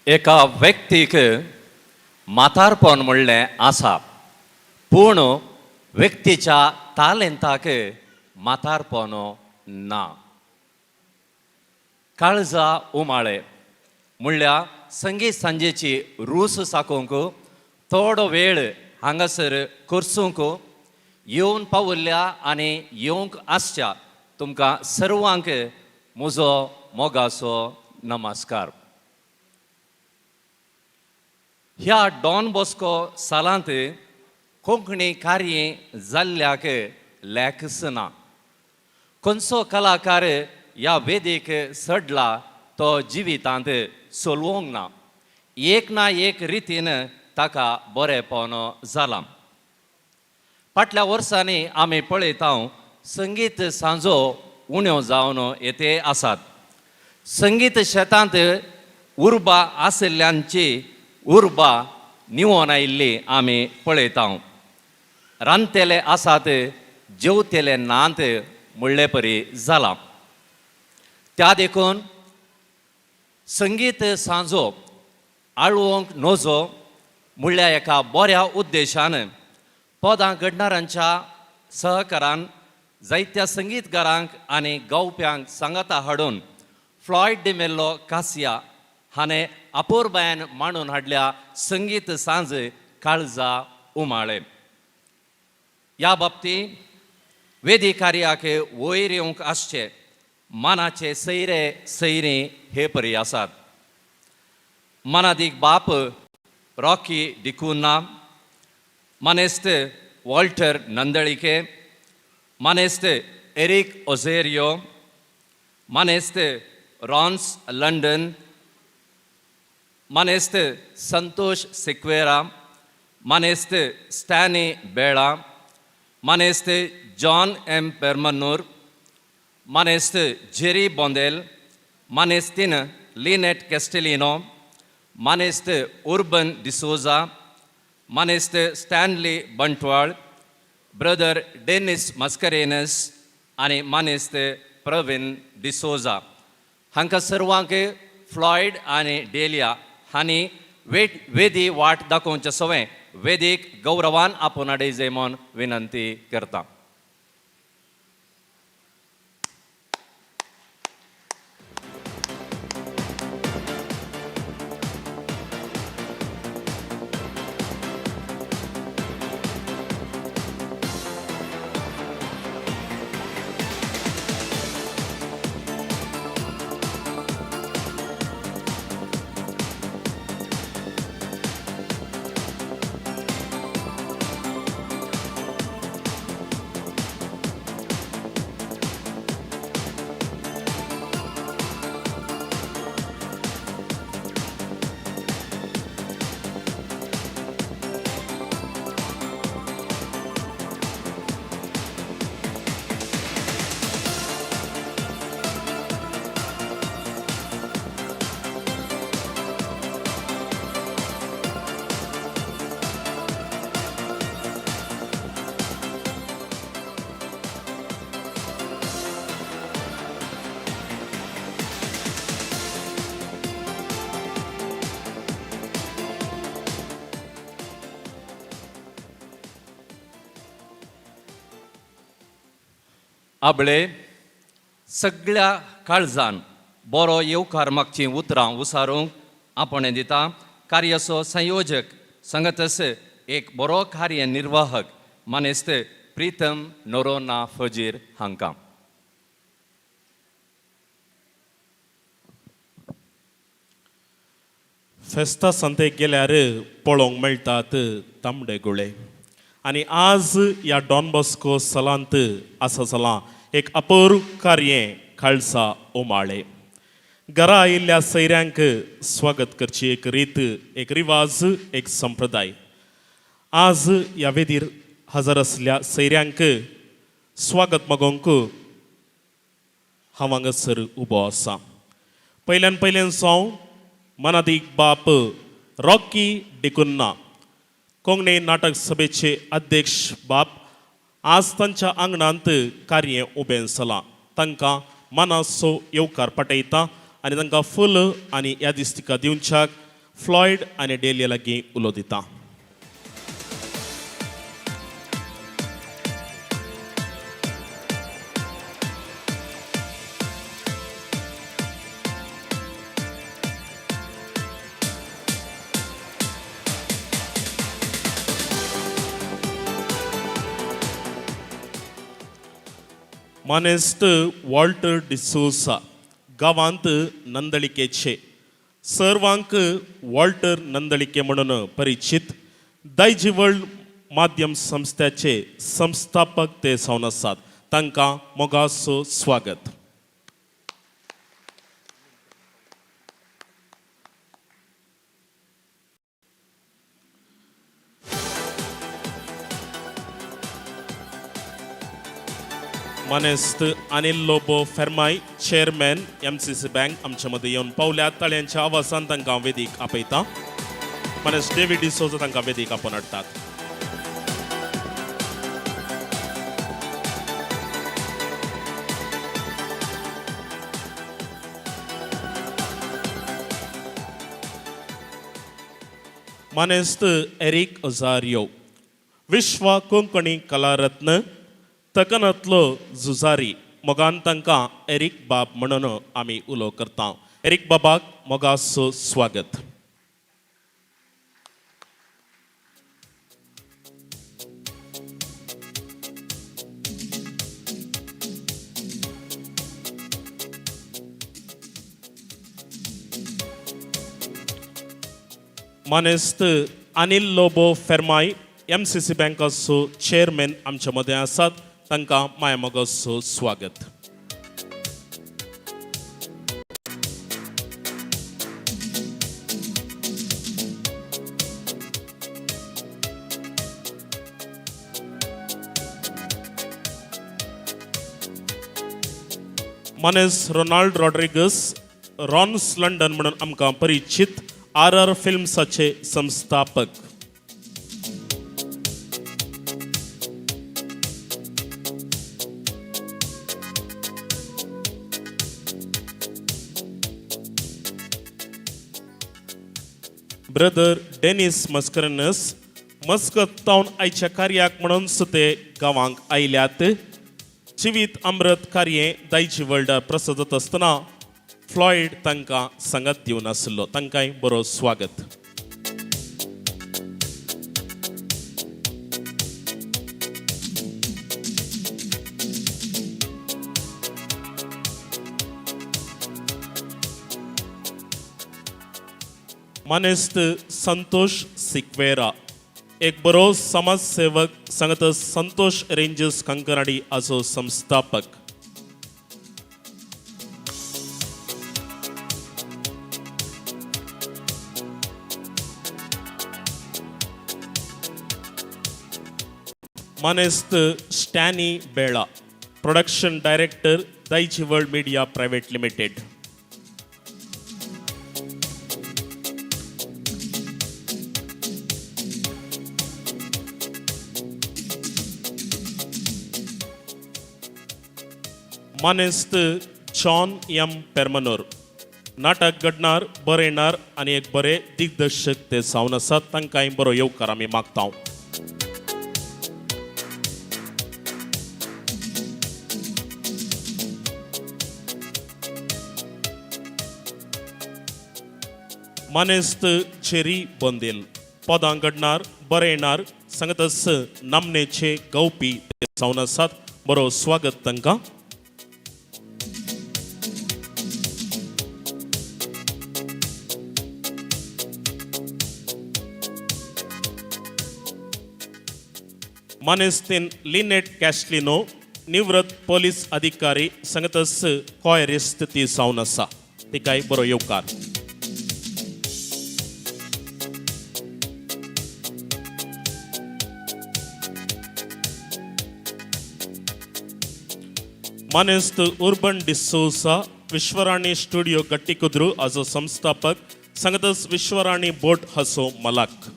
एका व्यक्तीक म्हातारपण म्हणलें आसा, पूण व्यक्तीच्या तालेंताक म्हातारपण ना. काळजा उमाळे म्हणल्यार संगीत सांजेची रूस साकोवंक थोडो वेळ हांगासर करसूंक येवन पावल्ल्या आनी येवंक आसच्या तुमकां सर्वांक म्हजो मोगाचो नमस्कार. ह्या डॉन बॉस्को सालांत कोंकणी कार्य जाल्ल्याक लेखच ना. खंयचो कलाकार ह्या वेदीक चडला तो जिवितांत चलोवंक ना, एक ना एक रितीन ताका बरेंपण जालां. फाटल्या वर्सांनी आमी पळयता संगीत सांजो उण्यो जावन येते आसात. संगीत शेतांत उर्बा आशिल्ल्यांची उर्बा निवोन आयिल्ली आमी पळयता. रांदतले आसात जेवतले नात म्हणले परी जालां. त्या देखून संगीत सांजो आळोवंक नजो म्हणल्या एका बऱ्या उद्देशान पदां घडणारांच्या सहकारान जायत्या संगीतकारांक आनी गावप्यांक सांगाता हाडून फ्लॉयड डिमेल्लो कासिया हाणें अपुरबायेन मांडून हाडल्या संगीत सांज काळजा उमाळे. ह्या बाबतींत वेदी कार्याक वयर येवंक आसचे मानाचे सैरे सैरी हे परी आसात. मानादीक बाप रॉकी डिकुन्ना, मानेस्त वॉल्टर नंदळिके, मानेस्त एरीक ओझेरियो, मानेस्त रॉन्स लंडन, मानेस्त संतोष सिक्वेरा, मानेस्त स्टॅनी बेळा, मानेस्त जॉन एम पेरमन्नूर, मानेस्त जेरी बोंदेल, मानेस्तीन लिनेट कॅस्टेलिनो, मानेस्त उर्बन डिसोजा, मानेस्त स्टॅनली बंटवाळ, ब्रदर डेनिस मस्करेनस आनी मानेस्त प्रवीण डिसोजा हांकां सर्वांक फ्लॉयड आनी डेलिया हांणी वेदी वाट दाखोवचे सवें वेदीक गौरवान आपोवन हाडयजे म्हूण विनंती करता. आबळे सगळ्या काळजान बरो येवकार मागचीं उतरां उसारूंक आपणें दिता. कार्याचो संयोजक संगतस एक बरो कार्यनिर्वाहक मानेस्त प्रितम नोरोना फजीर हांकां. फेस्ता सांतेक गेल्यार पळोवंक मेळटात तांबडे गुळे आनी आज ह्या डॉन बॉस्को सलांत आसा जालां एक अपूर्व कार्य खालसा उमाळे. घरा आयिल्ल्या सैऱ्यांक स्वागत करची एक रीत, एक रिवाज, एक संप्रदाय. आज ह्या वेदीर हजर आसल्या सैऱ्यांक स्वागत मागोवंक हांव हांगासर उबो आसा. पयल्यान पयल्यान सावन मनादीक बाप रॉकी डिकुन्ना, कोंकणी नाटक सभेचे अध्यक्ष बाप, आज तांच्या आंगणांत कार्य उबें जालां. तांकां मनाचो येवकार पाठयता आनी तांकां फुल आनी यादिस्तिका दिवच्याक फ्लॉयड आनी डेलिया लागीं उलो दिता. मानेस्त वॉल्टर डिसोसा, गांवांत नंदळिकेचे, सर्वांक वॉल्टर नंदळिके म्हणून परिचित, दायजी वर्ल्ड माध्यम संस्थेचे संस्थापक ते जावन आसात. तांकां मोगाचो स्वागत. मानेस्त Anil Lobo Fermai, chairman MCC bank, आमच्या मदें येवन पावल्यात. ताळयांच्या आवाजान तांकां वेदीक आपयता. मानेस्त डेवीड डिसोजा तांकां वेदीक आपोवन हाडटात. मानेस्त एरीक ओझारियो, विश्व कोंकणी कलारत्न, तकनांतलो झुजारी, मोगान तांकां एरीक बाब म्हणून आमी उलो करता. एरीक बाबाक मोगाचो स्वागत. मानेस्त अनिल लोबो फेर्माय, एमसीसी बँकाचो चेअरमॅन, आमच्या मदें आसात. तांकां मायामोगाचो स्वागत. मानेस रोनाल्ड रॉड्रिगस, रॉन्स लंडन म्हणून आमकां परिचित, आर आर फिल्म्साचे संस्थापक. ब्रदर डेनिस मस्करनस, मस्कत तावन आयच्या कार्याक म्हणून ते गांवांक आयल्यात. जिवीत अमृत कार्य दायजी वर्ल्डार प्रसाद जाता आसतना फ्लॉयड तांकां सांगात दिवन आसलो. तांकांय बरो स्वागत. मानेस्त संतोष सिक्वेरा, एक बरो समाजसेवक, सांगत संतोष रेंजर्स कंकनाडी हाचो संस्थापक. मानेस्त Stany Bela, production director, Daiji world media private limited. मानेस्त जॉन एम पेर्मनोर, नाटक घडणार, बरयणार आनी एक बरे दिग्दर्शक ते जावन आसात. तांकांय बरो येवकार आमी मागता. मानेस्त चेरी बोंदेल, पदां घडणार, बरयणार, सांगतच नामनेचे गावपी ते जावन आसात. बरो स्वागत तांकां. मानेस्तीन लिनेट कॅस्लिनो, निवृत्त पोलीस अधिकारी, सांगतच कॉयरिस्त ती जावन आसा. तिकाय बरो येवकार. मानेस्त उर्बन डिसोसा, विश्वराणी स्टुडिओ गट्टीकुद्रू हाचो संस्थापक, सांगतच विश्वराणी बोट हाचो मालक.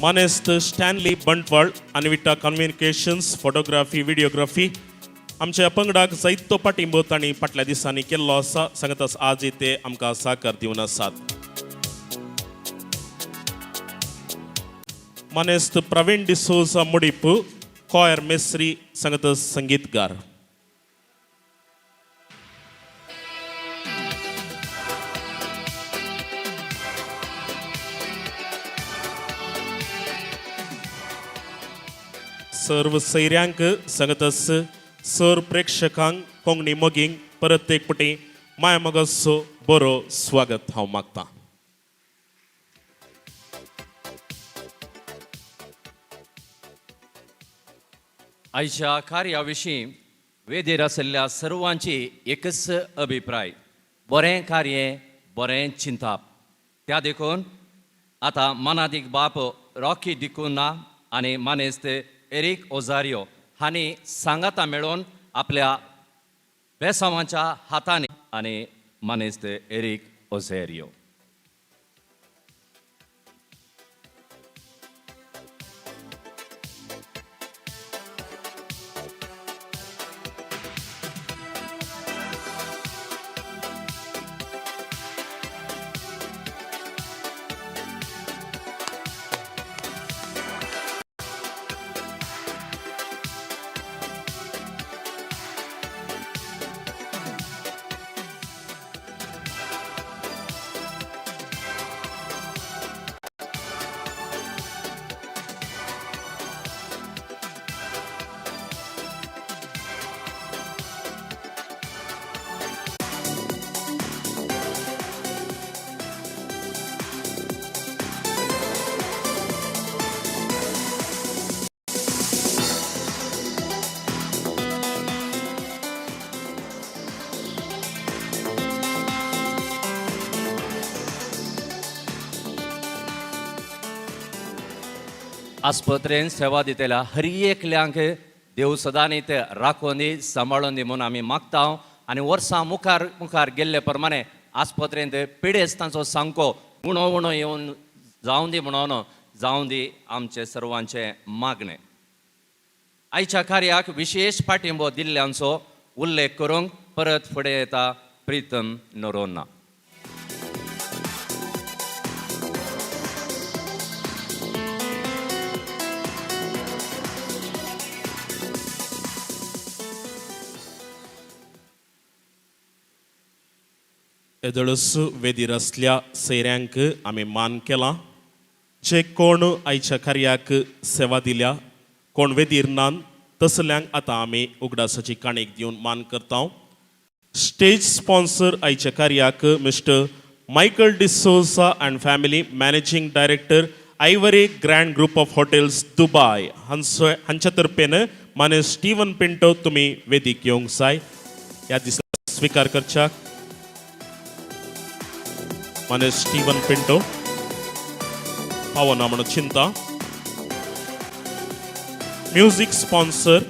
मानेस्त Stanley Bantwal Anvita communications photography videography आमच्या पंगडाक जायतो पाठिंबो तांणी फाटल्या दिसांनी केल्लो आसा. सांगतास आज ते आमकां साकर दिवन आसात. मानेस्त प्रवीण डिसोजा मुडीप कॉयर मेस्त्री सांगत संगीतगार. सर्व सैऱ्यांक सांगतस सर प्रेक्षकांक कोंकणी मोगींक परत एक पटी माया मोगाचो बरो स्वागत हांव मागतां. आयच्या कार्या विशीं वेदीर आशिल्ल्या सर्वांची एकच अभिप्राय, बरें कार्य बरें चिंताप. त्या देखून आतां मनादीक बाप रॉकी डिकुना आनी मानेस्त एरीक ओजारियो हांणी सांगाता मेळोवन आपल्या बेसांवाच्या हातांनी आनी मानेस्त एरीक ओझेरियो. आस्पत्रेन सेवा दितल्या हर एकल्यांक देव सदांनी ते राखून दी सांबाळून दी म्हूण आमी मागता. आनी वर्सां मुखार मुखार गेल्ले प्रमाणे आस्पत्रेंत पिडेस्तांचो सामको उणो उणो येवन जावं दी म्हणून जावं दी आमचे सर्वांचें मागणें. आयच्या कार्याक विशेश पाठिंबो दिल्ल्यांचो उल्लेख करूंक परत फुडें येता प्रितम नरोन्ना. येदोळस वेदीर आसल्या सैऱ्यांक आमी मान केला. जे कोण आयच्या कार्याक सेवा दिल्या, कोण वेदीर नान तसल्यांक आतां आमी उगडासाची काणीक दिवन मान करता. स्टेज स्पॉन्सर आयच्या कार्याक Mister Michael D'Souza and family, managing director, Ivory Grand Group of Hotels, Dubai हांचो हांच्या तर्फेन माने स्टीवन पिंटो तुमी वेदीक येवंक जाय ह्या दिसा स्विकार करच्याक. माने स्टीवन पिंटो पावना म्हणून चिंता. Music sponsor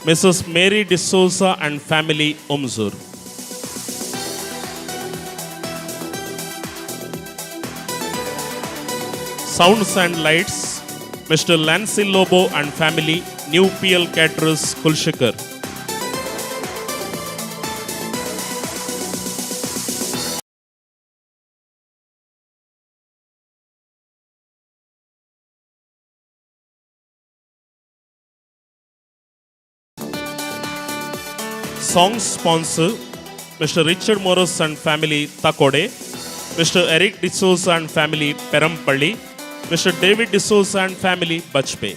Mrs Mary D'Souza and family, Omjur. Sounds and lights Mister Lancy Lobo and family, New PL Caterers, Kulshekar. Song sponsor Mister Richard Morris and family, Takode. Mister Eric D'Souza and family, Perampalli. Mister David D'Souza and family, Bajpe.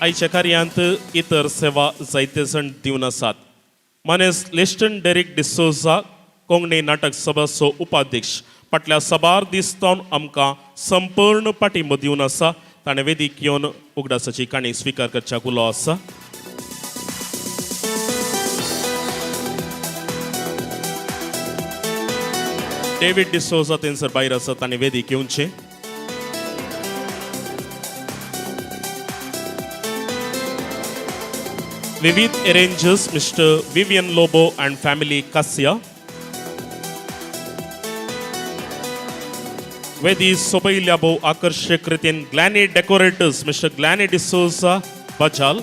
आयच्या कार्यांत इतर सेवा जायते जाण दिवन आसात. मानेस Liston Derrick D'Souza, Konkani नाटक सभाचो उपाध्यक्ष, फाटल्या साबार दीस सावन आमकां संपूर्ण पाठिंबो दिवन आसा. ताणें वेदीक येवन उगडासाची काणी स्विकार करच्याक उलो आसा. डेवीड डिसोजा थंयसर भायर आसा, ताणें वेदीक येवचें. विविध arrangers Mister Vivian Lobo and family, Kasia. वेदी सोबयल्या भोव आकर्शक रितीन Glenny decorators mister Glenny D'Souza Bajal.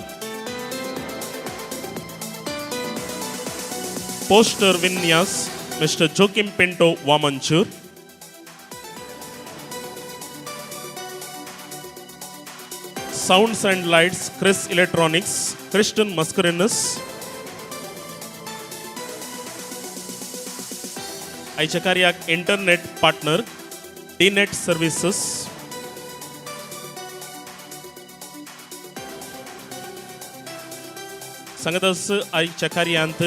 Poster विन्यास mister Joachim Pinto Vamanjoor. Sounds and lights Chris electronics Christian Mascarenhas. आयच्या कार्याक internet partner D net services. सांगतच आयच्या कार्यांत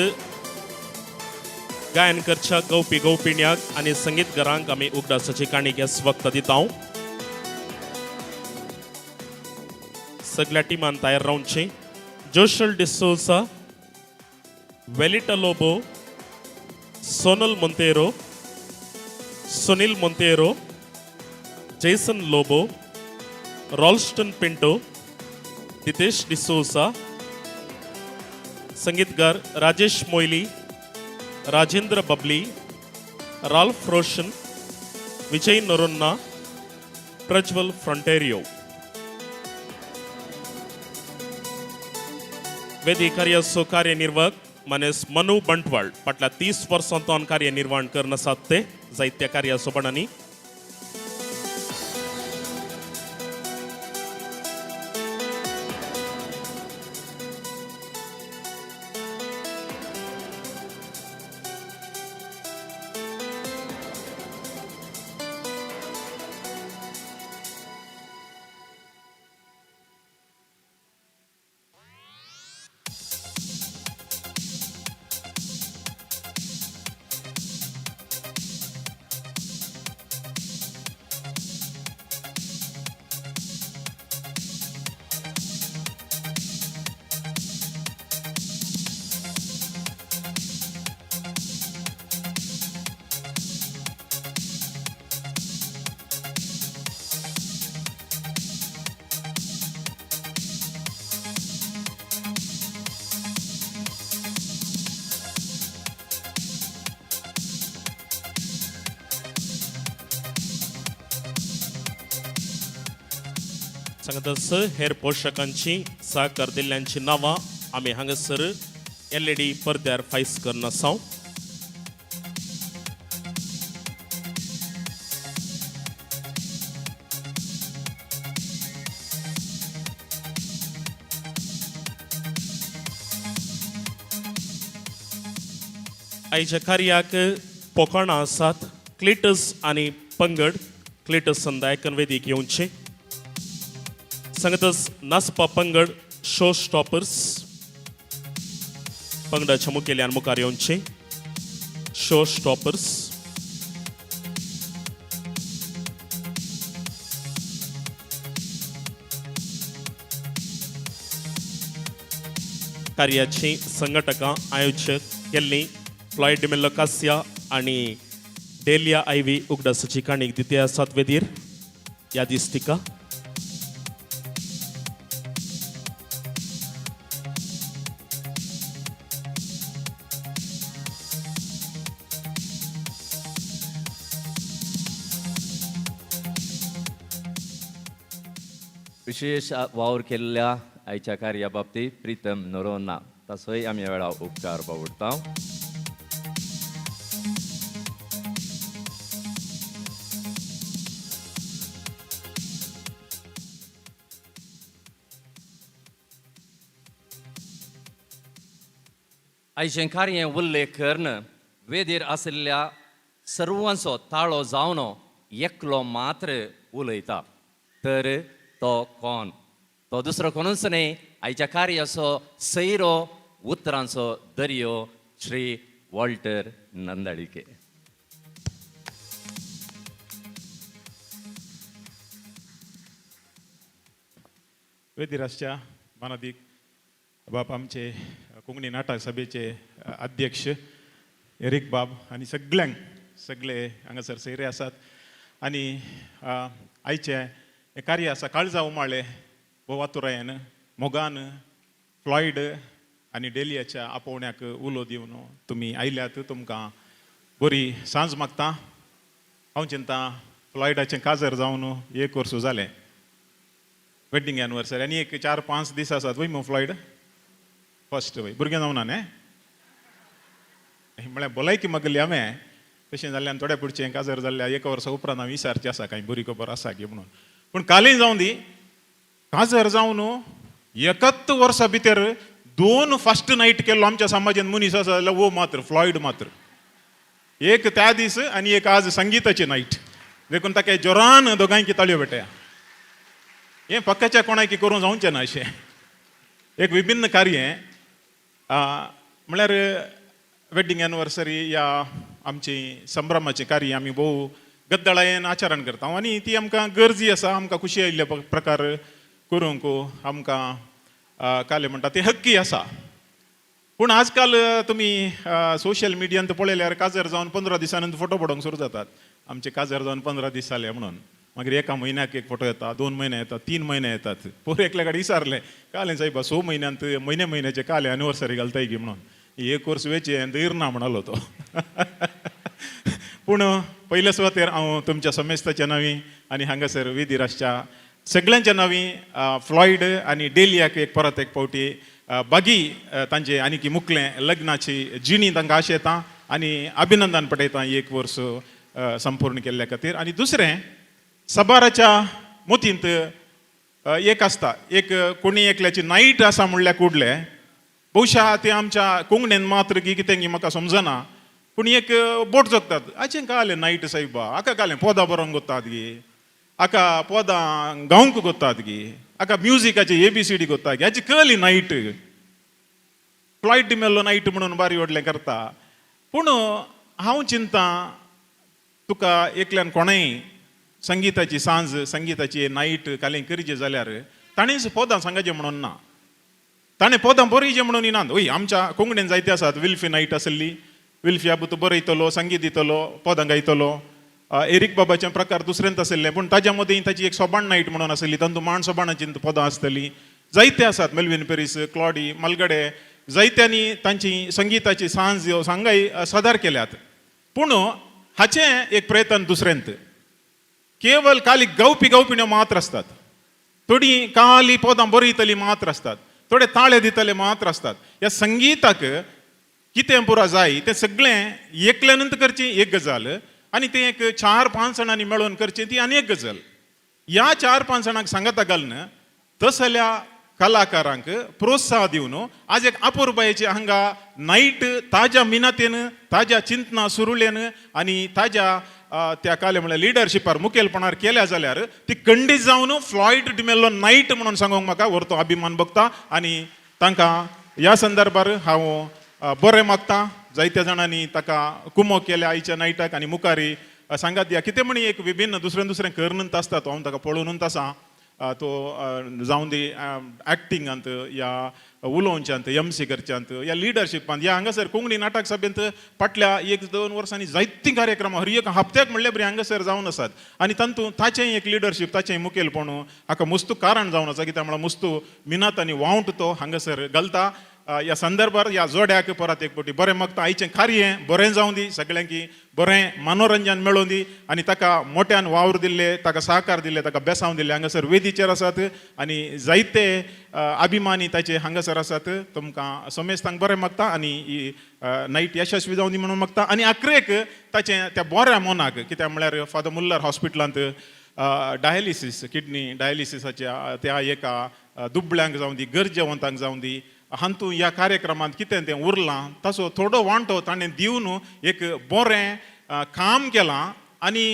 गायन करच्या गवपी गवपिण्याक आनी संगीतकारांक आमी उगडासाची काणी वक्त दिता. सगळ्या टिमान तयार रावची. जोशल D'Souza, वेलिटा Lobo, Sonal Monteiro, Sunil Monteiro, Jason Lobo, Ralston Pinto, Ditesh D'Souza. संगीतकार राजेश मोयली, राजेंद्र बबली, राल्फ रोशन, विजय नोरोन्ना, प्रज्वल फ्रंटेरियो. वेदी कार्याचो कार्यनिर्वाहक मानेस मनु बंटवाळ. फाटल्या 30 वर्सां तो कार्यनिर्वहण करून आसात ते जायत्या कार्याचो बणांनी. सांगतच हेर पोशकांची सहकार दिल्ल्यांची नांवां आमी हांगासर एलईडी पडद्यार फायस करून आसाव. आयच्या कार्याक पोकाणां आसात क्लिटस आनी पंगड. क्लिटस संदायकन वेदीक येवचे. सांगतच नाचपा पंगड शो स्टॉपर्स पंगडाच्या मुखेल्यान मुखार येवचे. Show stoppers. कार्याची संघटकां आयोजक केल्ली फ्लॉयड डिमेल्लो कासिया आनी डेलिया आयवी उगडासाची काणीक दिते आसात वेदीर यादिस्तिका. विशेष वावर केल्ल्या आयच्या कार्या बाबतीत प्रितम नरोना ताचोय आमी ह्या वेळार उपकार बावडटा. आयचें कार्य उल्लेख करून वेदीर आशिल्ल्या सर्वांचो ताळो जावन एकलो मात्र उलयता, तर तो कोण? तो दुसरो कोणूच न्हय, आयच्या कार्याचो सैरो, उतरांचो दर्यो, श्री वॉल्टर नंदाळिके. वेदिरासच्या मानादीक बाब, आमचे कोंकणी नाटक सभेचे अध्यक्ष एरीक बाब आनी सगळ्यांक, सगळे हांगासर सोयरे आसात आनी आयचें हें कार्य आसा काळजा उमाळे भोवातुरायन मोगान फ्लॉयड आनी डेलियाच्या आपोवण्याक उलो दिवन तुमी आयल्यात. तुमकां बरी सांज मागता. हांव चिंता फ्लॉयडाचें काजर जावन एक वर्स जालें, वेड्डींग एनिवर्सरी आनी एक 4-5 दीस आसात वय मग फ्लॉयड फर्स्ट वय भुरगें जावना न्ही म्हळ्यार भलायकी मागली हांवें तशें जाल्ल्यान थोड्या पुडचें काजर जाल्ल्या एका वर्सा उपरांत हांव विचारचें आसा कांय बरी खबर आसा की म्हणून. पूण कालय जावं दी, काजर जावन एकत वर्सा भितर 2 फर्स्ट नायट केल्लो आमच्या समाजान मनीस आसा जाल्यार वो मात्र फ्लॉयड मात्र, एक त्या दीस आनी एक आज संगीताची नायट. देखून ताका जोरान दोगांयकी ताळयो भेटया. हें पक्काच्या कोणाकी करूंक जावचें ना अशें एक विभिन्न कार्य म्हळ्यार वेड्डींग एनिवर्सरी या आमची संभ्रमाचें कार्य आमी भोव गद्दळायेन आचरण करता आनी ती आमकां गरजी आसा, आमकां खुशी आयिल्ले प्रकार करूंक आमकां काले म्हणटा ते हक्की आसा. पूण आजकाल तुमी सोशल मिडियांत पळयल्यार काजर जावन 15 दिसांनी फोटो पडोवंक सुरू जातात. आमचे काजर जावन 15 दीस जाले म्हणून मागीर एका म्हयन्याक एक फोटो येता, 2 म्हयने येता, 3 म्हयने येतात. पोर एकल्या कडेन विचारलें कालें सायबा 6 म्हयन्यांत म्हयने म्हयन्याचे काले एनिवर्सरी घालताय की म्हणून, एक वर्स वेचें धीर ना म्हणालो तो. पूण पयले सुवातेर हांव तुमच्या समेस्ताच्या नांवी आनी हांगासर वेदीर आसच्या सगळ्यांच्या नांवी फ्लॉयड आनी डेलियाक एक परत एक फावटी बागी तांचे आनीकी मुकलें लग्नाची जिणी तांकां आशेता आनी अभिनंदन पटयता एक वर्स संपूर्ण केल्ल्या खातीर. आनी दुसरें सबाराच्या मोतींत एक आसता एक कोणी एकल्याची नायट आसा म्हणल्यार कुडले बहुशा ते आमच्या कोंकणीन मात्र की कितें की म्हाका समजना, पूण एक बोट जगतात आचें कालें नायट सायबा हाका कालें पोदां बरोवंक गोत्तात गी, हाका पोदां गावंक गोत्तात गी, हाका म्युजिकाचे ABCD गोत्ता गी, हाची कली नायट फ्लॉयड डिमेल्लो नायट म्हणून बारी व्हडलें करता. पूण हांव चिंता तुका एकल्यान कोणेंय संगिताची सांज संगिताची नायट कालें करचें जाल्यार ताणेंच पोदां सांगाचें म्हणून ना, ताणें पोदां बरयचें म्हणून ना. वय आमच्या कोंकणीन जायते आसात, विल्फी नायट आसली, विल्फी आबू बरयतलो, संगीत दितलो, पोदां गायतलो. एरीक बाबाचे प्रकार दुसऱ्यांत आशिल्ले, पूण ताज्या मदीं ताची एक सोबाण नायट म्हणून आसली, तातूंत मांड सोबाणाची पदां आसतलीं. जायते आसात मेलवीन पेरीस, क्लॉडी मलगडे, जायत्यांनी तांची संगिताची सांज सांगाय सादर केल्यात. पूण हाचें एक प्रयत्न दुसऱ्यांत केवल काली गावपी गावपिण्यो मात्र आसतात, थोडीं काली पदां बरयतलीं मात्र आसतात, थोडे ताळे दितले मात्र आसतात. ह्या संगिताक कितें पुरो जाय तें सगळें एकल्यानूच करचें एक गजाल आनी तें एक 4-5 जाणांनी मेळोवन करचें ती आनी एक गजाल. ह्या 4-5 जाणांक सांगाता घालून तसल्या कलाकारांक प्रोत्साह दिवन आज एक अपुरबायेची हांगा नायट ताज्या मिनातेन ताज्या चिंतना सुरुलेन आनी ताज्या त्या काले म्हळ्यार लिडरशिपार मुखेलपणार केल्या जाल्यार ती खंडीत जावन फ्लॉयड डिमेल्लो नायट म्हणून सांगूंक म्हाका व्हरतो अभिमान भोगता. आनी तांकां ह्या संदर्भार हांव बरें मागता. जायत्या जाणांनी ताका कुमो केल्या आयच्या नायटाक आनी मुखारी सांगात या कितें म्हणी एक विभिन्न दुसरें दुसरें करनूच आसता तो हांव ताका पळोवनूच आसा. तो जावं दी एक्टिंगांत या उलोवच्यांत MC करच्यांत या लिडरशिपांत या हांगासर कोंकणी नाटक सभेंत फाटल्या 1-2 वर्सांनी जायतीं कार्यक्रमां हर एक हप्त्याक म्हणल्यार बरी हांगासर जावन आसात आनी तातूंत ताचें एक लिडरशीप ताचें मुखेलपण हाका मुस्तू कारण जावन आसा कित्याक म्हळ्यार मुस्तू मिनात आनी वावंट तो हांगासर घालता. ह्या संदर्भार ह्या जोड्याक परत एक फावटी बरें मागता. आयचें कार्य बरें जावं दी, सगळ्यांकी बरें मनोरंजन मेळोवं दी आनी ताका मोट्यान वावर दिल्ले, ताका सहकार दिल्ले, ताका बेसांव दिल्ले हांगासर वेदीचेर आसात आनी जायते अभिमानी ताचे हांगासर आसात. तुमकां समेस्तांक बरें मागता आनी ही नायट यशस्वी जावं दी म्हणून मागता. आनी आखरेक ताचें त्या बऱ्या मनाक कित्याक म्हळ्यार फादर मुल्लर हॉस्पिटलांत डायलिसीस किडनी डायलिसिसाच्या त्या एका दुबळ्यांक जावं दी, गरजेवंतांक जावं दी, हातूंत ह्या कार्यक्रमांत कितें तें उरलां ताचो थोडो वांटो ताणें दिवन एक बरें काम केलां आनी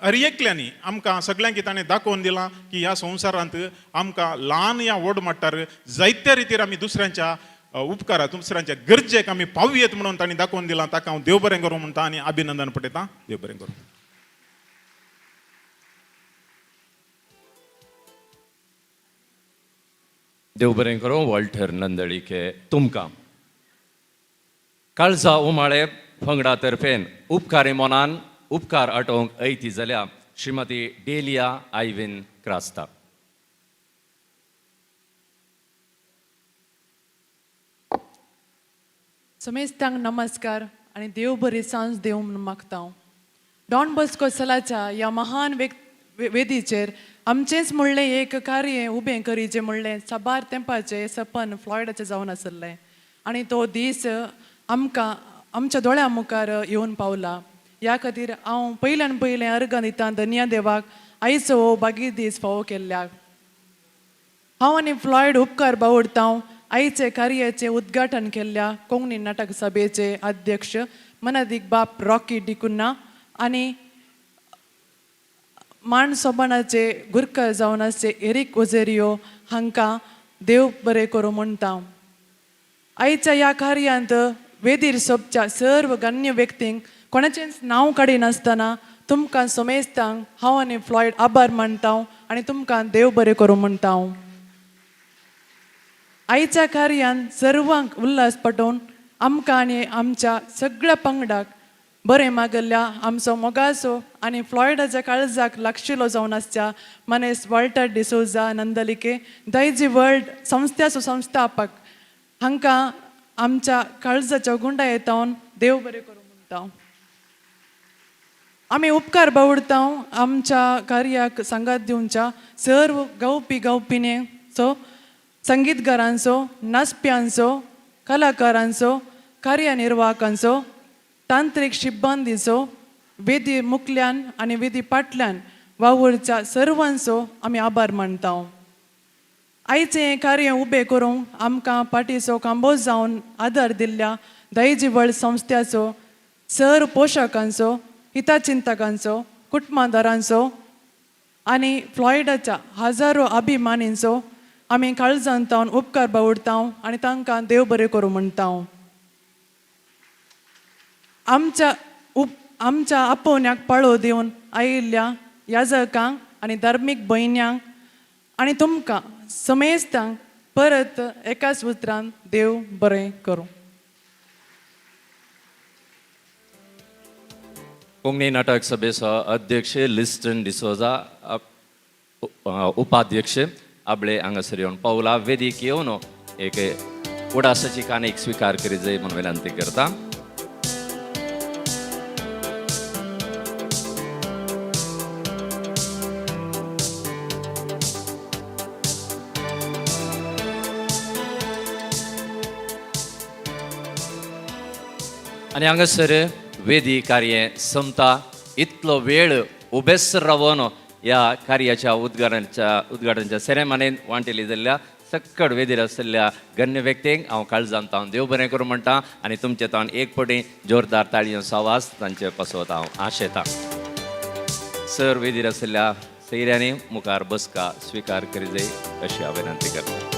हर एकल्यांनी आमकां सगळ्यांकी ताणें दाखोवन दिलां की ह्या संवसारांत आमकां ल्हान या व्हड मट्टार जायत्या रितीर आमी दुसऱ्यांच्या उपकारा दुसऱ्यांच्या गरजेक आमी पावयेत म्हणून ताणें दाखोवन दिलां. ताका हांव देव बरें करूं म्हणटा आनी अभिनंदन पटयतां. देव बरें करूं. देव बरें करूं वॉल्टर नंदळीके तुमकां काळजा उमाळे पंगडा तर्फेन उपकारी मनान उपकार आटोवंक ऐती जाल्या श्रीमती डेलिया आयवीन क्रास्ता. समेस्तांक नमस्कार आनी देव बरी सांज देव म्हूण मागता. हांव डॉन बॉस्को सलाच्या ह्या महान वेदीचेर आमचेंच म्हणलें एक कार्य उबें करीचें म्हणलें साबार तेंपाचें सपन फ्लॉयडाचें जावन आसलें आनी तो दीस आमकां आमच्या दोळ्या मुखार येवन पावला. ह्या खातीर हांव पयल्यान पयलें अर्गां दितां धन्या देवाक आयचो हो बागी दीस फावो केल्ल्याक. हांव आनी फ्लॉयड उपकार बावडता आयचे कार्याचें उद्घाटन केल्ल्या कोंकणी नाटक सभेचे अध्यक्ष मनादीक बाप रॉकी डिकुन्ना आनी मांड सोबाणाचे गुरकर जावन आसचे एरीक ओझेरियो हांकां देव बरें करूं म्हणटा. आयच्या ह्या कार्यांत वेदीर सोबच्या सर्व गण्य व्यक्तींक कोणाचेंच नांव काडिनासतना तुमकां समेस्तांक हांव आनी फ्लॉयड आभार मानता आनी तुमकां देव बरें करूं म्हणटा. आयच्या कार्यान सर्वांक उल्हास पटोवन आमकां आनी आमच्या सगळ्या पंगडाक बरें मागल्ल्या आमचो मोगाचो आनी फ्लॉयडाच्या काळजाक लागशिलो जावन आसच्या मनेस वॉल्टर डिसोजा नंदलिके दायजी वर्ल्ड संस्थ्याचो संस्थापक हांकां आमच्या काळजाच्या गुंडा येतावन देव बरें करूं म्हणटा. आमी उपकार बावडता आमच्या कार्याक सांगात दिवच्या सर्व गावपी गावपिणेचो संगीतकारांचो नाचप्यांचो कलाकारांचो कार्यनिर्वाहकांचो तांत्रीक शिब्बांदीचो वेदी मुखल्यान आनी वेदी पाटल्यान वावुरच्या सर्वांचो आमी आभार मानता. आयचें हें कार्य उबें करूंक आमकां पाटीचो कांबो जावन आदार दिल्ल्या दायजी वर्ल्ड संस्थ्याचो सर पोशकांचो हितचिंतकांचो कुटुंबादारांचो आनी फ्लॉयडाच्या हजारो अभिमानींचो आमी काळजान तावन उपकार बावडता आनी तांकां देव बरें करूं म्हणटा. आमच्या आपोवण्याक पाळो दिवन आयिल्ल्या याजकांक आनी धार्मीक भयण्यांक आनी तुमकां समेस्तांक परत एकाच उतरान देव बरें करूं. कोंकणी नाटक सभेचो अध्यक्ष लिस्टन डिसोजा, उपाध्यक्ष आबळे हांगासर येवन पावला. वेदीक येवन एक उडासाची काणीक स्विकार करीत जाय म्हूण विनंती करता. आनी हांगासर वेदी कार्य सोंपता. इतलो वेळ उबेस रावन ह्या कार्याच्या उद्घाटनाच्या सेरेमनीन वांटेली जाल्ल्या सक्कड वेदीर आशिल्ल्या गण्य व्यक्तींक हांव काळजान तावन देव बरें करूं म्हणटा आनी तुमचे तावन एक पटी जोरदार ताळयो आवाज तांचे पासत हांव आशेतां. सर वेदीर आशिल्ल्या सैऱ्यांनी मुखार बसका स्विकार करी जाय अशी हांव विनंती करता.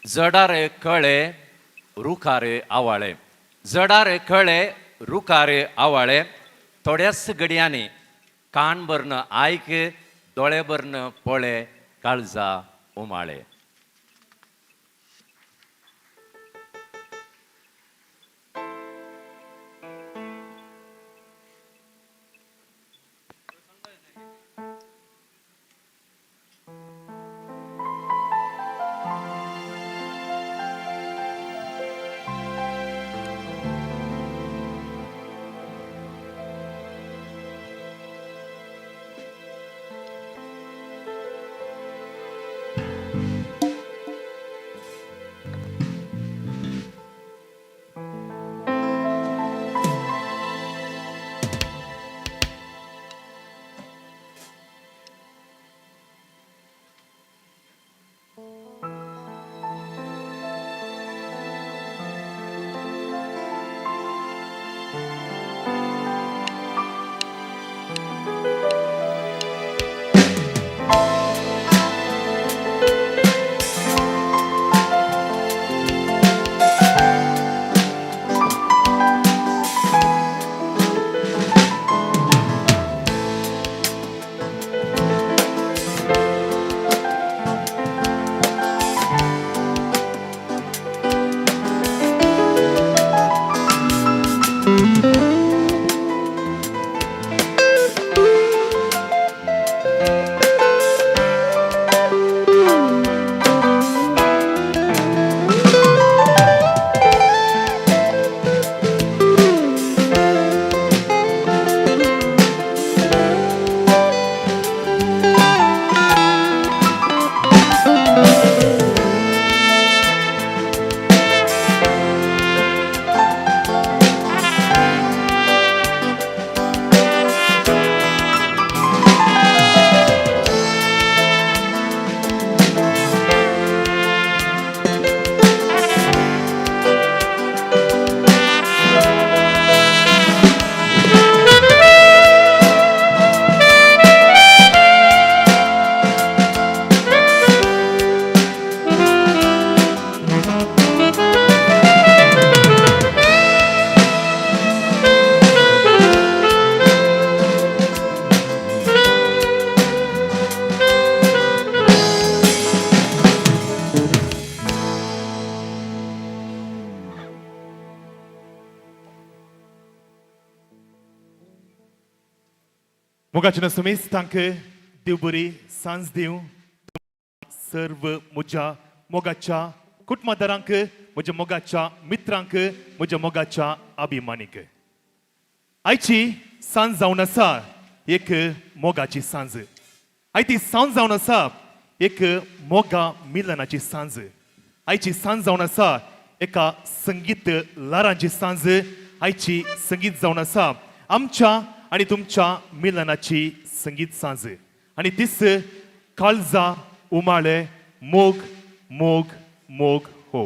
जडार कळे रुखार आवाळे, जडार कळे रुखार आवाळे, थोड्याच घडयांनी कान भरून आयक, दोळे भरून पळे, काळजा उमाळे. मोगाचे सुमेस्तांक देव बरी सांज दिवं. सर्व म्हज्या मोगाच्या कुटुंबादारांक, म्हज्या मोगाच्या मित्रांक, म्हज्या मोगाच्या अभिमानीक, आयची सांज जावन आसा एक मोगाची सांज. आयची सांज जावन आसा एक मोगा मिलनाची सांज. आयची सांज जावन आसा एका संगीत ल्हारांची सांज. आयची संगीत जावन आसा आमच्या आनी तुमच्या मिलनाची संगीत सांज. आनी तीच काळजा उमाळे मोग मोग मोग हो.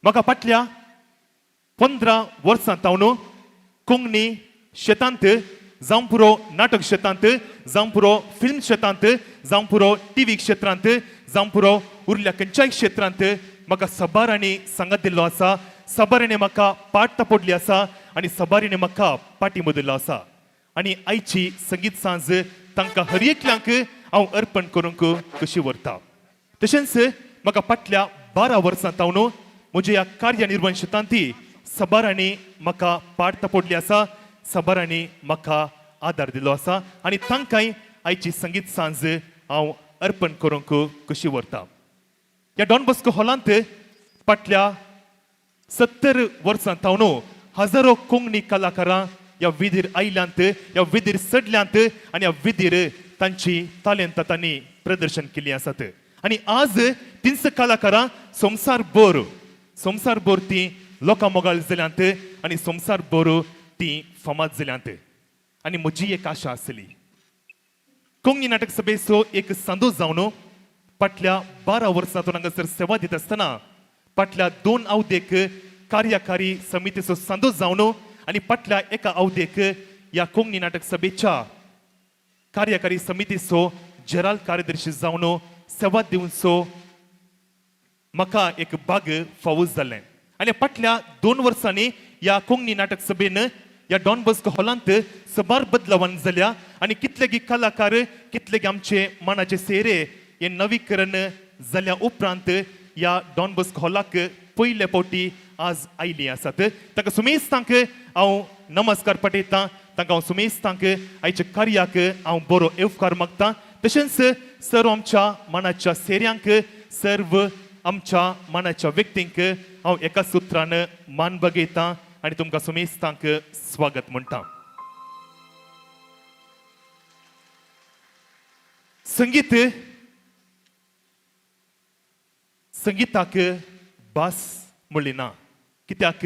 म्हाका फाटल्या 15 वर्सां तावन कोंकणी शेतांत, जावं पुरो नाटक शेतांत, जावं पुरो फिल्म शेतांत, जावं पुरो टीव्ही क्षेत्रांत, जावं पुरो उरल्या खंयच्याय क्षेत्रांत म्हाका सबारांनी सांगात दिल्लो आसा. सबारांनी म्हाका पाट तापोडली आसा आनी सबारीने म्हाका पाटी बदल्लो आसा. आनी आयची संगीत सांज तांकां हर एकल्यांक हांव अर्पण करूंक कशी व्हरता. तशेंच म्हाका फाटल्या 12 वर्सां तावन म्हज्या ह्या कार्य शेतांत सबारांनी म्हाका पाट तापोडली आसा, सबारांनी म्हाका आदार दिलो आसा आनी तांकांय आयची संगीत सांज हांव अर्पण करूंक कशी व्हरता. ह्या डॉन बॉस्को हॉलांत फाटल्या 70 वर्सां तावन हजारो कोंकणी कलाकारां ह्या विधीर आयल्यांत, ह्या विधीर चडल्यांत आनी ह्या विधीर तांची तालेंतां तांणी प्रदर्शन केल्लीं आसात. आनी आज तींच कलाकारां संवसार भर, संवसार भर तीं लोकां मोगाळ जाल्यांत आनी संवसार भर तीं फामाद जाल्यांत. आनी म्हजी एक आशा आसली कोंकणी नाटक सभेचो एक सांदो जावन फाटल्या 12 वर्सां तो हांगासर सेवा दित आसतना फाटल्या 2 अवधेक कार्यकारी समितीचो सांदो जावन आनी फाटल्या एका अवधेक ह्या कोंकणी नाटक सभेच्या कार्यकारी समितीचो जेराल कार्यदर्शी जावन सेवा दिवचो म्हाका एक बाग फावूस जालें. आनी फाटल्या 2 वर्सांनी ह्या कोंकणी नाटक सभेन ह्या डॉन बॉस्को हॉलांत सबार बदलावान जाल्या आनी कितलेगी कलाकार, कितलेगी आमचे मनाचे सेरे हे नवीकरण जाल्या उपरांत ह्या डॉन बॉस्को हॉलाक पयले फावटी आज आयली आसात. ताका सुमेस्तांक हांव नमस्कार पठयतां, तांकां हांव सुमेस्तांक आयच्या कार्याक हांव बरो येवकार मागता. तशेंच सर्व आमच्या मनाच्या सेऱ्यांक, सर्व आमच्या मनाच्या व्यक्तींक हांव एका सुत्रान मान बगयतां आनी तुमकां सुमेस्तांक स्वागत म्हणटा. संगीत, संगीताक भास म्हणली ना, कित्याक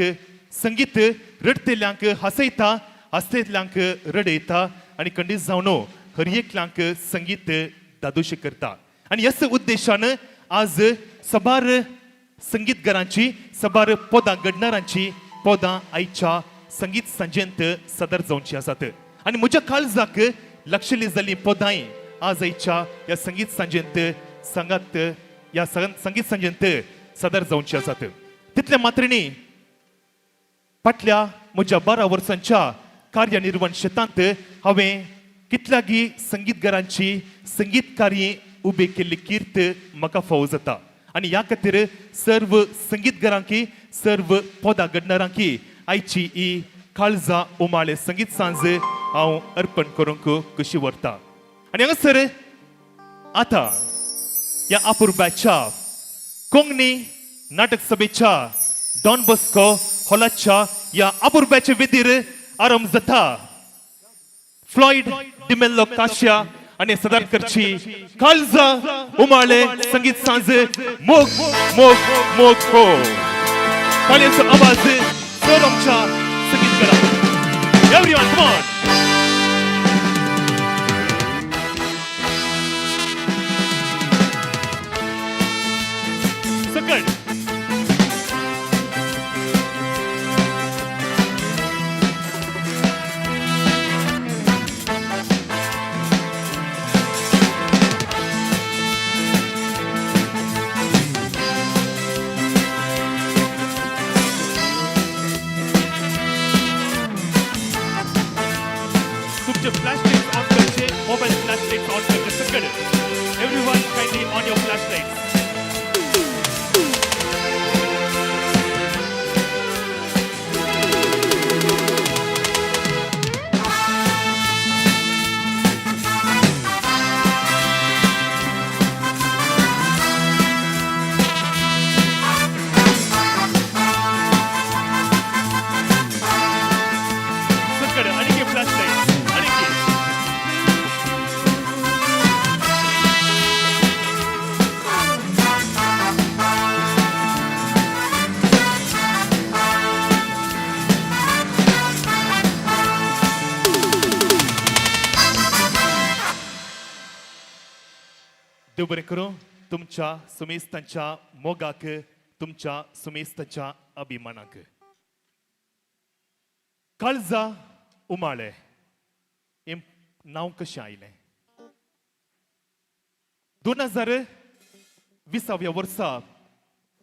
संगीत रडटेल्यांक हांसयता, हांसयतल्यांक रडयता आनी खंडीत जावन हर एकल्यांक संगीत दादोशी करता. आनी ह्याच उद्देशान आज सबार संगीतकारांची, सबार पदां घडणारांची पदां आयच्या संगीत सांजेंत सदर जावची आसात. आनी म्हज्या काळजाक लक्षली जाल्लीं पदांय आज आयच्या ह्या संगीत सांजेंत सांगात ह्या संगीत सांजेंत सदर जावची आसात. तितले मात्र न्ही, फाटल्या म्हज्या 12 वर्सांच्या कार्यनिर्वण शेतांत हांवें कितल्यागी संगीतकारांची संगीत कार्य उबे केल्ली कीर्त म्हाका फावो जाता. आनी ह्या खातीर सर्व संगीतकारांकी, सर्व पदां घडणारांकी आयची ही काळजा उमाळे संगीत सांज हांव अर्पण करूंक खुशी व्हरता. आनी हांगासर आतां ह्या अपुरबायच्या कोंकणी नाटक सभेच्या डॉन बॉस्को हॉलाच्या ह्या अपुरबायच्या वेदीर आरंभ जाता फ्लॉयड डिमेल्लो काश्या आनी सदर करची काळजा उमाळे संगीत सांज, मोग मोग मोग हो. ताळयांचो आवाज सर आमच्या संगीतकारां. Everyone, come on. सकळ. तुमचे फ्लॅश लाइट्स ऑन करचे, मोबाईल फ्लॅश लाइट्स ऑन करचे सकळ. Everyone, kindly on your flash lights. सकळ आणखी फ्लॅश लाइट्स आणखी. देव बरें करूं तुमच्या सुमेस्तांच्या मोगाक, तुमच्या सुमेस्तांच्या अभिमानाक. काळजा उमाळे हें नांव कशें आयलें? 2020व्या वर्सा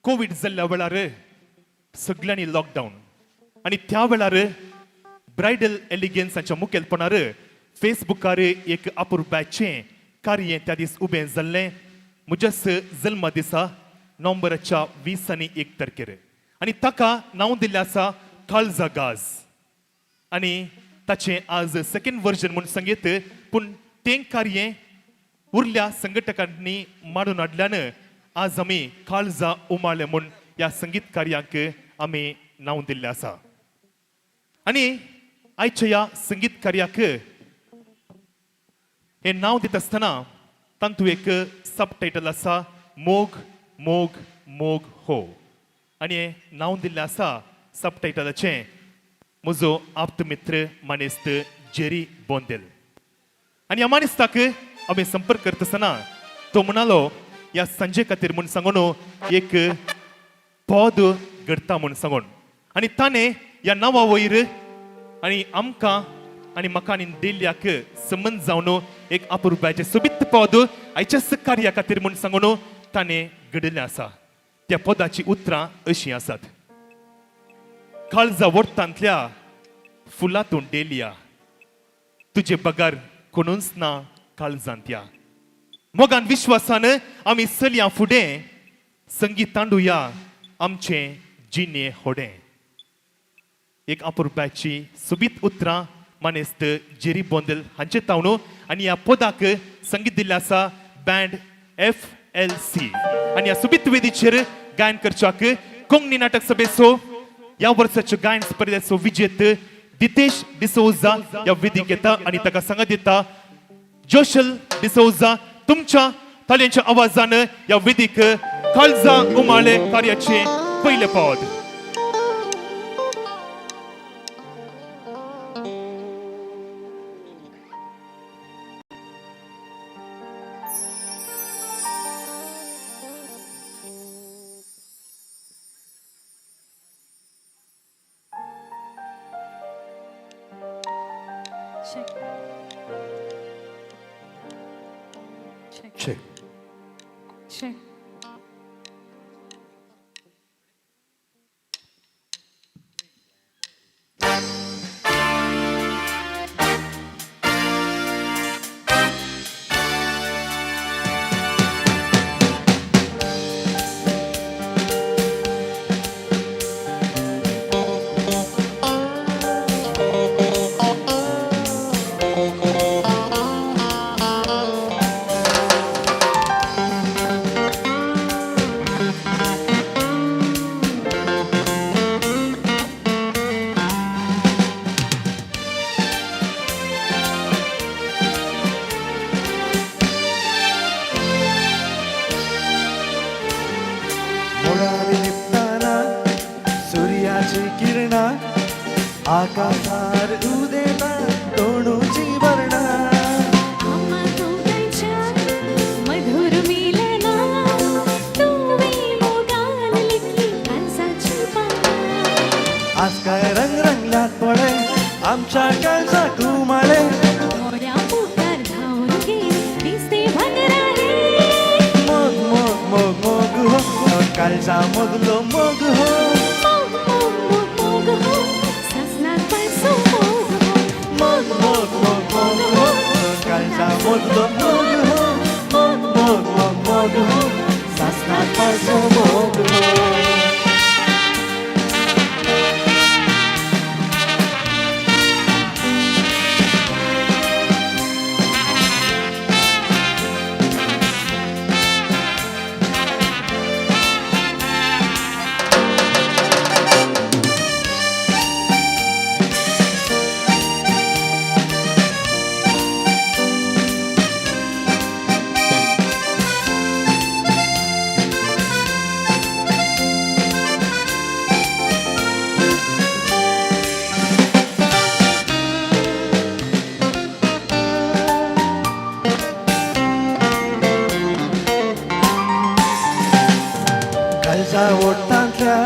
कोवीड जाल्ल्या वेळार सगळ्यांनी लॉकडावन आनी त्या वेळार ब्रायडल एलिगन्साच्या मुखेलपणार फेसबुकार एक अपुरबायचें कार्य त्या दीस उबें जाल्लें, म्हज्याच जल्मा दिसा नोव्हेंबराच्या 20 आनी 1 तारखेर. आनी ताका नांव दिल्लें आसा काळजा गाज. आनी ताचें आज सेकंड वर्जन म्हूण सांगीत, पूण तें कार्य उरल्या संघटकांनी मांडून हाडल्यान आज आमी काळजा उमाळे म्हूण ह्या संगीत कार्याक आमी नांव दिल्लें आसा. आनी आयच्या ह्या संगीत कार्याक हें नांव दिता आसतना तातूंत एक सब टायटल आसा, मोग मोग मोग हो. आनी हें नांव दिल्लें आसा सब टायटलाचें म्हजो आप्त मित्र मानेस्त जेरी बोंदेल. आनी ह्या मानेस्ताक आमी संपर्क करता आसतना तो म्हणालो ह्या सांजे खातीर म्हूण सांगून एक पद घडता म्हूण सांगून. आनी ताणें ह्या नांवा वयर आनी आमकां आनी म्हाका आनी दिल्ल्याक संबंद जावन एक अपुरबायचें सोबीत पद आयच्याच कार्या खातीर म्हूण सांगून ताणें घडिल्लें आसा. त्या पदाची उतरां अशीं आसात. काळजा वोर्तांतल्या फुलातून डेलिया, तुजे बगर कोणूच ना काळजांत. मोगान विश्वासान आमी चलया फुडें, संगीत तांडुया आमचें जिणे होडें. एक अपुरबायची सोबीत उतरां मानेस्त जेरी बोंदेल हांचे तावणू आनी ह्या पदाक संगीत दिल्लें आसा बँड FLC. आनी ह्या सोबीत वेदीचेर गायन करच्याक कोंकणी नाटक सभेचो ह्या वर्साच्यो गायन स्पर्धेचो विजेत दितेश डिसोजा ह्या वेदीक येता आनी ताका सांगत दिता जोशल डिसोजा. तुमच्या ताळयांच्या आवाजान ह्या वेदीक काळजा उमाळे कार्याचे पयलें पद. Check. Check. Check. Check. मोडार लिपताना सूर्याची किरणा, आकाशार उदेता तोणूची वर्णा. आम्हा दोघांच्या मधुर मिलना, तुवे मोगान लिखली कांसाची पाना. आज काय रंग रंगल्यात पळे आमच्या काळजाक उमाळे. थोड्या पोटार धावून गेली दिसते भांगराळे. मोग मोग मोग मोग हो, काळजा मदलो मोग हो. मोग मोग मोग मोग हो, सासनात पासो मोग हो. मोग मोग मोग मोग हो, काळजा मदलो मोग हो. मोग मोग मोग मोग हो, सासनात पासो मोग हो. काळजा ओठांतल्या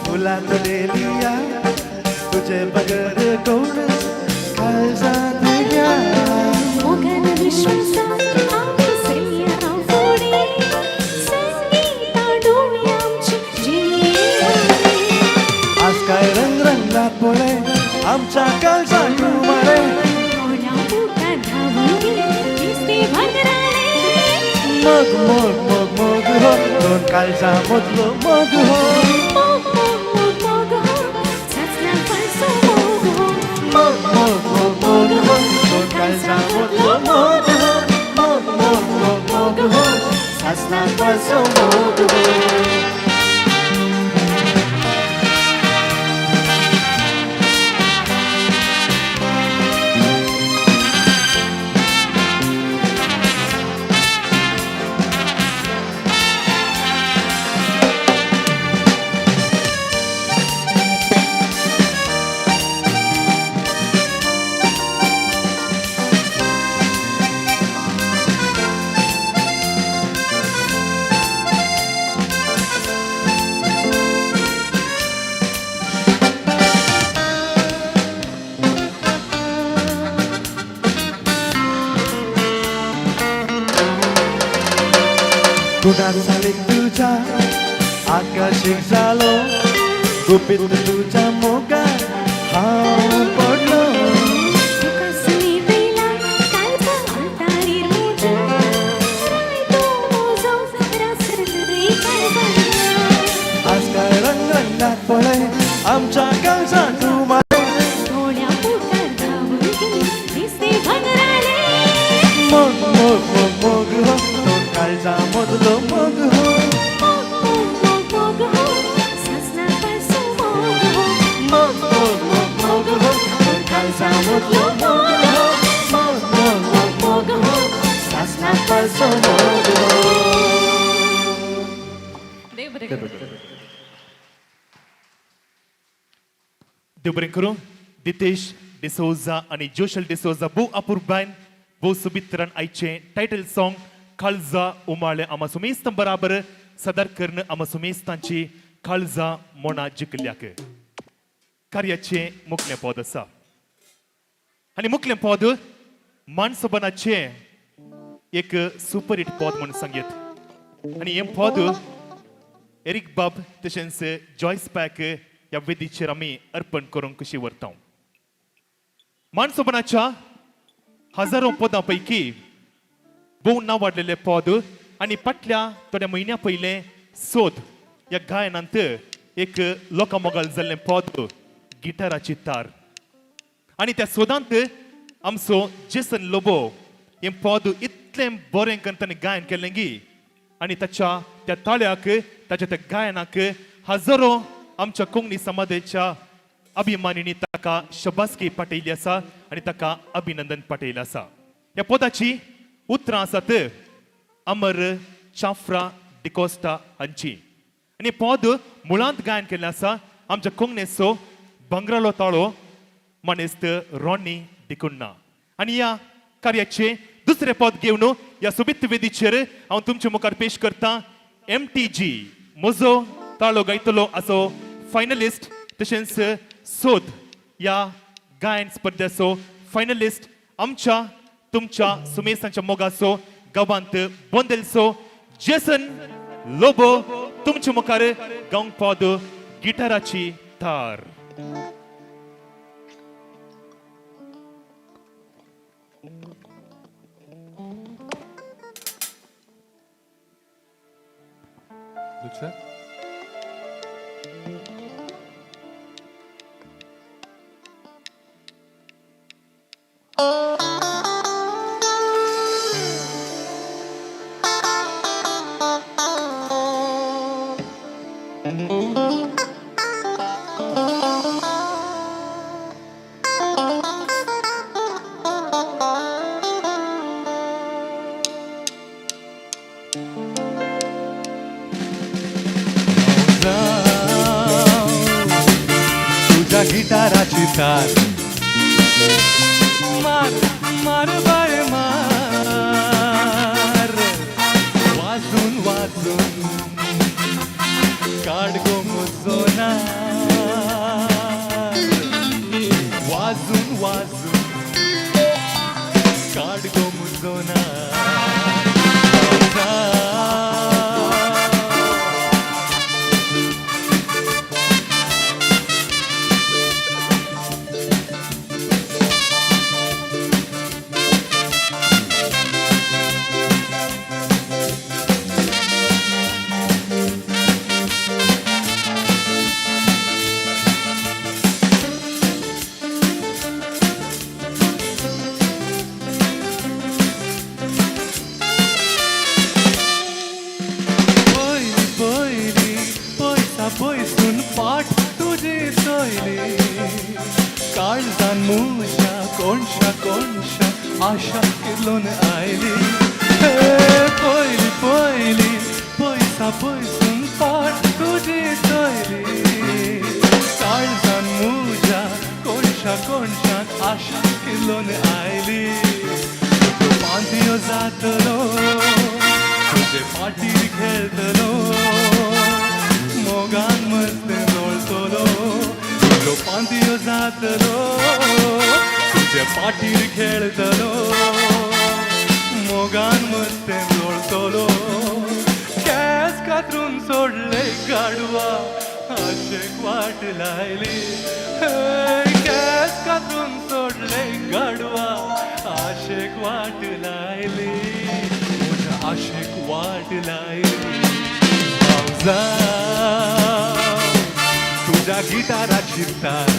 फुलात डेलिया, तुझे बगर कोण काळजात या. मोगान विश्वासान आम्ही चलया फुडें, संगीता डोळी आमची जिणे. आज काय रंग रंगलात पळे आमच्या काळजाक उमाळे. थोड्या पोटात धावून गेली दिसते भांगराळे. मोग मोग मोग मोग हो, दोन काळजा मदलो मोग हो. मोग मोग मोग मोग हो, सासना पासो मोग हो. मोग मोग मोग मोग हो, दोन काळजा मदलो मोग हो. मोग मोग मोग मोग हो, सासनात पासो मोग हो. गुणात सालीक तुझ्या आकाशीक जालो गुपीत तुज्या मोगार हांव पडलो. तुका वेला काळजा आल्तारीर म्हज्या राय तूं म्हजो रासलय काळजान. आज काय रंग रंगात पळय आमच्या काळजांत उमाळे. थोड्या मुखार धांवून गेली दिसते भांगराळे. मोग मोग मोग मोग हो तो काळजा मदलो मोग हो. मोग मोग मोग मोग हो सासना पासो मोग हो. मोग मोग मोग मोग हो तो काळजा मदलो मोग हो. मोग मोग मोग मोग हो सासना पासो मोग हो. देव बरें करूं. देव बरें करूं. दितेश डिसोजा आनी जोशल डिसोजा भोव अपुरबायन भोव सुबित्रान आयचें टायटल सॉंग काळजा उमाळे आमा सुमेस्तां बराबर सदर करून आमा सुमेस्तांची काळजा मोना जिखल्याक. कार्याचें मुखलें पद आसा आनी मुखलें पद मानसोबनाचें एक सुपरहिट पद म्हूण सांगयत आनी हें पद एरीक बाब तशेंच जॉयस पॅक ह्या वेदीचेर आमी अर्पण करूंक कशी व्हरता. मानसोबनाच्या हजारो पदां पैकी भोव नांवाडलेलें पद आनी फाटल्या थोड्या म्हयन्या पयलें सोद ह्या गायनांत एक लोकां मोगाल जाल्लें पद गिटाराची तार आनी त्या सोदांत आमचो जेसन लोबो हें पद इतलें बरें करून ताणें गायन केल्लें गी आनी ताच्या त्या ताळ्याक ताच्या त्या गायनाक हजारो आमच्या कोंकणी समाजाच्या अभिमानिनी ताका शबासकी पाठयली आसा आनी ताका अभिनंदन पाठयलें आसा. ह्या पदाची उतरां आसात अमर चाफ्रा डिकोस्टा हांची आनी पद मुळांत गायन केल्लें आसा आमच्या कोंकणीचो भांगरालो ताळो मानेस्त रॉनी डिकुन्ना. आनी ह्या कार्याचे दुसरें पद घेवन ह्या सोबीत वेदीचेर हांव तुमचे मुखार पेश करता MTG म्हजो ताळो गायतलो असो फायनलिस्ट तशेंच सोद ह्या गायन स्पर्धेचो फायनलिस्ट आमच्या तुमच्या सुमेसांच्या मोगाचो गांवांत बोंदेलचो जेसन लोबो तुमचे मुखार गावंक पद गिटाराची तार. Luce? तुझ्या गिटाराची तार मार मार बाय मार वाजून वाजून काड गो म्हजो नार वाजून वाजून काड गो म्हजो नार. पयली पयली पयसा पयसून पाट तुजी चोयली काळजान म्हज्या कोणशा कोणशा आशा किल्लोन आयली. हे पयली पयली पयसा पयसून पाट तुजी चोयली काळजान म्हज्या कोणशा कोणशान आशा किल्लोन आयली. तुजो पांदयो जातलो तुजे फाटीर खेळटलो मोगान मस्त लोळटलो तुजो पांदयो जातलो तुजे फाटीर खेळटलो मोगान मस्त लोळटलो. केस कातरून सोडले गाडवा आशेक वाट लायली. केस कातरून सोडले गाडवा आशेक वाट लायली, म्हज्या आशेक वाट लायली. हांव जावं तुज्या गिटाराची तार,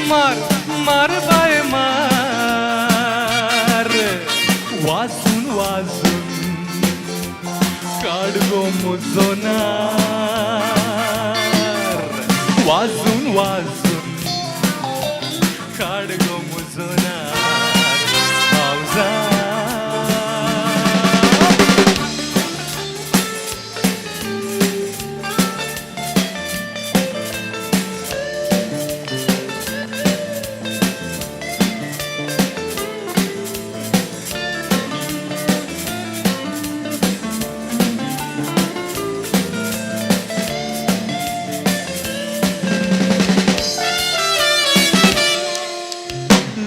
मार मार बाय मार, वाजून वाजून काड गो म्हजो नार, वाजून वाजून काड गो म्हजो नार. हांव जावं.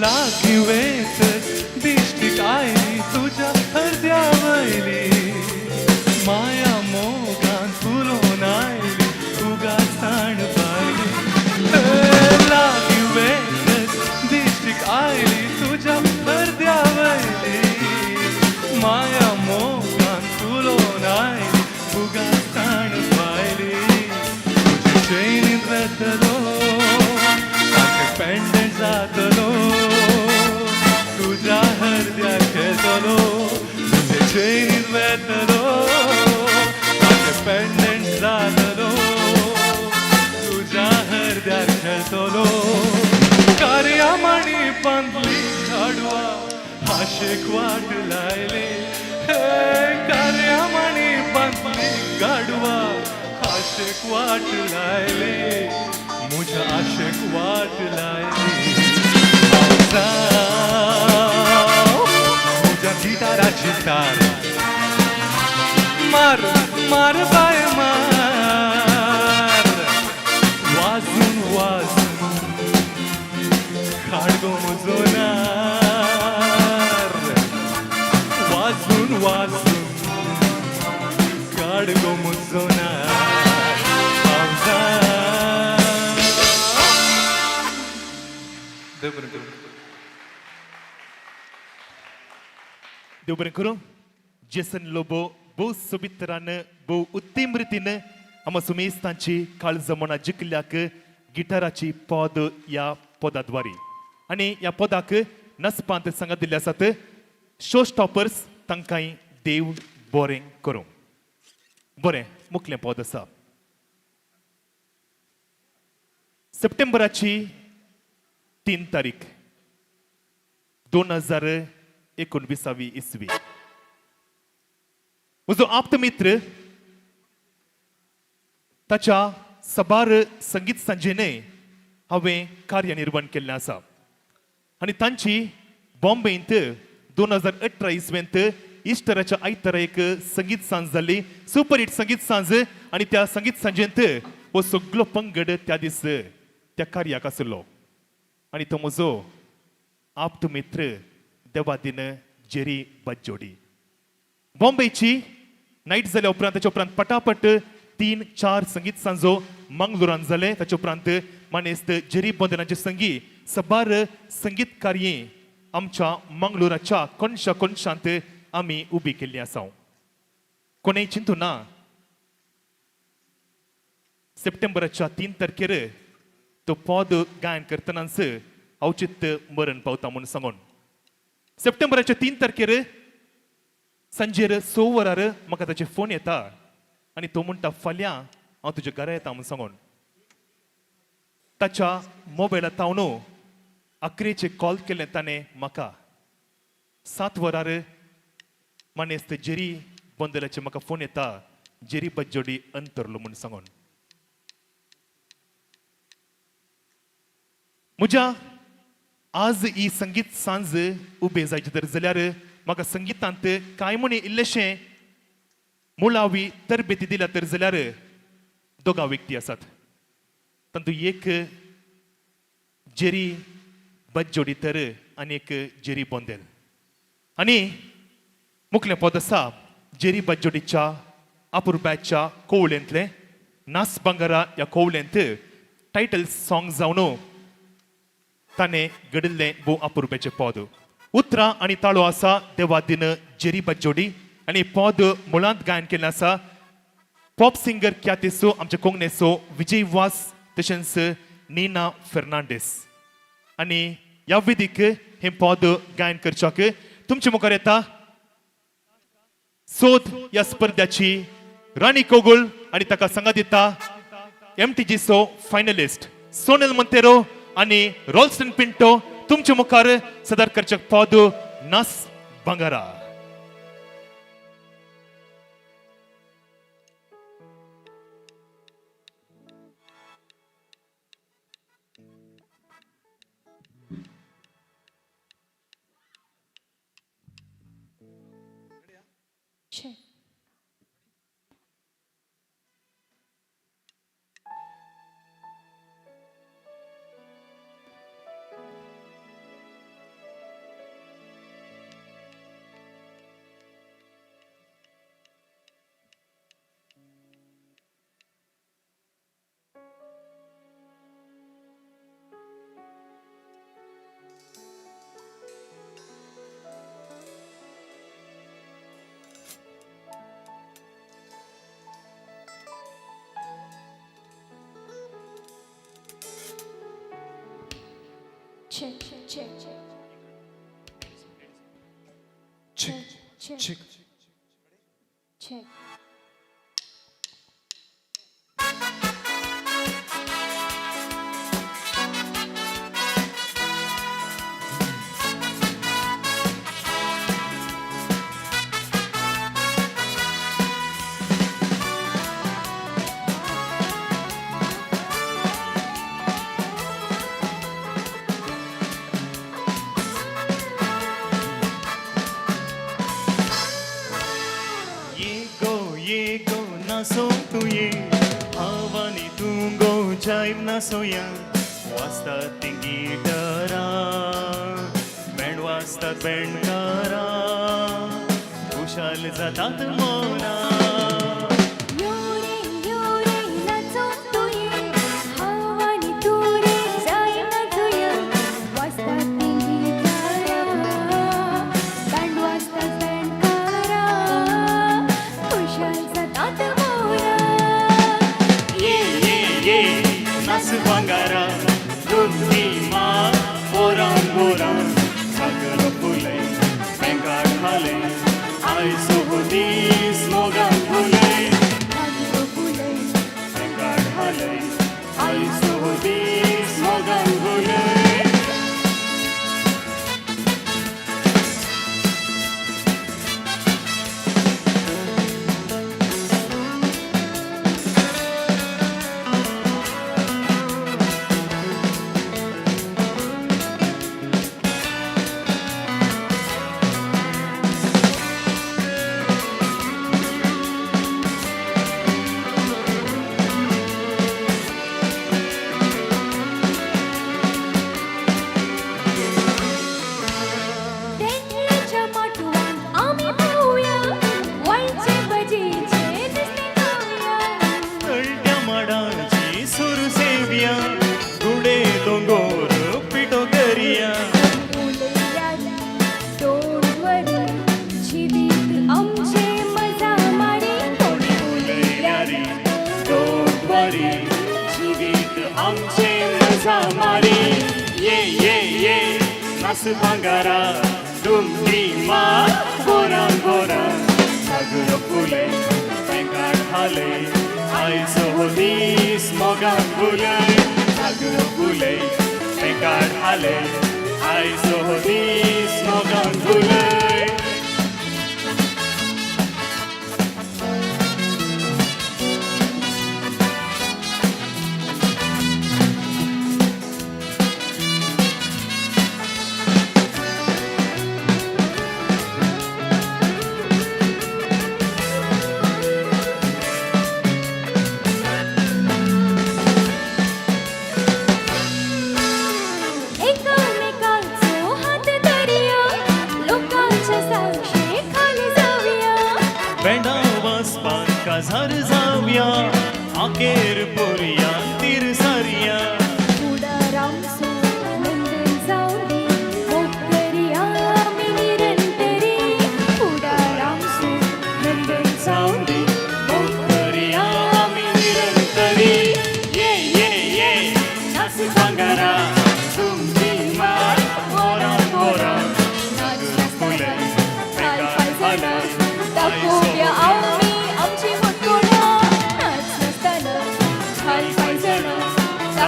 लागीं वेतच दिश्टीक आयली तुज्या हरद्या वयली माया, मोगान फुलोवन आयली उगासाण बायली. लागीं वेतच दिश्टीक आयली तुज्या हरद्या वयली माया, मोगान फुलोवन आयली उगासाण बायली. तुजे चेनींत वेतलो ताचें पेंडंट जातलो, तुज्या हरद्यार खेळटलो. तुजे चेनींत वेतलो ताचें पेंडंट जातलो, तुज्या हरद्यार खेळटलो. कार्या माणी बांदली गाडवा आशेक वाट लायली. हे कार्या माणी बांदली गाडवा आशेक वाट लायली, म्हज्या आशेक वाट लायली. हांव जावं म्हज्या गिटाराची तार, मार मार बाय मार, वाजून वाजून काड गो म्हजो नार, वाजून वाजून काड गो म्हजो नार. हांव जावं. देव बरें करूं. देव बरें करूं. जेसन लोबो भोव सोबीत तरान, भोव उत्तम रितीन आमा सुमेस्तांची काळजां मनां जिखल्याक गिटाराची पद ह्या पदाद्वारी. आनी ह्या पदाक नसपांत सांगात दिल्ले आसात शो स्टॉपर्स, तांकांय देव बरें करूं. बरें, मुखलें पद आसा. सप्टेंबराची 3 तारीख, 2019वी इसवी. म्हजो आप्त मित्र, ताच्या सबार संगीत सांजेने हांवें कार्यनिर्वण केल्लें आसा आनी तांची बॉम्बेंत 2018 इसवेंत इस्टराच्या आयतारा एक संगीत सांज जाली, सुपर हिट संगीत सांज. आनी त्या संगीत सांजेंत हो सगलो पंगड त्या दीस त्या कार्याक आशिल्लो. आनी तो म्हजो आप्त मित्र देवादीन जेरी बज्जोडी. बॉम्बेची नायट जाल्या उपरांत, ताच्या उपरांत पटापट तीन चार संगीत सांजो मंगलोरान जाले. ताच्या उपरांत मानेस्त जेरी बोंदेलांचे संगी सबार संगीत कार्ये आमच्या मंगलोराच्या कोनशा कोनशांत आमी उबी केल्ली आसा. कोणेय चिंतू ना, सप्टेंबराच्या 3 तारखेर तो पद गायन करतनाच अवचित मरण पावता म्हूण सांगून. सप्टेंबराच्या 3 तारखेर सांजेर 6 वरार म्हाका ताचे फोन येता आनी तो म्हणटा, फाल्यां हांव तुज्या घरा येता म्हूण सांगून. ताच्या मोबायला तावन अकरेचे कॉल केले ताणें म्हाका. 7 वरार मानेस्त जेरी बोंदलाचे म्हाका फोन येता, जेरी बज्जोडी अंतरलो म्हूण सांगून. म्हज्या आज ही संगीत सांज उबे जायचे तर जाल्यार म्हाका संगितांत कांय म्हणी इल्लेशें मुळावी तरबेती दिल्या तर जाल्यार दोगां व्यक्ती आसात. तातूंत एक जेरी बज्जोडी तर आनी एक जेरी बोंदेल. आनी मुखलें पद आसा जेरी बज्जोडीच्या. अपुरबायच्या कोवळेंतलें नास बांगारा ह्या कोवळेंत टायटल सॉंग जावन ताणें घडिल्लें भोव अपुरबायचें पद. उतरां आनी ताळो आसा देवादीन जेरी बज्जोडी आनी पद मुळांत गायन केल्लें आसा पॉप सिंगर ख्यातीचो आमच्या कोंकणीचो विजय वास तशेंच नीना फेर्नांडीस. आनी ह्या विधीक हें पद गायन करच्याक तुमचे मुखार येता सोद ह्या स्पर्ध्याची राणी कोगुळ आनी ताका सांगात दिता एमटीजीचो फायनलिस्ट सोनेल मोंतेरो आनी रोल्स्टन पिंटो. तुमचे मुखार सदर करच्याक पद नास बांगारा. Check. Check, check, check. Check, check. Check. ये गो ये गो नासो तुये, हांव आनी तूं गो जायव नासोया. वाजतात तीं गिटारां, बँड वाजतात बँडकारां, खुशाल जातात मोनां. यो रे यो रे नाचो तुये, हांव आनी तूं रे जाय नाचुया. वाजतात तीं गिटारां, बँड वाजतात बँडकारां, खुशाल जातात मोरां. ये ये ये नास बांगारा, दोन मार बोरां बोरां, सागर फुलय पेंगार घालय, आयज हो दीस मोगान फुलय. नागरो फुलय, पेंगार घालय, आयज हो दीस मोगान फुलय. तेंगल्याच्या माटवान आमी पावया, वायचे भजीचे नुस्तें खावया. तळट्या माडाची सुर सेवया, गुडे दोंगोर पिठो करया. उलयात तोंडवरी जिवीत आमचे मजा मारी. कोणी उलयल्यारी दोंगरी जिवीत आमचे मजा मारी. ये ये ये नास भांगारा, डुमडी मार बोरां बोरां, सागर फुले पेंगार घालय, आयज हो दीस मोगान फुलय. सागर फुले पेंगार घालय, आयज हो दीस मोगान फुलय. एकामेकाचो हात धरया, लोकांच्या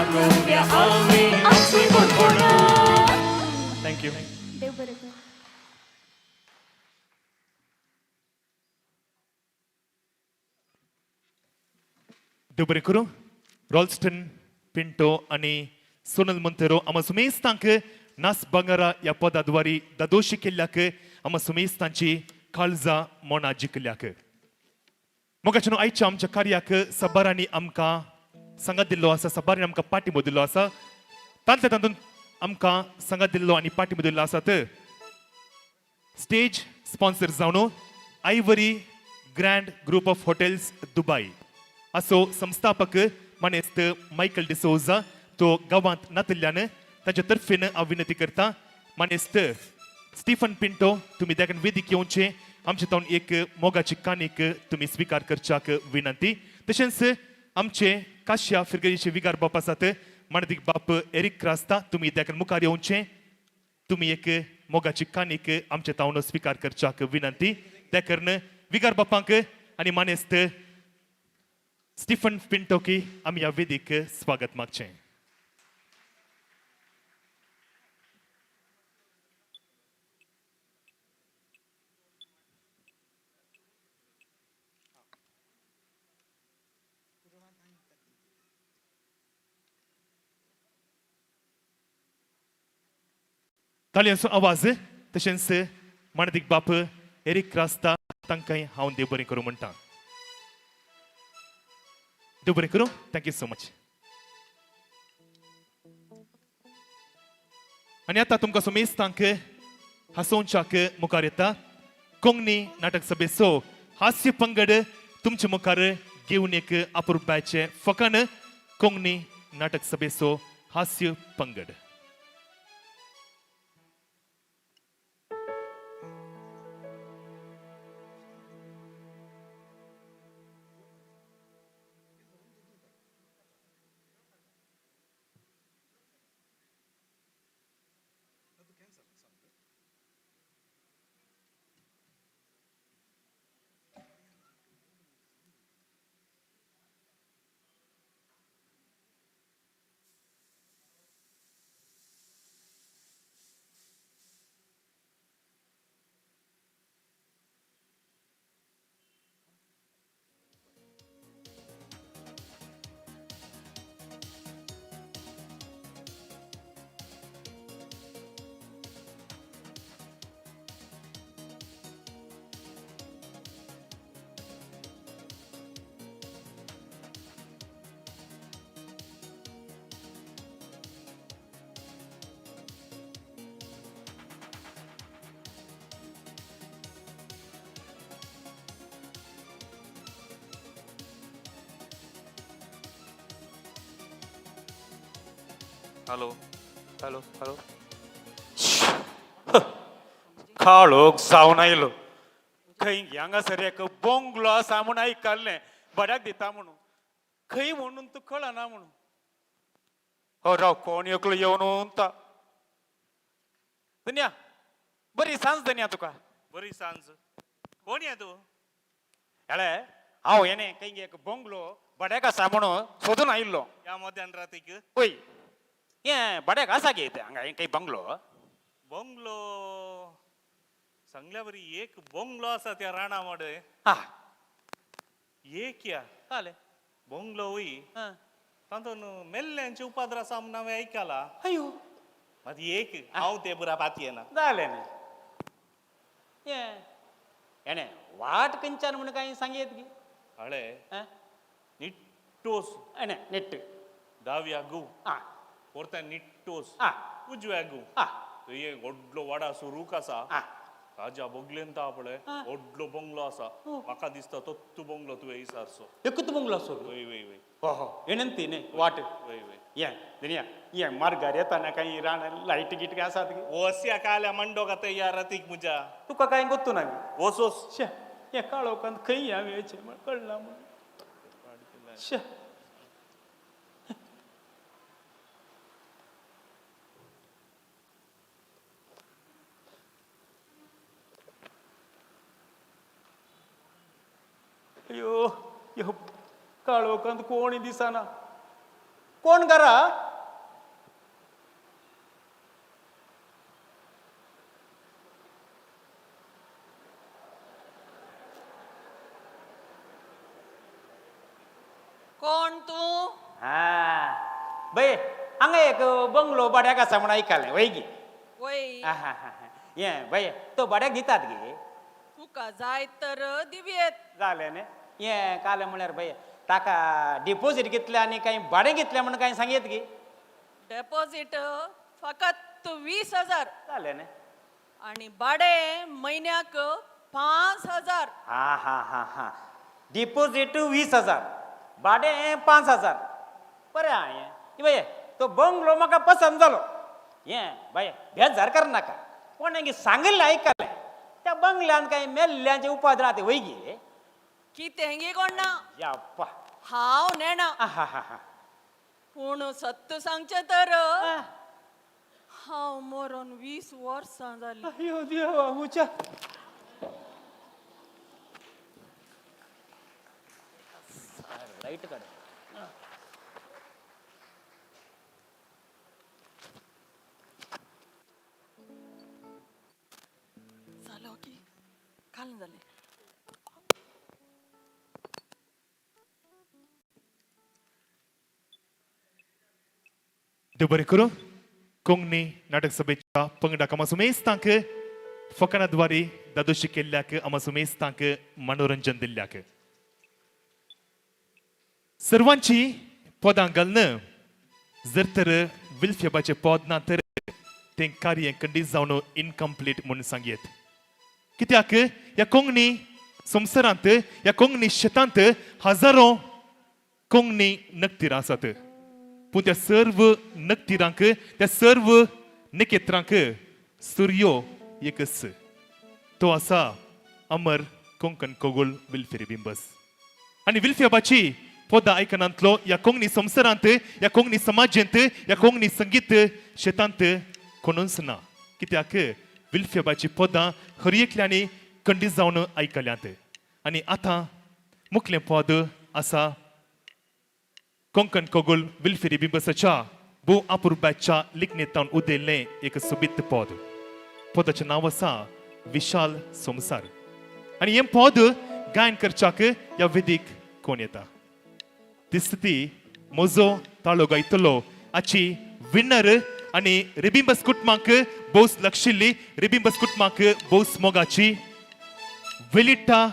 दाखोवया आमी आमची व्हडपणां. Thank you. देव बरें करूं. देव बरें करूं. रॉल्स्टन पिंटो आनी सोनल मंतेरो आमा सुमेस्तांक नास बांगारा ह्या पदाद्वारी दादोशी केल्ल्याक, आमा सुमेस्तांची काळजा मनां जिखल्याक. मोगाच्यानो, आयच्या आमच्या कार्याक सबारांनी आमकां सांगात दिल्लो आसा, सबारांनी आमकां पाठिंबो दिल्लो आसा. तांतल्या तातूंत आमकां सांगात दिल्लो आनी पाठिंबो दिल्लो आसात स्टेज स्पॉन्सर जावन Ivory Grand Group of Hotels Dubai असो संस्थापक मानेस्त मायकल डिसोजा. तो गांवांत नातिल्ल्यान ताच्या तर्फेन हांव विनंती करता, मानेस्त स्टीफन पिंटो, तुमी देखून वेदीक येवचे. आमचे तावन एक मोगाची काणीक तुमी स्विकार करच्याक विनंती. तशेंच आमचे काश्या फिरगजीचे विगार बाप आसात, मानदीक बाप एरीक क्रास्ता, तुमी देखून मुखार येवचे. तुमी एक मोगाची काणीक आमचे तावन स्विकार करच्याक विनंती. त्या करून विगार बापांक आनी मानेस्त स्टीफन पिंटोकी आमी ह्या वेदीक स्वागत मागचें. ताळयांचो आवाज. तशेंच मानदीक बाप एरीक क्रास्ता, तांकांय हांव देव बरें करूं म्हणटा. देव बरें करूं. Thank you so much. आनी आतां तुमकां सुमेस्तांक हांसोवच्याक मुखार येता कोंकणी नाटक सभेचो हास्य पंगड. तुमचे मुखार घेवन एक अपुरबायचें फकाण, कोंकणी नाटक सभेचो हास्य पंगड. Hello hello hello. काळोख जावन आयलो. खंय हांगासर एक बोंगलो आसा म्हूण आयकल्लें, बऱ्याक दिता म्हणून. खंय म्हणून तूं कळना म्हणून. हो राव, कोण एकलो येवन उंता. धन्या, बरी सांज धन्या तुका. बरी सांज. कोण या तूं? हेळे, हांव येणे खंय एक बोंगलो भाड्याक आसा म्हणून सोदून आयिल्लो. ह्या मध्यान रातीक? वय, हें भाड्याक आसा गे हांगा हें खंय बंगलो? बंगलो सांगल्या बरी, एक बंगलो आसा त्या राणा मडे. हा. एक या जालें. बंगलो वय. हां. तातूंत मेल्ल्यांचे उपाद्र आसा म्हूण हांवें आयकला. अयो. मात एक हांव ते बुरा पातयेना. जालें न्ही. हें हेणें वाट खंयच्यान म्हूण कांय सांगयत गी? हळे. आं. निट्टोस. हेणें निट्ट. दाव्या गो. आं. परत्या निट्टोस. आं. उजव्या गो. आं. थंय एक व्हडलो वाडा सुरूक आसा. आं. ताज्या बगलेन ता पळय व्हडलो बंगलो आसा. म्हाका दिसता तोत्तू बंगलो तुवें विचारचो. एकूच बंगलो आसो? वय वय वय. हो हो, हेणें ती न्ही वाट? वय वय. हें धनया, हें मार्गार येताना कांय रान लायट गीट काय आसात गे? वस्या काल्या मंडो का तयार रातीक मुज्या. तुका कांय गोत्तू ना गे? वस वस. शे, हें काळोखांत खंय हांवें वयचें म्हण कळना म्हण. शे. अयो, ह्यो काळोखांत कोण दिसना. कोण घरा? कोण तूं? हा बये, हांगा एक बंगलो भाड्याक आसा म्हूण आयकलें, वय गी? वय. हा हा हा हें बये, तो भाड्याक दितात गे? तुका जाय तर दिवयेत. जालें न्ही. हें कालें म्हळ्यार बये, ताका डिपोजीट कितलें आनी कांय भाडें कितलें म्हूण कांय सांगयत गी? डेपॉझिट फकत 20,000. जालें न्ही. आणि भाडें म्हयन्याक 5,000. हा हा हा हा डिपोजीट 20,000, भाडें 5,000. बरें आहा हें. बये, तो बंगलो म्हाका पसंत जालो. हें बाये, बेजार करनाका. कोणें सांगिल्लें आयकलें, त्या बंगल्यान कांय मेल्ल्यांचे उपाद राहते वय गे? कितेंगी कोण ना. यप्पा. हांव नेणा. हा हा हा पूण सत्य सांगचें तर हांव मरोन 20 वर्सां जालीं. अयो देवा उच्या. लायट काड. जालो की काल जालें. देव बरें करूं कोंकणी नाटक सभेच्या पंगडाक आमा सुमेस्तांक फकाणाद्वारे दादोशी केल्ल्याक, आमा सुमेस्तांक मनोरंजन दिल्ल्याक. सर्वांची पदां घालून जर तर विल्फेबाचें पद ना तर तें कार्य खंडीत जावन इनकम्प्लीट म्हूण सांगयेत. कित्याक ह्या कोंकणी संवसारांत, ह्या कोंकणी शेतांत हजारो कोंकणी नक्तिरां आसात, पूण त्या सर्व नक्तिरांक, त्या सर्व नखेत्रांक सुर्यो एकच, तो आसा अमर कोंकण कोगूळ विल्फेरी बिंबस. आनी विल्फेबाची पदां आयकनांतलो ह्या कोंकणी संवसारांत, ह्या कोंकणी समाजेंत, ह्या कोंकणी संगीत शेतांत कोणूच ना. कित्याक विल्फेबाची पदां हर एकल्यांनी खंडीत जावन आयकल्यांत. आनी आतां मुखलें पद आसा कोंकण कोगूळ विल्फेरी बिंबसाच्या भोव अपुरबायच्या लिखणेंतावन उदेल्लें एक सोबीत पद. पदाचें नांव आसा विशाल संवसार. आनी हें पद गायन करच्याक ह्या वेदीक कोण येता दिसता ती म्हजो ताळो गायतलो हाची विनर आनी रिबिंबस कुटुंबाक भोवस लागशिल्ली, रिबिंबस कुटुंबाक भोवस मोगाची वेलिटा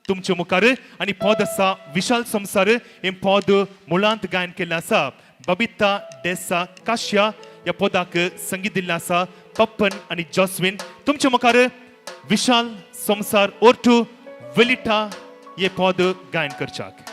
तुमचे मुखार. आनी पद आसा विशाल संवसार. हें पद मुळांत गायन केल्लें आसा बबिता डेसा काश्या. ह्या पदाक संगीत दिल्लें आसा पप्पन आनी जॉस्विन. तुमचे मुखार विशाल संवसार ओर्टू वेलिटा हे पद गायन करच्याक.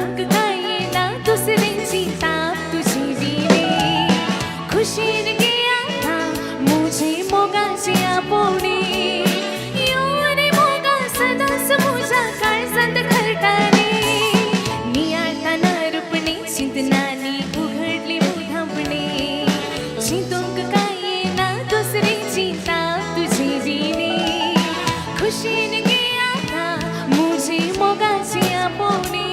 चिंतूंक काय येना दुसरेंची ताप तुजी विणे खुशीन गे आतां म्हजे मोगाची आपोवणी यो रे मोगा सदांच म्हज्या काळजांत घरटाने नियाळताना रुपणे चिंतनानी उघडली मुधापणे चिंतूंक काय येना दुसरेंची ताप तुजी विणे खुशीन गे आतां म्हजे मोगाची आपोवणी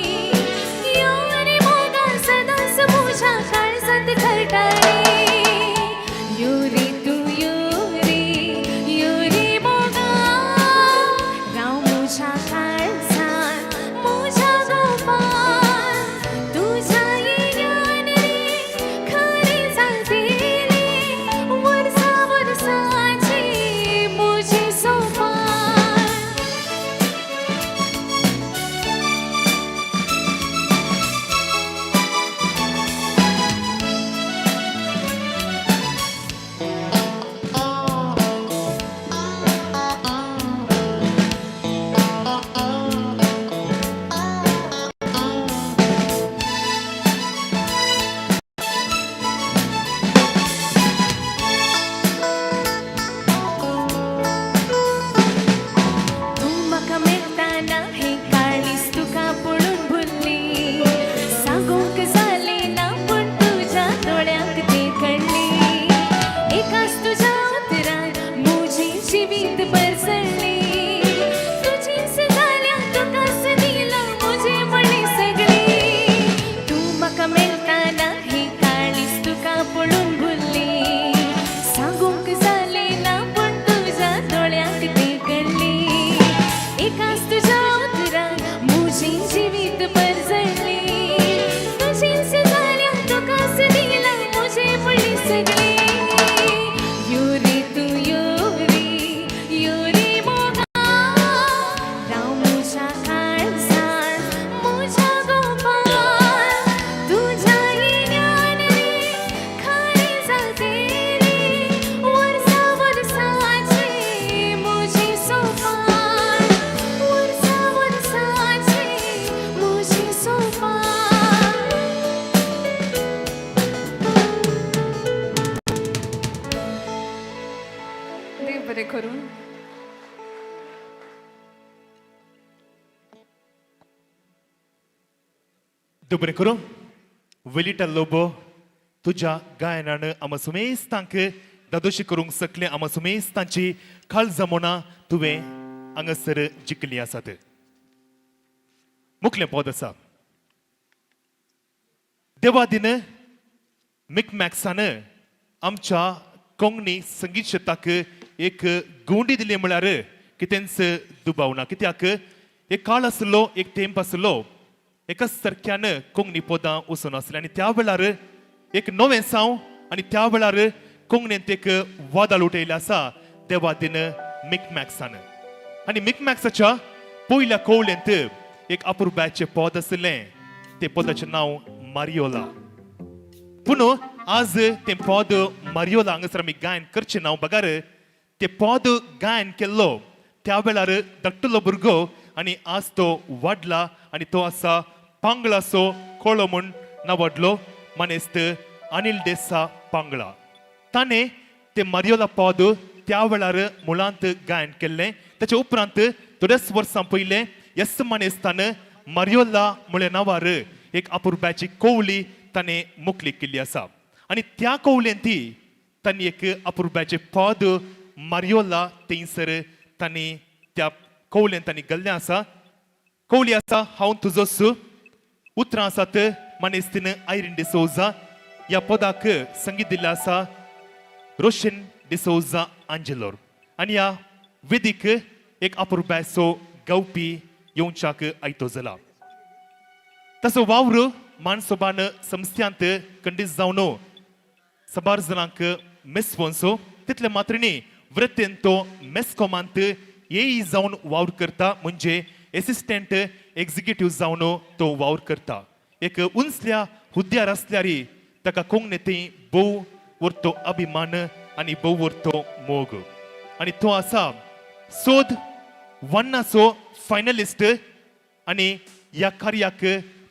यो रे मोगा सदांच म्हज्या काळजांत घरटाने यो रे तूं यो रे यो रे मोगा राव म्हज्या काळजांत म्हज्या गोपान तुज्या येण्यान रे खरें जातलें वर्सां वर्सांची म्हजी सोपान. तूं म्हाका मेळटाना हें काळीज तुका पळोवन भुल्ली सांगूंक जालें ना पूण तुज्या दोळ्यांक तें कळ्ळें एकाच तुज्या उतरान म्हजें जिवीत परजळ्ळें तुजीच जाल्या तुकाच दिलां म्हजें म्हणलें सगळें तूं म्हाका मेळटाना हें काळीज तुका पळोवन भुल्ली सांगूंक जालें ना पूण तुज्या दोळ्यांक तें कळ्ळें एकाच तुज्या उतरान म्हजें जिवीत परजळ्ळें तुजीच जाल्या तुकाच दिलां म्हजें म्हणलें सगळें यो रे तूं यो रे यो रे मोगा राव म्हज्या काळजांत म्हज्या गोपान तुज्या येण्यान रे खरें जातलें वर्सां वर्सांची म्हजी सोपान वर्सां वर्सांची म्हजी सोपान. देव बरें करूं. देव बरें करूं वेलिटा लोबो, तुज्या गायनान आमा सुमेस्तांक दादोशी करूंक सकलें. आमा सुमेस्तांची काळजां मोनां तुवें हांगासर जिखली आसात. मुखलें पद आसा देवादीन मिकमॅक्सान आमच्या कोंकणी संगीत शेताक एक गुंडी दिली म्हळ्यार कितेंच दुबाव ना, कित्याक एक काळ आसलो, एक तेंप आसलो, एकाच सारक्यान कोंकणी पदां वचून आसलीं आनी त्या वेळार एक नवें साव आनी त्या वेळार कोंकणींत एक वादळ उठयलें आसा देवादीन मिकमॅक्सान. आनी मिकमॅक्साच्या पयल्या कोवळेंत एक अपुरबायचें पद आशिल्लें, ते पदाचें नांव मारियोला. पूण आज तें पद मारियोला हांगासर आमी गायन करचें ना, बगार तें पद गायन केल्लो त्या वेळार धाकटुलो भुरगो आनी आज तो वाडला आनी तो आसा पांगळाचो कोळो म्हूण नांवाडलो मानेस्त अनिल डेसा पांगळा. ताणें तें मारियोला पद त्या वेळार मुळांत गायन केल्लें. ताच्या उपरांत थोड्याच वर्सां पयलें येस मानेस्तान मारियोला म्हळ्या नांवार एक अपुरबायची कोवली ताणें मुकली केल्ली आसा आनी त्या कोवलेंत ती तांणी एक अपुरबायचें पद मारियोला थंयसर तांणी त्या कोवलेंत तांणी घाल्लें आसा. कोवली आसा हांव तुजोच. उतरां आसात मानेस्तीन आयरीन डिसोजा. ह्या पदाक संगीत दिल्लें आसा रोशन डिसोजा आंजेलोर आनी ह्या वेदीक एक अपुरबायचो गावपी येवच्याक आयतो जाला. तसो वावर मानसोबान संस्थ्यांत खंडीत जावन साबार जाणांक मेसवंसो तितले मात्र न्ही, वृत्तेन तो मेस्कॉमांत एई जावन वावर करता, म्हणजे एसिस्टंट एक्झिक्युटीव जावन तो वावर करता. एक उंचल्या हुद्द्यार आसल्यार ताका कोंकणी थंय भोव वरतो अभिमान आनी भोव वरतो मोग आनी तो आसा सोद वन्नाचो फायनलिस्ट आनी ह्या कार्याक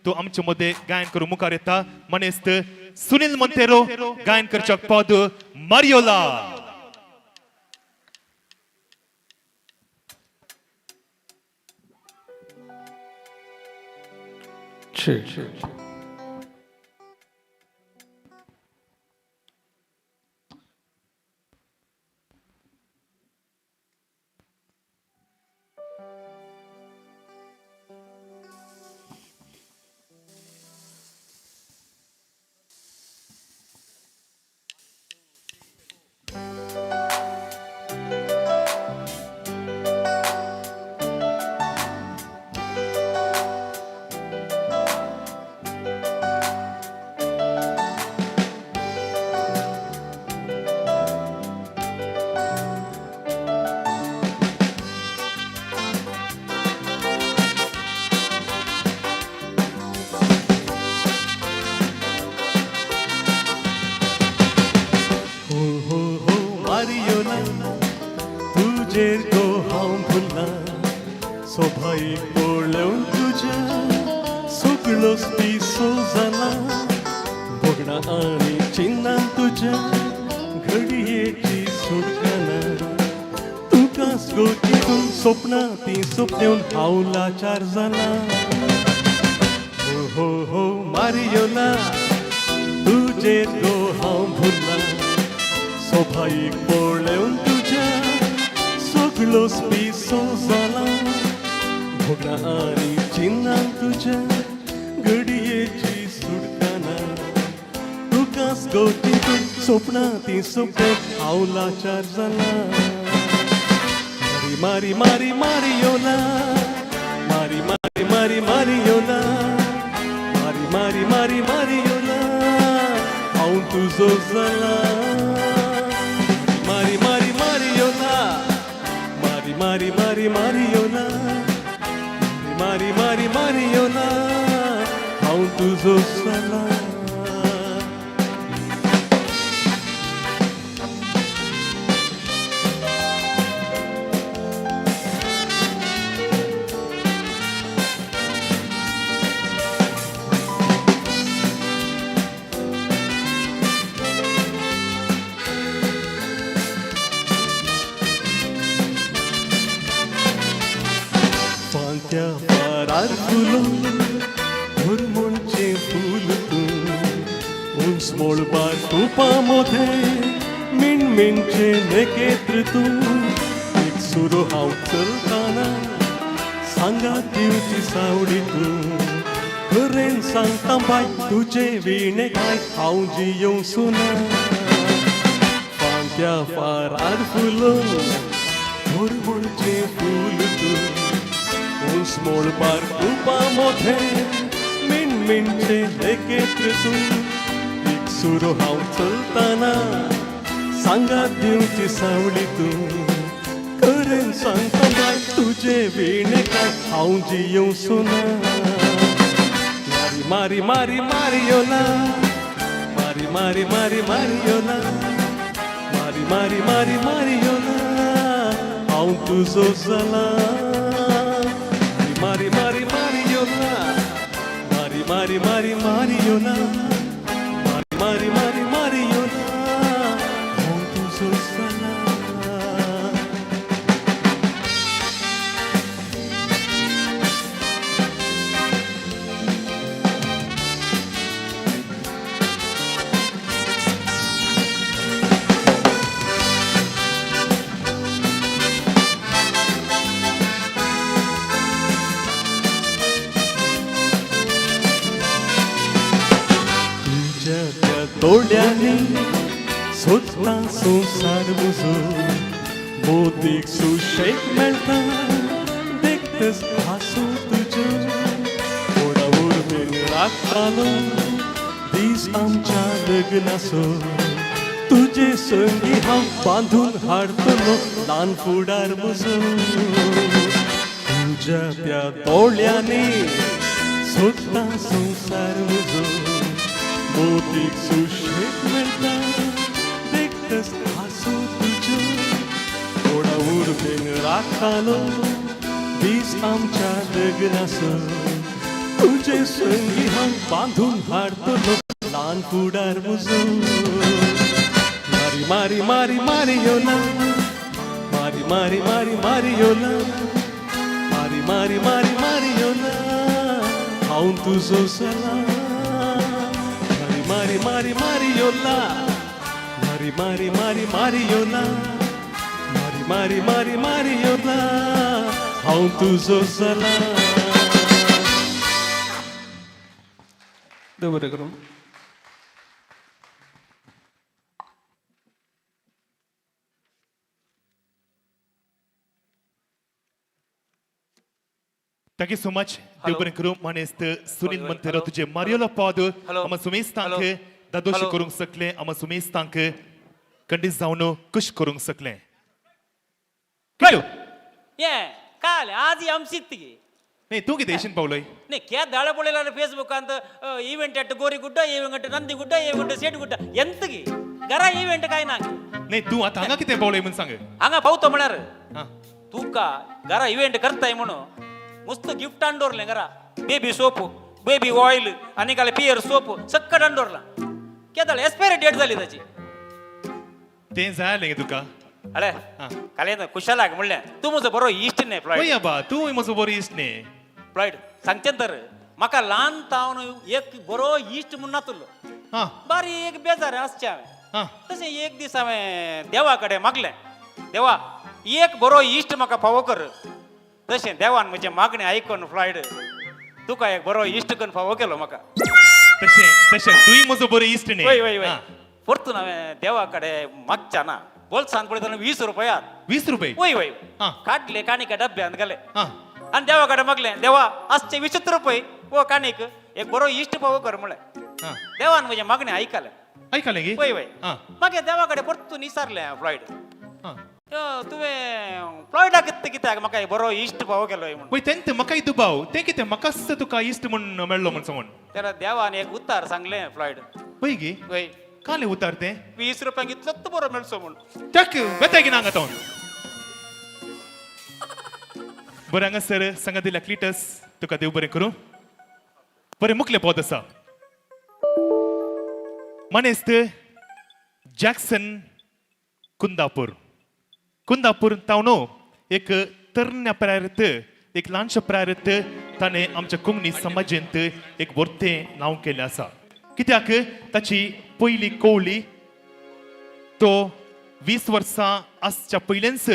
तो आमचे मदें गायन करूं मुखार येता मानेस्त सुनील मंतेरो गायन करच्याक पद मारियोला. हो हो हो मारियोला, तुजेर गो हांव भुल्ला, सोभाई पळोवन तुज्या सगळोच पिसो जाला, भोगणां आनी चिन्नां तुज्या घडयेची सुटकाना, तुकाच गो चिंतून सपनां तीं सपनेवन हांव लाचार जाला. हो हो हो मारियोला, तुजेर गो हांव भुल्ला, सोभाईक पळोवन तुज्या सगळोच पिसो जाला, भोगणां आनी चिन्नां तुज्या घडयेची सुटकाना, तुकाच गो चिंतून सपनां तीं सपनेवन हांव लाचार जाला. मारी मारी मारी मारियोला, मारी मारी मारी मारियोला, मारी मारी मारी मारियोला, हांव तुजो जाला. मारी मारी मारियोला, मारी मारी मारी मारियोला, मारी मारी मारियोला, हांव तुजो जाला. फांत्या पारार फुलोन हुरमुणचें फूल तूं, उंच मळबार तुपा मोधें मिणमिणचें नेकेत्र तूं, एक सुरो हांव चलताना सांगात दिवची सावडी तूं, खरें सांगता बाय तुजे विणे काय हांव जियोवं सुना. फांत्या फारार फुलोन हुरमुणचें फूल तूं, उंच मळबार तुपा मोधें मिणमिणचें नेकेत्र तूं, एक सुरो हांव चलताना सांगात दिवची सावळी तूं, खरें सांगता बाय तुजे विणे काय हांव जियोवं सुना. मारी मारी मारी मारियोला, मारी मारी मारी मारियोला, मारी मारी मारी मारियोला, हांव तुजो जाला. मारी मारी मारियोला, मारी मारी मारी मारियोला, मारी मारी मारी मारियोला, हांव तुजो जाला. तुज्या त्या दोळ्यांनी सोदता संवसार म्हजो, बोधीक सुशेग मेळटा देखतच हांसो तुज्यो, कोणा उर्बेन राखतालो दीस आमच्या लग्नाचो, तुजे संगी हांव बांदून हाडटलो ल्हान फुडार म्हजो. तुज्या त्या दोळ्यांनी सोदता संवसार म्हजो, बोधीक सुशेग मेळटा देखतच हांसो तुज्यो, कोणा उर्बेन राखतालो दीस आमच्या लग्नाचो, तुजे संगी हांव बांदून हाडटलो ल्हान फुडार म्हजो. मारी मारी मारी मारियोला, मारी मारी मारी मारियोला, मारी मारी मारी मारियोला, हांव तुजो जाला. मारी मारी मारी मारियोला, मारी मारी मारी मारियोला, मारी मारी मारी मारियोला, हांव तुजो जाला. देव बरें करूं. Thank you so much. देव बरें करूं. मानेस्त सुनील मंतेरो, तुजे मारियोलो पद आमा सुमेस्तांक दादोशी करूंक शकले, आमा सुमेस्तांक कंडीस जावन खुश करूंक शकले. किटू ये काल आज आमचीत ती. न्ही, तूं कितें येशीन पावलोय? न्ही, क्या दाळ पळयला फेसबुकांत, event at Gorigudda, event Nandigudda, event Shetgudda, ಎಂತಗಿ ಗರ ಇವೆಂಟ್ काय ना. न्ही, तूं आतां हांगा कितें पावलोय म्हूण सांग. हांगा पावतो म्हळ्यार तुका घरा इव्हेंट करताय म्हणून मस्त गिफ्ट हाडून दवरलें घरा. बेबी सोप, बेबी ऑयल आनी काल पियर सोप सक्कट हाडून दवरलां. कितें जालें, एक्सपायरी डेट जाली ताची. तें जाय आसलें गे तुका? अळे, काल खुशालाक म्हणलें तूं म्हजो बरो इश्ट न्ही फ्लॉयड. पळय आबा, तूं म्हजो बरो इश्ट न्ही. फ्लॉयड, सांगचें तर म्हाका ल्हान तावन एक बरो इश्ट म्हूण नातुल्लो. बारीक एक बेजार आसचें हांवें. तशें एक दीस हांवें देवा कडेन मागलें, देवा एक बरो इश्ट म्हाका फावो कर. तशें देवान म्हजें मागणें आयकून फ्लॉयड तुका एक बरो इश्ट करून फावो केलो म्हाका. तशें तशें तूंय म्हजो बरो इश्ट न्ही. वय वय वय, परतून हांवें देवा कडेन मागच्या ना, बोल्सान पळयतना 20 रुपया. 20 रुपये? वय वय. काडले काणिका डब्यांत घाले आनी देवा कडेन मागलें, देवा आसचे 20 रुपये हो काणीक एक बरो इश्ट पावो कर म्हणलें. देवान म्हजें मागणें आयकलें. आयकलें गे? वय वय. मागीर देवा कडेन परतून विचारलें फ्लॉयड, तुवें फ्लॉयडाक कित्याक म्हाका एक बरो इश्ट पावो केलो म्हूण. पळय तेंत म्हाकाय दुबाव, तें कितें म्हाकाच तुका इश्ट म्हूण मेळ्ळो म्हूण सांगून. तेन्ना देवान एक उतार सांगलें फ्लॉयड. पळय गे. वय. काले उतार तें? 20 रुपयांक इतलोच बरो मेळचो म्हूण. त्याक वेताय ना हांगा तो. बरें, हांगासर सांगा दिल्या क्लिटस, तुका देव बरें करूं. बरें, मुखलें पद आसा मानेस्त जॅक्सन कुंदापूर. कुंदापूर तावनो एक तरण्या प्रायरत, एक ल्हानशा प्रायरत ताणें आमच्या कोंकणी समाजेंत एक वर्तें नांव केल्लें आसा. कित्याक ताची पयली कोवली तो 20 वर्सां आसच्या पयलेंच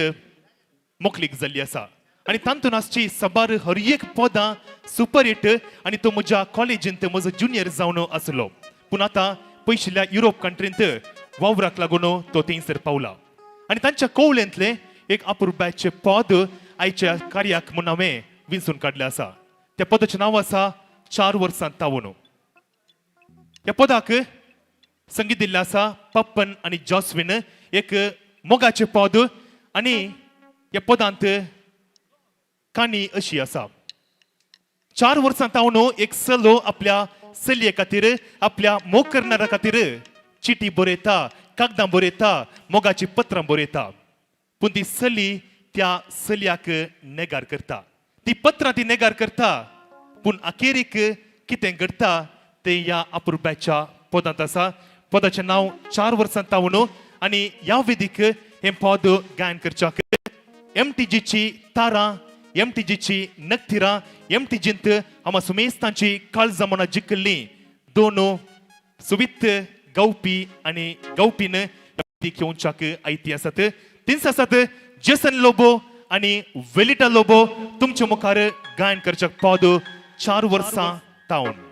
मोकलीक जाल्ली आसा आनी तातूंत आसची साबार हर एक पदां सुपर हिट. आनी तो म्हज्या कॉलेजींत म्हजो ज्युनियर जावन आसलो, पूण आतां पयशिल्ल्या युरोप कंट्रींत वावराक लागून तो थंयसर पावला. आनी तांच्या कोवळेंतलें एक अपुरबायचें पद आयच्या कार्याक म्हूण हांवें विंचून काडलें आसा. त्या पदाचें नांव आसा 4 वर्सां तावून. ह्या पदाक संगीत दिल्लें आसा पप्पन आनी जॉस्विन. एक मोगाचें पद आनी ह्या पदांत काणी अशी आसा. 4 वर्सां तावन एक चलो आपल्या चलये खातीर, आपल्या मोग करणारा खातीर चिटी बरयता, कागदां बरयता, मोगाचीं पत्रां बरयता. पूण ती चली त्या चलयाक नेगार करता, ती पत्रां ती नेगार करता. पूण अखेरीक कितें घडटा तें ह्या अपुरबायच्या पदांत आसा. पदाचें नांव 4 वर्सां तावन. आनी ह्या वेदीक हें पद गायन करच्याक एमटीजीची तारां, एमटीजीची नक्तिरां, एमटीजींत आमा सुमेस्तांची काळजां मनां जिखल्लीं दोन सुवित गावपी आनी गावपीन घेवच्याक आयती आसात. तींच आसात जेसन लोबो आनी वेलिटा लोबो. तुमच्या मुखार गायन करच्याक पद 4 वर्सां तावन.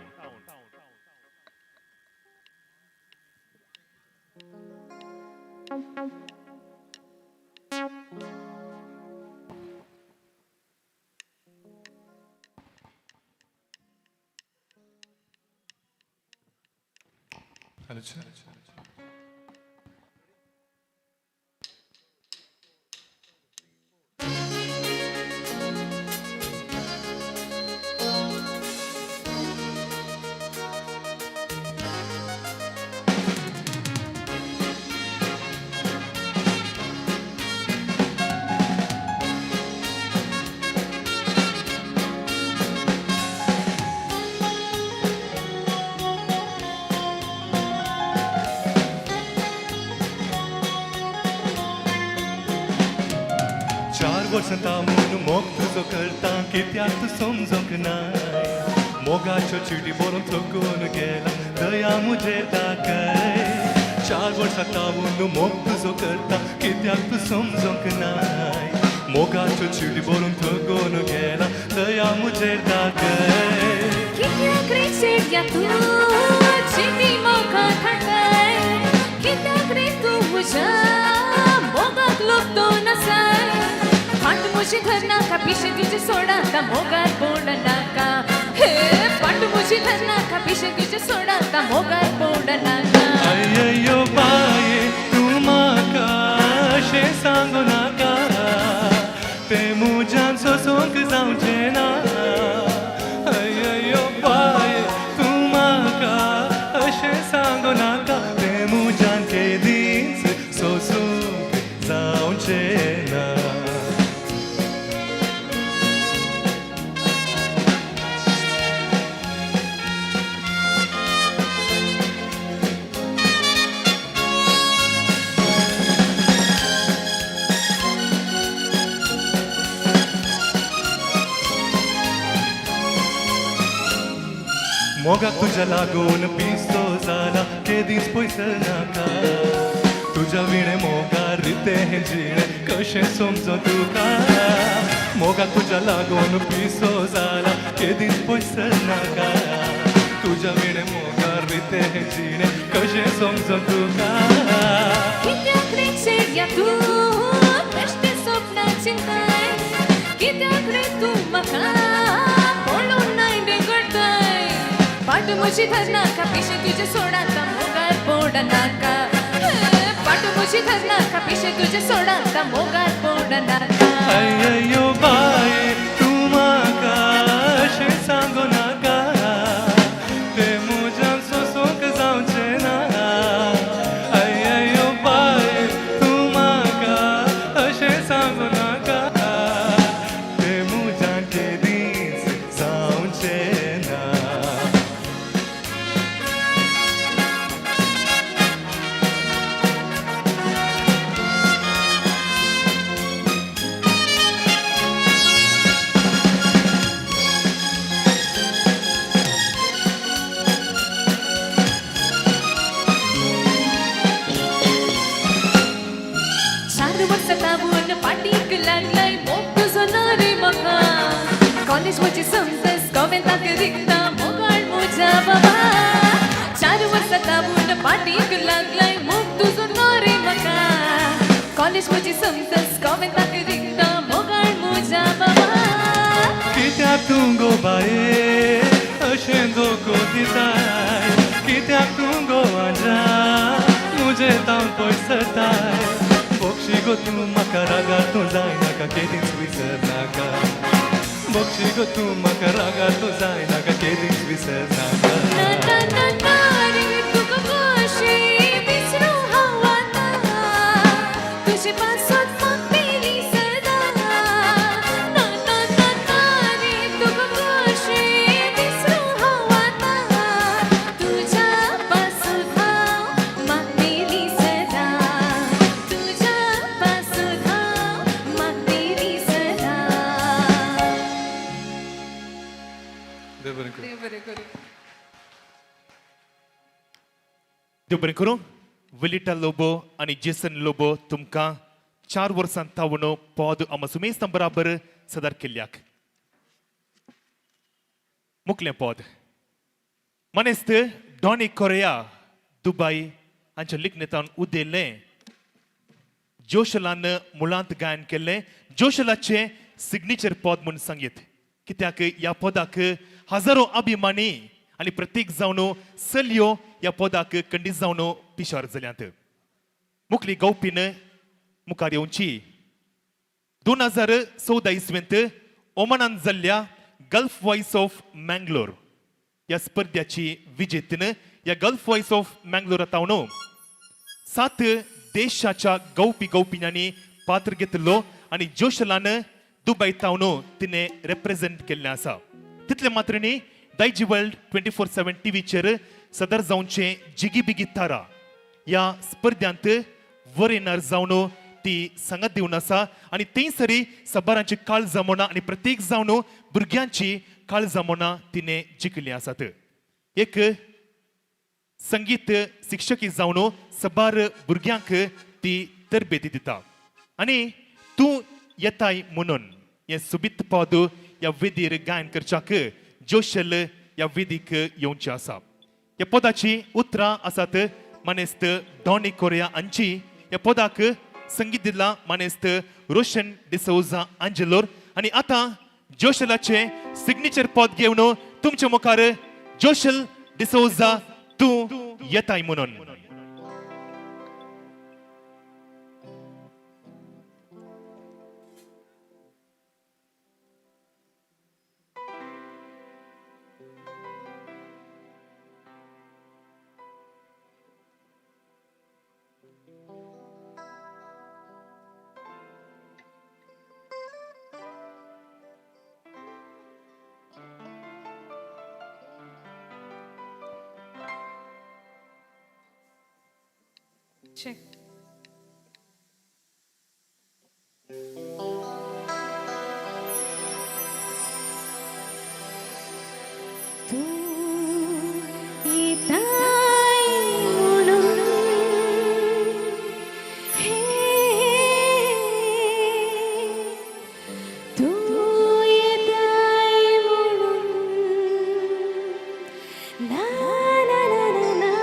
वर्सां तामून मोग तुजो करता कित्याक तूं समजोंक नाय मोगाच्यो चिटी बरोवन थकून गेला दया मुजेर दाखय चार वर्सां तावून मोग तुजो करता कित्याक तूं समजोंक नाय मोगाच्यो चिटी बरोवन थकून गेला दया मुजेर दाखय कित्याक रे चेड्या तूं चिटी म्हाका धाडटाय कित्याक रे तूं म्हज्या मोगाक लुकतून आसाय फाट म्हजी धरनाका पिशें तुजें सोडाता मोगार पडनाका हे फाट म्हजी धरनाका पिशें तुजें सोडाता मोगार पडनाका अय्यो बाये तूं म्हाका अशें सांगू नाका तें म्हज्यान सोसूंक जावचें ना अय्यो बाये तूं म्हाका अशें सांगू नाका तें म्हज्यान केदींच सोसूंक जावचें ना. मोगाक तुज्या लागून पिसो जाला केदींच पयसर नाका तुज्या विणें मोगार रितें हें जिणें कशें समजो तुका मोगाक तुज्या लागून पिसो जाला केदींच पयसर नाका तुज्या विणें मोगार रितें हें जिणें कशें समजो तुका. कित्याक रे चेड्या तूं बेश्टें सपनां चिंताय कित्याक रे तूं म्हाका पळोवन नाय बेगडटाय फाट म्हजी धरनाका पिशें तुजें सोडाता मोगार पडनाका फाट म्हजी धरनाका पिशें तुजें सोडाता मोगार पडनाका. अय्यो बाये तूं म्हाका अशें सांगू नाका तें म्हज्यान सोसूंक जावचें ना अय्यो बाये तूं म्हाका अशें सांगू नाका तें म्हज्यान केदींच जावचें ना. चार वर्सां तावून पाटीक लागलाय मोग तुजो ना रे म्हाका कॉलेज म्हजी समजस गोवेंताक रिगता मोगाळ म्हज्या बाबा चार वर्सां तावून पाटीक लागलाय मोग तुजो ना रे म्हाका कॉलेज म्हजी समजस गोवेंताक रिगता मोगाळ म्हज्या बाबा. कित्याक तूं गो बाये अशें धोको दिताय कित्याक तूं गो आजा म्हजें तावन पयसताय बक्षी गो तूं म्हाका रागार तूं जायनाका केदींच विसरनाका बक्षी गो तूं म्हाका रागार तूं जायनाका केदींच विसरनाका. ना ना ना ना रे तुका कशें विसरूं हांव आतां तुजे पासत मागपेली सदां ना ना ना ना रे तुका कशें विसरूं हांव आतां तुज्या पासत हांव मागपेली सदां तुज्या पासत हांव मागपेली सदां. देव बरें करूं. देव बरें करूं. देव बरें करूं. विलिटा लोबो आनी जेसन लोबो तुमकां 4 वर्सां तावन पद आमा सुमेस्तां बराबर सदार केल्ल्याक मुखलें पद मनेस्त डॉनी कोरिया दुबाय हांच्या लिखणेंतान उदेल्लें जोशलान मुळांत गायन केल्लें जोशलाचें सिग्नेचर पद म्हूण सांगीत कित्याक ह्या पदाक हजारो अभिमानी आनी प्रत्येक जावन चलयो ह्या पदाक खंडीत जावन पिशार जाल्यात. मुखली गावपीन मुखार येवची 2014 इसवेंत ओमनान जाल्ल्या गल्फ वॉयस ऑफ मँगलोर ह्या स्पर्ध्याची विजेतीन ह्या गल्फ वॉयस ऑफ मँगलोरा 7 देशाच्या गावपी गावपिण्यांनी पात्र घेतिल्लो आनी जोशलान दुबय तावन तिणें रेप्रेझेंट केल्लें आसा. तितलें मात्र न्ही दायजी वर्ल्ड 24/7 टीव्हीचेर सदर जावचें जिगी बिगी तारा ह्या स्पर्ध्यांत वरेनार जावन ती सांगात दिवन आसा आनी थंयसरी साबारांची काळजां मोनां आनी प्रत्येक जावन भुरग्यांची काळजां मोनां तिणें जिखिल्लीं आसात. एक संगीत शिक्षकी जावन साबार भुरग्यांक ती तरबेती दिता आनी तूं येताय म्हणून हें सोबीत पद ह्या वेदीर गायन करच्याक जोशल ह्या वेदीक येवचें आसा. ह्या पदाची उतरां आसात मानेस्त डॉनी कोरिया हांची. ह्या पदाक संगीत दिलां मानेस्त रोशन डिसौजा आंजेलोर. आनी आतां जोशलाचें सिग्नेचर पद घेवन तुमच्या मुखार जोशल डिसौजा, तूं येताय म्हणून. Check. तूं येताय म्हणून हे, तूं येताय म्हणून ना ना ना ना ना ना.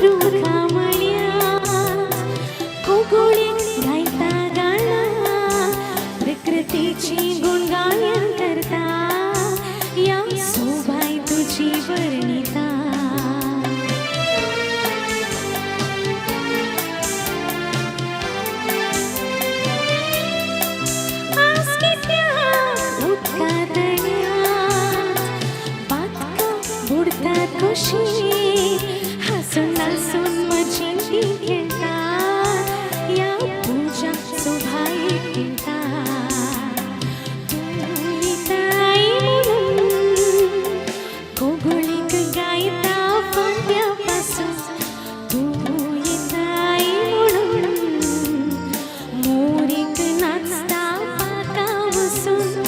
रुखामळ्यांत कोगुळी गायता गाणां प्रकृतीची गुणगायन करता या सोबाय तुजी वर्णिता. आज कित्याक उदका तळ्यांत बातकां बुडटात कशीं हांसून नाचून म्हजी ती खेळटात ह्या तुज्या सोभायेक खेळटात. तूं येताय म्हणून कोगुळीक गायता फांत्या पासून तूं येताय म्हणून मोरीक नाचता पाखां वसून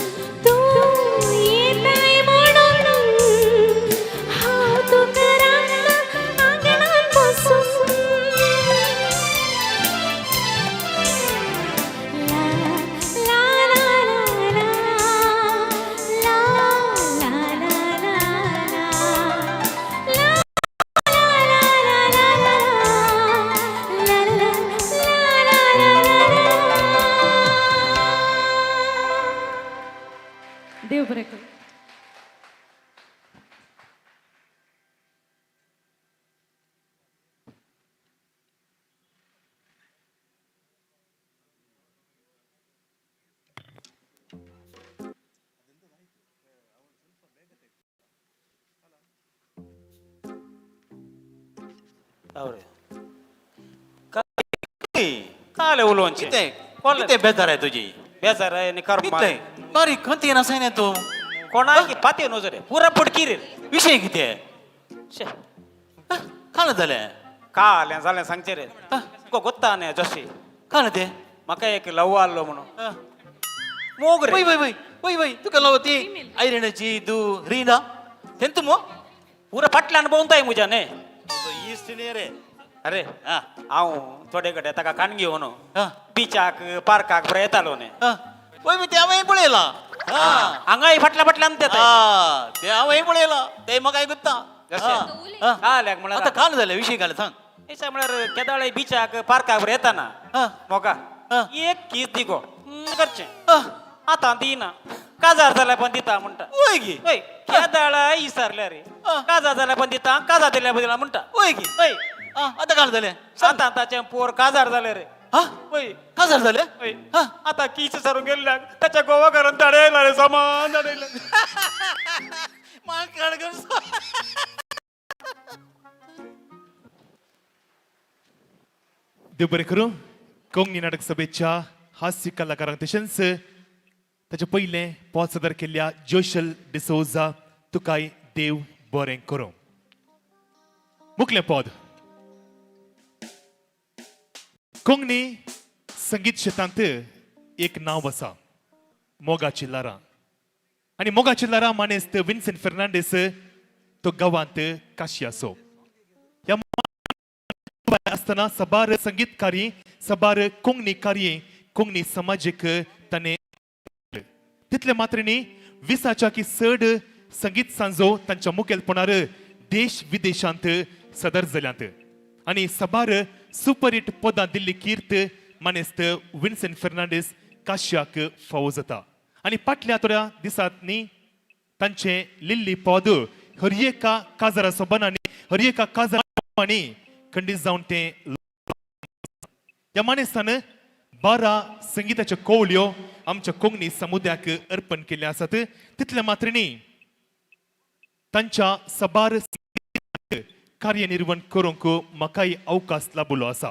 तूं येताय म्हणून हांव तुका रांदता आंगणान बसून. ला ला ला ला ला ला ला ला ला ला ला ला ला ला ला ला ला ला. देव बरें करूं. काले उलोवचें. कितें कितें बेजार आहे तुजी? बेजार आहे आनी कर्मा. कितें बारीक खंती आसाय न्ही तूं? कोणाक पाती न्हू रे, पुरा पडकी रे. विशय कितें? शे. काल जालें? काल जालें सांगचें रे, तुका गोत्ता न्ही जोशी. काल तें? म्हाका एक लव आहलो म्हणून मोग रे. वय वय वय वय वय, तुका लव ती आयरिनाची दू रिना तेंत मो? पुरा फाटल्यान भोंवताय म्हज्या न्ही. इश्ट न्ही रे. अरे हांव थोडे कडेन ताका कान घेवन बिचाक पार्काक बरें येतालो न्ही. वय वय, तें हांवें पळयलां. हांगाय फाटल्या फाटल्यान येता. तें हांवें पळयलां, तें म्हाका गुत्ता. काल्याक म्हळ्यार आतां काल जालें विशय काल सांग. अशें म्हळ्यार केदाळे बिचाक पार्काक बरें येताना मोगा एक कीस दी गो करचें, आतां दिना, काजार जाल्यार पण दिता म्हणटा. वय गी? वय, केदाळा विसरल्या रे, काजार जाल्यार पण दिता, काजार दिल्या बदला म्हणटा. वय गी? वय. आतां काल जालें? आतां ताचें पोर काजार जालें रे. वय. काजार जालें? वय. आतां कीस सारून गेल्ल्याक ताच्या गोवा घरान धाडे आयला रे, सामान धाडयला. माकड. देव बरें करूं कोंकणी नाटक सभेच्या हास्य कलाकारांक, तशेंच ताचे पयलें पद सादर केल्ल्या जोशल डिसोजा तुकाय देव बरें करूं. मुखलें पद. कोंकणी संगीत क्षेत्रांत एक नांव आसा, मोगाची लारां. आनी मोगाची लारां मानेस्त विन्सेंट फेर्नांडीस तो गांवांत काशी आसो. ह्या आसतना सबार संगीतकारी, सबार कोंकणी कार्य कोंकणी समाजीक ताणें तितले मात्र न्ही, 20च्या की चड संगीत सांजो तांच्या मुखेलपणार देश विदेशांत सदर जाल्यात आनी सबार सुपरहिट पदां दिल्ली कीर्त मानेस्त विन्सेंट फेर्नांडीस काश्याक फावो जाता. आनी फाटल्या थोड्या दिसांनी तांचें लिल्ली पद हर एका काजारा सोबानांनी, हर एका काजारांनी खंडीत जावन तें. ह्या मानेस्तान 12 संगिताच्यो कोवळ्यो आमच्या कोंकणी समुदायाक अर्पण केल्ले आसात. तितले मात्र न्ही, तांच्या सबार कार्यनिर्वण करूंक म्हाकाय अवकाश लाभलो आसा.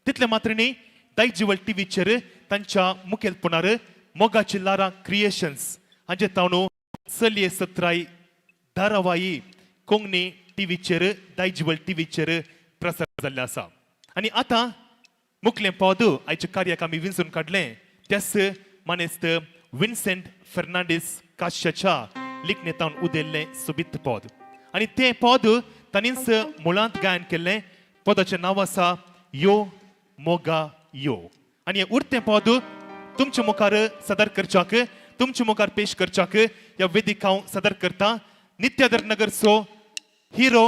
तितले मात्र न्ही, दायजिवल टिवीचेर तांच्या मुखेलपणार मोगाची लारां क्रिएशन्स हांचे ताणू चलये सत्राय धारावाही कोंकणी टिवीचेर, दायजिवल टिवीचेर प्रसार जाल्लें आसा. आनी आतां मुखलें पद आयच्या कार्याक आमी विंचून काडलें त्याच मानेस्त विन्सेंट फेर्नांडीस काश्याच्या लिखणेतावन उदेल्लें सोबीत पद. आनी तें पद तांणीच मुळांत गायन केल्लें. पदाचें नांव आसा यो मोगा यो. आनी हें उरतें पद तुमचे मुखार सादर करच्याक, तुमचे मुखार पेश करच्याक ह्या वेदीक हांव सादर करता नित्याधर नगरचो hero,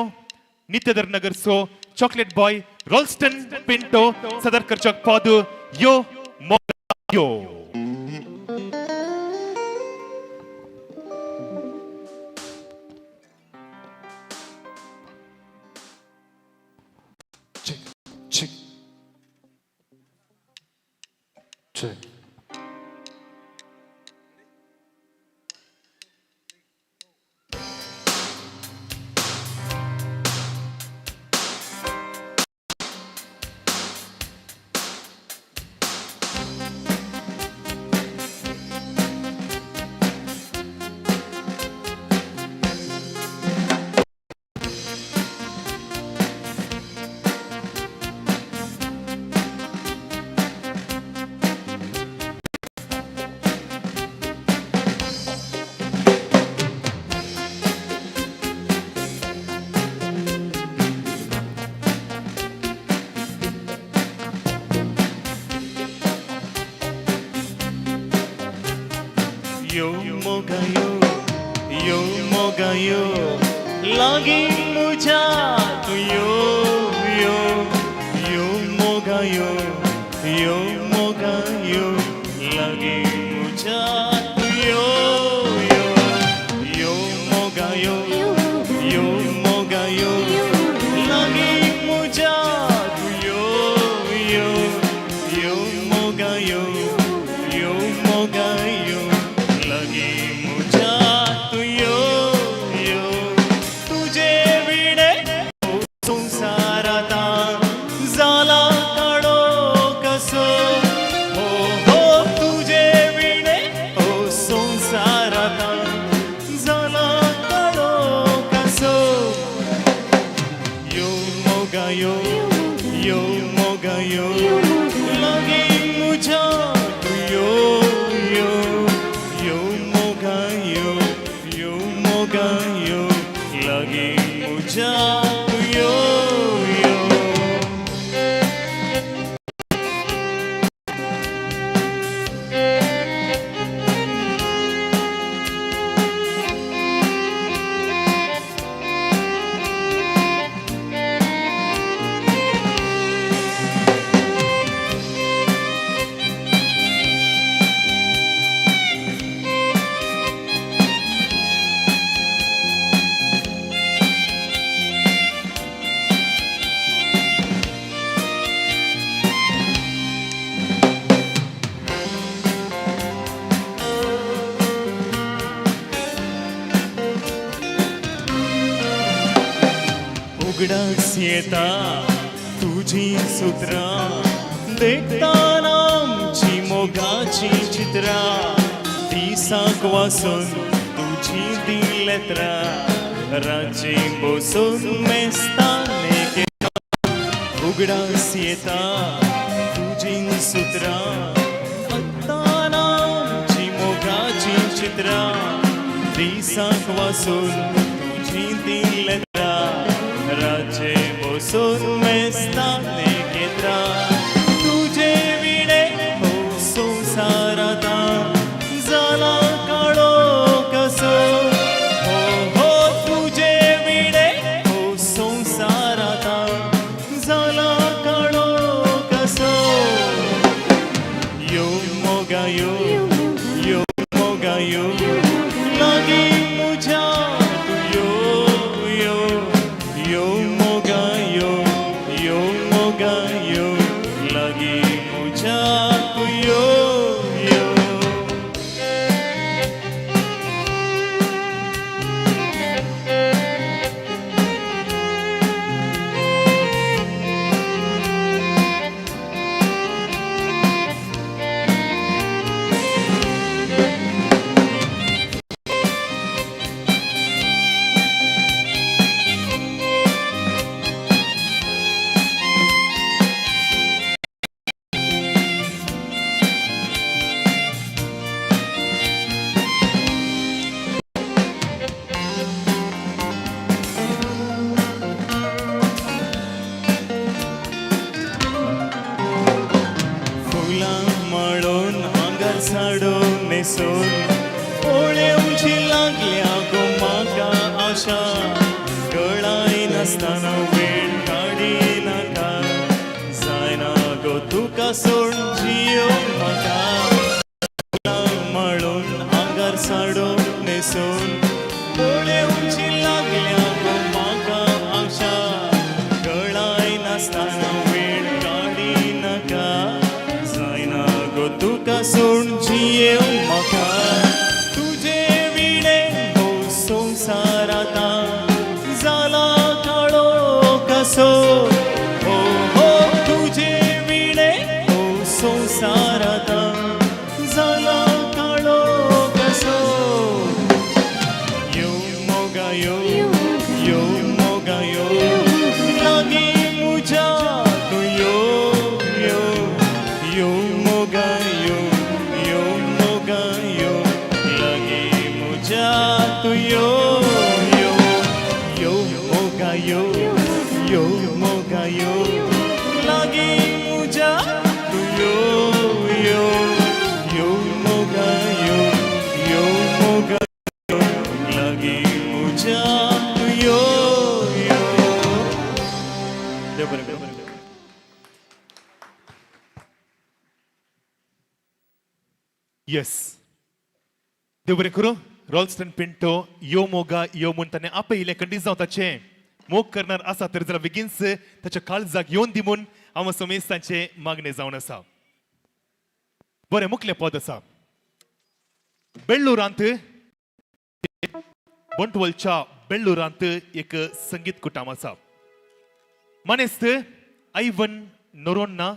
नित्याधर नगरचो chocolate boy Ralston Pinto सदर करचक पद यो मोगा यो. Check. Check. यो मोगायो यो मोगायो लागी मुझा तू यो यो यो मोगायो यो मोगायो लागी मुझा तू यो यो यो मोगायो यो मोगायो लागी मुझा तू यो यो यो मोगायो यो मोगायो लगी मुझा तू यो यो तुझे विणे संसाराता जाला काळो कसो हो हो तुझे विणे ओ संसाराता जाला काळो कसो यो मोगायो यो मोगायो लागे मुझा तू यो यो यो मोगायो यो मोगायो लागे मुझा तू यो यो. उगडास येता तुझी सुत्रां देखताना आमची मोगाची चित्रां दिसाक वासून तुझी दिलेत्रां रातची बसून मेस्ताने उगडास येता तुझी सुत्रां आताना आमची मोगाची चित्रां दिसाक वासून तुझी दिलेत्रां रातचे बसून मेस्ताने केत्रां तुझे विणे हो संसाराता जाला काळो कसो हो हो तुझे विणे हो संसाराता जाला काळो कसो यो मोगायो यो मोगायो लागी मुझा तू यो यो यो मोगायो यो मोगायो लागी मुझा तू यो यो. तुका सोड जियो म्हाका माळून आंगार साडो न्हेसून पळोवची लागल्या गो म्हाका आशा गळाय नासतना वेळ काडी नाका जायना गो तुका सोड जियो म्हाका तुजे विणे हो संवसार आतां जाला काळो कसो हो हो तुजे विणे हो संवसार आतां जाला काळो कसो यो मोगा यो यो मोगा यो लागी मुझ्या तूं यो यो यो मोगा यो यो मोगा यो लागी मुझ्या तूं यो यो यो मोगा यो यो मोगा यो लागी मुझ्या तूं यो यो यो मोगा यो यो मोगा यो लागी मुझ्या तूं यो यो. देव बरें करूं. येस, देव बरें करूं. रॉल्स्टन पिंटो यो मोगा यो म्हूण ताणें आपयलें. खंडीत जावं ताचें मोग करणार आसा तर जाल्यार बेगीनच ताच्या काळजाक येवन दी म्हूण हांव समेस्तांचें मागणें जावन आसा. बरें, मुखलें पद आसा. बेळ्ळूरांत, बंटवलच्या बेळ्ळूरांत एक संगीत कुटाम आसा. मानेस्त आयवन नोरोन्ना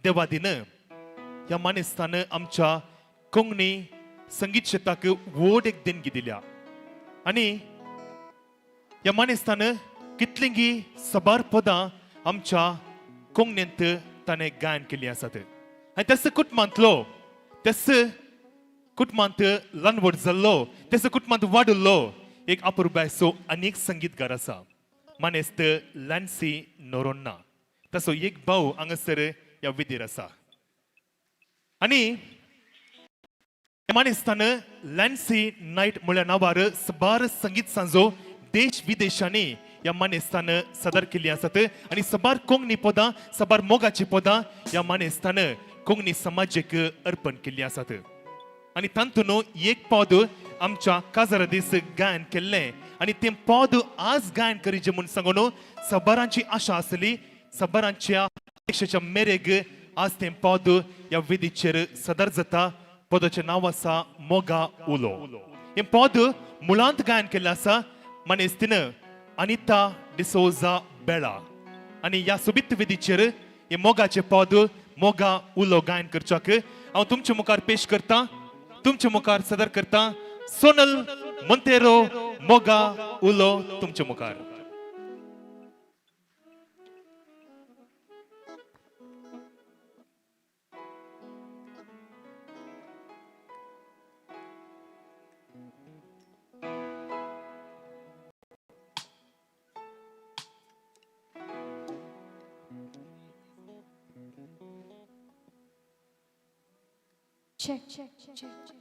देवादीन ह्या मानेस्तान आमच्या कोंकणी संगीत शेताक व्हड एक देणगी दिल्या आनी ह्या मानेस्तान कितलींगी साबार पदां आमच्या कोंकणींत ताणें गायन केल्लीं आसात. आनी त्याच कुटुंबांतलो, त्याच कुटुंबांत ल्हान व्हड जाल्लो, त्याच कुटुंबांत वाडुल्लो एक अपुरबायचो आनी एक संगीतकार आसा, मानेस्त लॅन्सी नोरोन्ना. ताचो एक भाव हांगासर ह्या विधीर आसा. आनी मानेस्तान लॅन्सी नायट म्हळ्या नांवार साबार संगीत सांजो देश विदेशांनी ह्या मानेस्तान सादर केल्ली आसात आनी साबार कोंकणी पदां, साबार मोगाचीं पदां ह्या मानेस्तान कोंकणी समाजेक अर्पण केल्ली आसात. आनी तातूंत एक पद आमच्या काजारा दीस गायन केल्लें आनी तें पद आज गायन करीचें म्हूण सांगून साबारांची आशा आसली. साबारांच्या अपेक्षेच्या मेरेग आज तें पद ह्या वेदीचेर सदर जाता. पदाचें नांव आसा मोगा उलो. हें पद मुळांत गायन केल्लें आसा मानेस्तीन अनिता डिसोजा बेळा. आनी ह्या सोबीत वेदीचेर हें मोगाचें पद मोगा उलो गायन करच्याक हांव तुमचे मुखार पेश करता, तुमचे मुखार सदर करता सोनल मोंतेरो, मोगा उलो तुमचे मुखार. Check, check, check, check.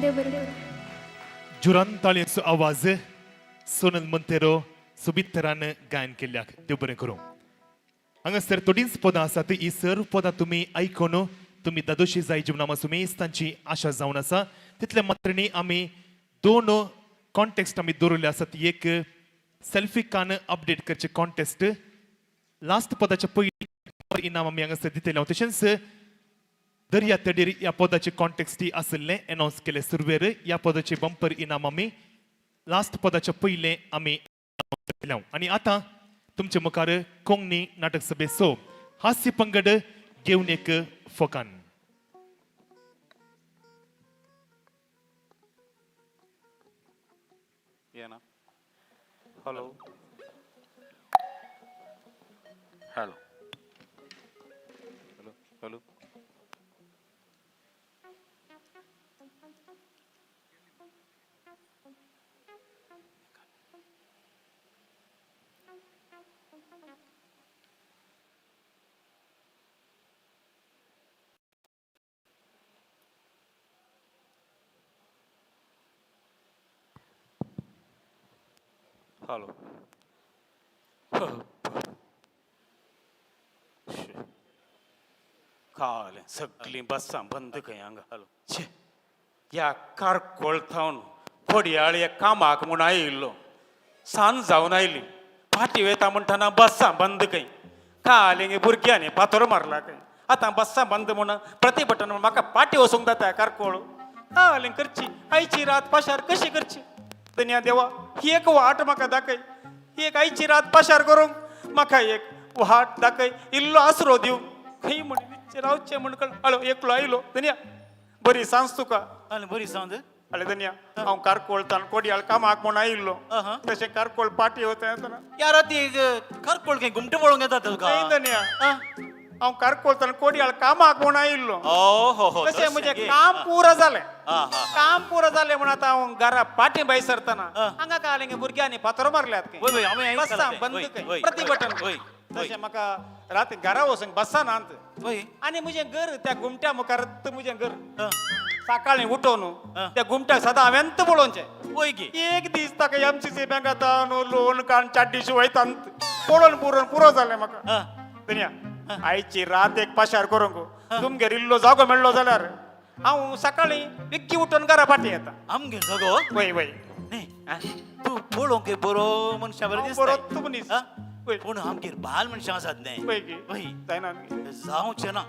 देव बरें करूं. जुरान ताळयेचो आवाज सोनल मंतेरो सोबीत तरान गायन केल्ल्याक. देव बरें करूं. हांगासर थोडींच पदां आसात. ही सर्व पदां तुमी आयकून तुमी दादोशी जाय जीवनामा सुमेस तांची आशा जावन आसा. तितले मात्र न्ही, आमी दोन कॉन्टेस्ट आमी दवरिल्ले आसात. एक सेल्फी कान अपडेट करचे कॉन्टेस्ट, लास्ट पदाच्या पयलीं इनाम आमी हांगासर दितले. तशेंच दर्या तडीर ह्या पदाचे कॉन्टेस्ट आशिल्लें एनावन्स केले सुरवेर. ह्या पदाचे बंपर इनाम आमी लास्ट पदाच्या पयलें आमी केल्या. आनी आतां तुमचे मुखार कोंकणी नाटक सभेचो हास्य पंगड घेवन एक फोकान. येना. Hello hello hello hello. Hello. काळें सगळीं बसां बंद खंय हांगा. हॅलो. छे, ह्या कारकोळ थावन कोडयाळ कामाक म्हूण आयिल्लो, सांज जावन आयली. फाटीं वयता म्हणटना बसां बंद खंय. कालें भुरग्यांनी फातर मारला खंय. आतां बसां बंद म्हूण प्रतिभटन म्हूण म्हाका फाटीं वचूंक जाता कारकोळ. कालें करची आयची रात पाशार कशी करची? धन्या देवा, ही एक वाट म्हाका दाखय. ही एक आयची रात पाशार करूंक म्हाका एक वाट दाखय, इल्लो आसरो दिव. खंय म्हण रावचें म्हण कळ. हळो एकलो आयलो. धन्या, बरी सांज तुका. आनी बरी सांज. हळे धन्या, हांव कारकोळ तान कोडयाळ कामाक म्हूण आयिल्लो. तशें कारकोळ पाटी वता येतना. या राती कारकोळ खंय घुमटे पळोवंक येता तुका? न्हय धन्या, हांव कारकोळ तान कोडयाळ कामाक म्हूण आयिल्लो. ओ हो हो. तशें म्हजें काम पुरो जालें. काम पुरो जालें म्हूण आतां हांव घरा फाटीं भायर सरतना हांगा कालें भुरग्यांनी फातर मारल्यात खंय. बसां बंद खंय, प्रतिभटन. तशें म्हाका राती घरा वचूंक बसां नात. आनी म्हजें घर त्या घुमट्या मुखार. म्हजें घर सकाळीं उठोवन त्या घुमट्याक सदां हांवेंत पळोवचें. एक दीस ताका एमसीसी बँकांत लोन काडून चाड्डीशी वयता पळोवन पुरोवन पुरो जालें म्हाका. धन्या, आयची रात एक पाशार करूंक तुमगेर इल्लो जागो मेळ्ळो जाल्यार हांव सकाळीं बेग्गी उठून घरा फाटीं येता. आमगेर जागो? वय वय. न्ही, तूं पळोवंक बरो मनशा बरें दिसता. बरो तूं मनीस. पूण आमगेर बाल मनशां आसात न्ही. वय की. वय. जायना. जावचें ना.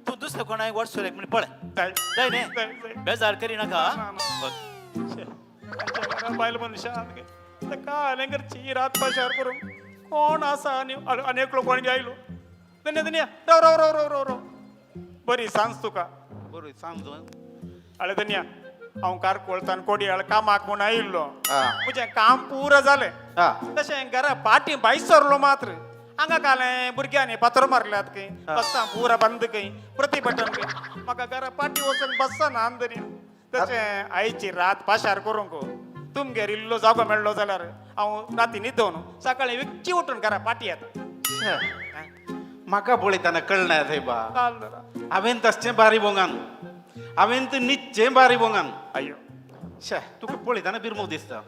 तूं दुसऱ्या कोणाक वॉट्सअप एक मिनिट पळय. जाय. जाय न्ही, बेजार करिनाका. बायल मनशां कालें करची रात पाशार करूंक कोण आसा? आनी आनी एकलो कोण आयलो. धन्या धन्या, राव राव राव राव राव राव. बरी सांज तुका. बरी सांज. अळे धन्या, हांव कारकोळतान कोडयाळ कामाक म्हूण आयिल्लो. म्हजें काम पुरो जालें. तशें घरा फाटीं भायर सरलो मात्र हांगा कालें भुरग्यांनी फातर मारल्यात खंय. बसां पुरा बंद खंय, प्रतिभटन खंय. म्हाका घरा फाटीं वचूंक बसां ना धन्या. तशें आयची रात पाशार करूंक तुमगेर इल्लो जागो मेळ्ळो जाल्यार हांव राती न्हिदोवन सकाळीं बेग्गी उठून घरा फाटीं येता. म्हाका पळयतना कळना सायबा. हांवें तसचें बारी बोंगान, हांवें तर निच्चें बारी बोंगान. अय्यो. शे, तुका पळयतना बिरमो दिसता.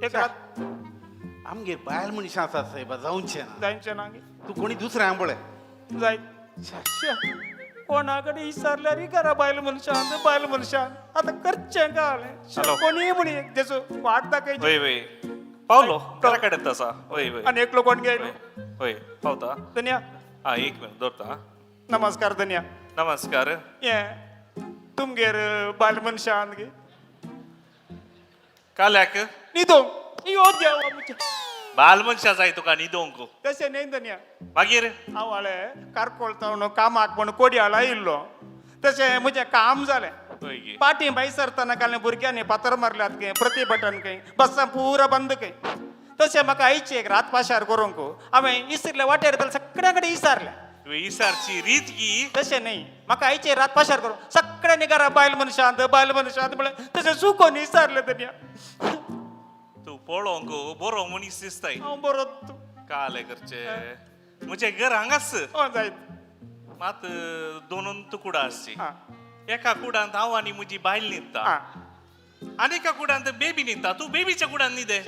एक रात. आमगेर बायल मनशां आसात सायबा, जावचें ना. जायचें ना. तूं कोणी दुसऱ्या पळय. जाय. कोणा कडेन विचारल्यार घरा बायल मनशान बायल मनशान. आतां करचें काय? कोणीय म्हणी तेचो वाट दाखयची. वय वय, पावलो, घरा कडेन आसा. वय वय. आनी एकलो कोण गेलो. वय, पावता. धन्या. हा, एक मिनट दवरता. नमस्कार धन्या. नमस्कार. हे तुमगेर बायल मनशान गे? काल्याक न्हिदोंक यो देवा म्हज्या. बाल मनशां जाय तुका न्हिदोंक? तशें न्ही धन्या. मागीर? हांव हाळे कारकोळ तावन कामाक म्हूण कोडयाळ आयिल्लो. तशें म्हजें काम जालें. पाटी भायर सरतना काल भुरग्यांनी फातर मारल्यात खंय, प्रतिभटन खंय, बसां पुरा बंद खंय. तशें म्हाका आयची एक रात पाशार करूंक हांवें इसरले वाटेर जाल्यार सगळ्या कडेन विचारलें. तुवें इसारची रीत की? तशें न्ही, म्हाका आयची रात पाशार करूं सगळ्यांनी घरा बायल मनशांत बायल मनशांत म्हळें. तशें चुकोन विचारलें धन्या. तूं पळोवंक बरो मनीस दिसताय. हांव बरो तूं. काले करचे म्हजें घर हांगाच. जायत. मात दोनून तुकडा आसची. एका कुडांत हांव आनी म्हजी बायल न्हिदता आनी एका कुडांत बेबी न्हिदता. तूं बेबीच्या कुडांत न्हिदे.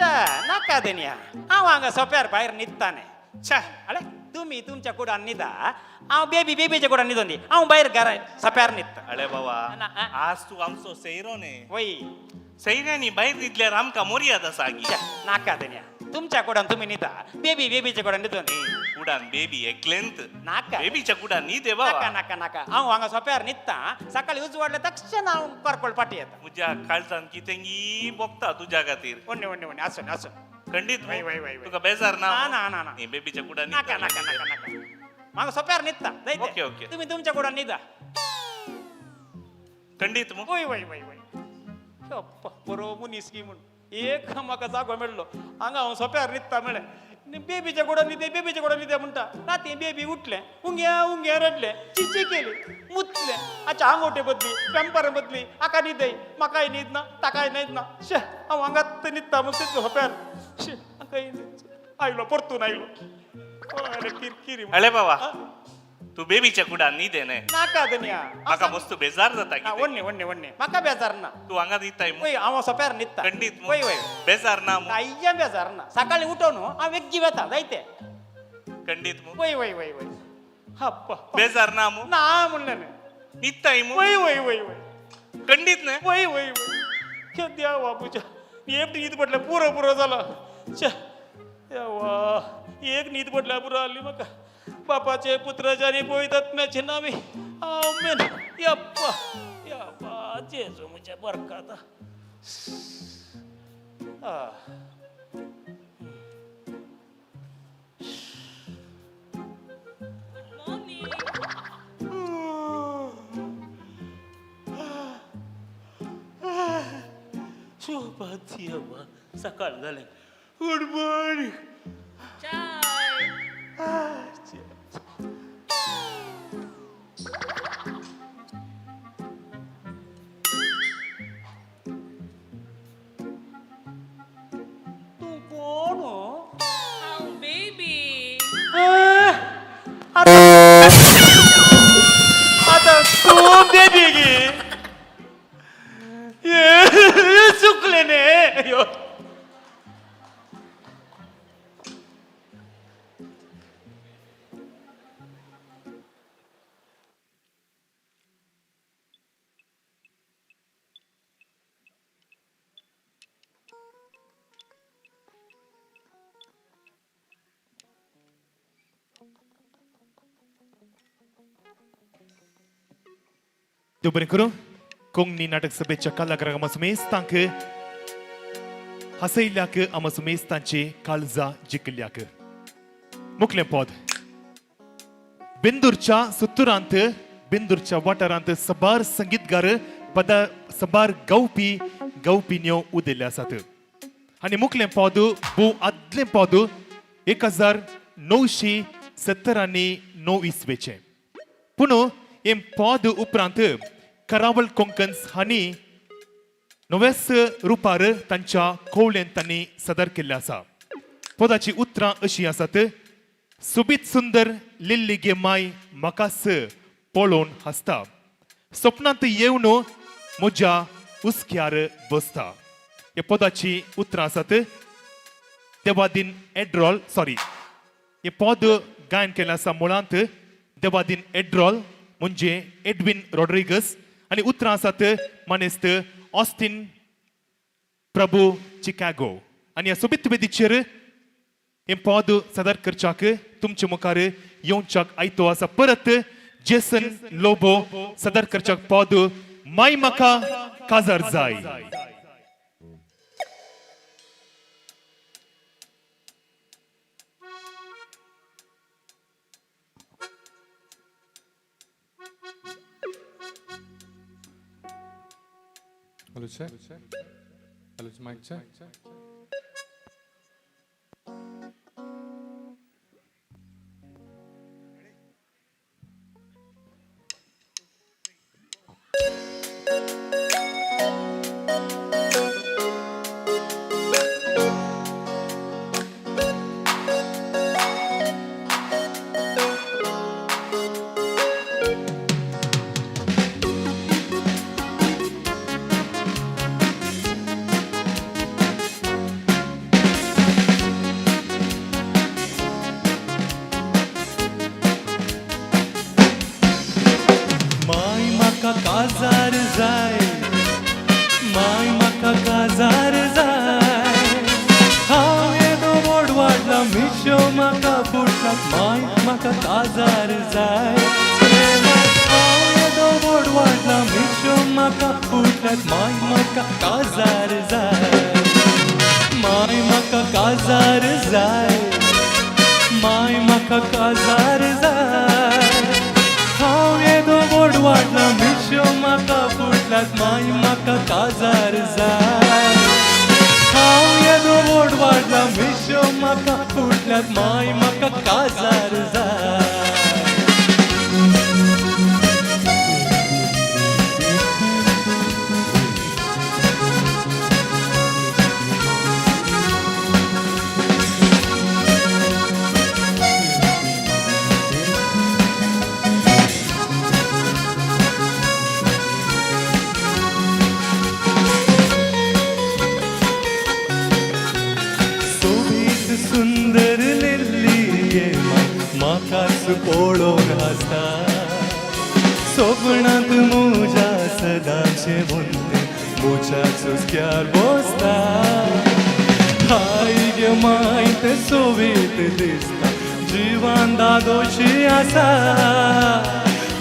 नाका धनया, हांव हांगा सोप्यार भायर न्हिदता न्ही. छे, अळे तुमी तुमच्या कुडान न्हिदा, हांव बेबी बेबीच्या कुडान न्हिदोन दी. हांव भायर घरा सोप्यार न्हिदता. अळे बाबा, आज तूं आमचो सैरो न्ही. वय. सैऱ्यांनी भायर न्हिदल्यार आमकां मर्याद आसा गी. नाका धनया, तुमच्या कुडान तुमी न्हिदा, बेबी बेबीच्या कुडान न्हिदोन दी. कुडान बेबी एकलेंत. नाका. बेबीच्या कुडान न्हिदे बाबा. नाका नाका नाका, हांव हांगा सोप्यार न्हिदता. सकाळी उजवाडले तक्षण हांव करकोळ पाटी येता. म्हज्या काळजान कितेंगी भोगता तुज्या खातीर. ओन्ने ओन्ने ओन्ने, आसून आसून. खंडीत वय वय वय. तुका बेजार ना? ना ना ना. बेबीच्या कुडान नाका नाका नाका नाका, म्हाका सोप्यार न्हिदता. ओके ओके, तुमी तुमच्या कुडान न्हिदा. खंडीत. वय वय वय वय. बरो मनीस की म्हूण एक म्हाका जागो मेळ्ळो. हांगा हांव सोप्यार न्हिदता म्हळें, बेबीच्या कुडान न्हिदे बेबीच्या कुडान न्हिदे म्हणटा. राती बेबी उठलें, उंग्या उंग्या रडलें, चिची केली, मुतलें. आच्या आंगोटे बदली, पेंपर बदली. हाका न्हिदय, म्हाकाय न्हीद ना, ताकाय न्हीद ना. शे, हांव हांगाच न्हिदता मग सोप्यार. शे, हांकां आयलो परतून आयलो किरकिरी. अळे बाबा, तूं बेबीच्या कुडान न्हिदे न्ही. नाका धनया, म्हाका मस्त बेजार जाता. ओन्ने ओन्ने ओन्ने, म्हाका बेजार ना. तूं हांगा न्हिदताय? वय, हांव सोप्यार न्हिदता. खंडीत. वय वय. बेजार ना? कांय बेजार ना. सकाळी उठोवन हांव वेगीं वेता जायते. खंडीत. वय वय वय वय. हप्पा, बेजार ना? ना म्हणलें न्ही. न्हिदताय? वय वय वय वय. खंडीत न्ही? वय वय वय. देवा पूजा, एक न्हीद पडल्या पुरो पुरो जाला. शे देवा, एक न्हीद पडल्या पुरो जाली म्हाका. बापाचे पुत्राचे आनी पवित्र आत्म्याचे नावे आमेन. यप्पा यप्पा, जेजू म्हज्या बरकाता. शोभा देवा, सकाळ जालें. Good morning. तूं कोण? हांव बेबी. आतां तूं बेबी गी? चुकलें न्ही. देव बरें करूं. कोंकणी नाटक सभेच्या कलाकारांक आमा सुमेस्तांक हांसयल्ल्याक, आमा सुमेस्तांची काळजां जिखिल्ल्याक. मुखलें पद. बेंदूरच्या सुत्तुरांत, बेंदूरच्या वाठारांत सबार संगीतगार पदा सबार गावपी गावपिन्यो उदेल्ले आसात. आनी मुखलें पद भोव आदलें पद, 1979 इसवेचें. पूण हें पद उपरांत करावळ कोंकन्स हांणी नव्याच रुपार तांच्या कोवळेन तांणी सादर केल्लें आसा. पदाची उतरां अशीं आसात. सोबीत सुंदर लिल्ली गे माय म्हाकास पळोवन हांसता, सपनांत येवन म्हज्या हुस्क्यार बसता. ह्या पदाची उतरां आसात देवादीन एड्रॉल. सॉरी, हे पद गायन केलें आसा मुळांत देवादीन एड्रॉल म्हणजे एडविन रॉड्रिगस आनी उतरां आसात मानेस्त ऑस्टीन प्रभू चिकागो. आनी ह्या सोबीत वेदीचेर हें पद सादर करच्याक तुमचे मुखार येवच्याक आयतो आसा परत जेसन लोबो सादर करच्याक पद माय म्हाका काजार जाय. Hello, check. Hello, mic check. काजार जाय, माय म्हाका काजार जाय. हांव येदो व्हड वाडला मिश्यो म्हाका फुटल्यात, माय म्हाका काजार जाय. हांव येदो व्हड वाडला मिश्यो म्हाका फुटल्यात, माय म्हाका काजार जाय. माय म्हाका काजार जाय, माय म्हाका काजार जाय. हांव येदो व्हड वाडला मिश्यो म्हाका फुटल्यात, माय म्हाका काजार जाय. हांव येदो व्हड वाडला मिश्यो म्हाका फुटल्यात, माय म्हाका काजार जाय. सोबीत सुंदर लिल्ली ये माय म्हाकाच पळोवन हांसता. सपनांत म्हज्या सदांचें वंतें म्हज्या चुस्क्यार बसता. हाय गे माय तें सोबीत दिसता, जिवान दादोशी आसा.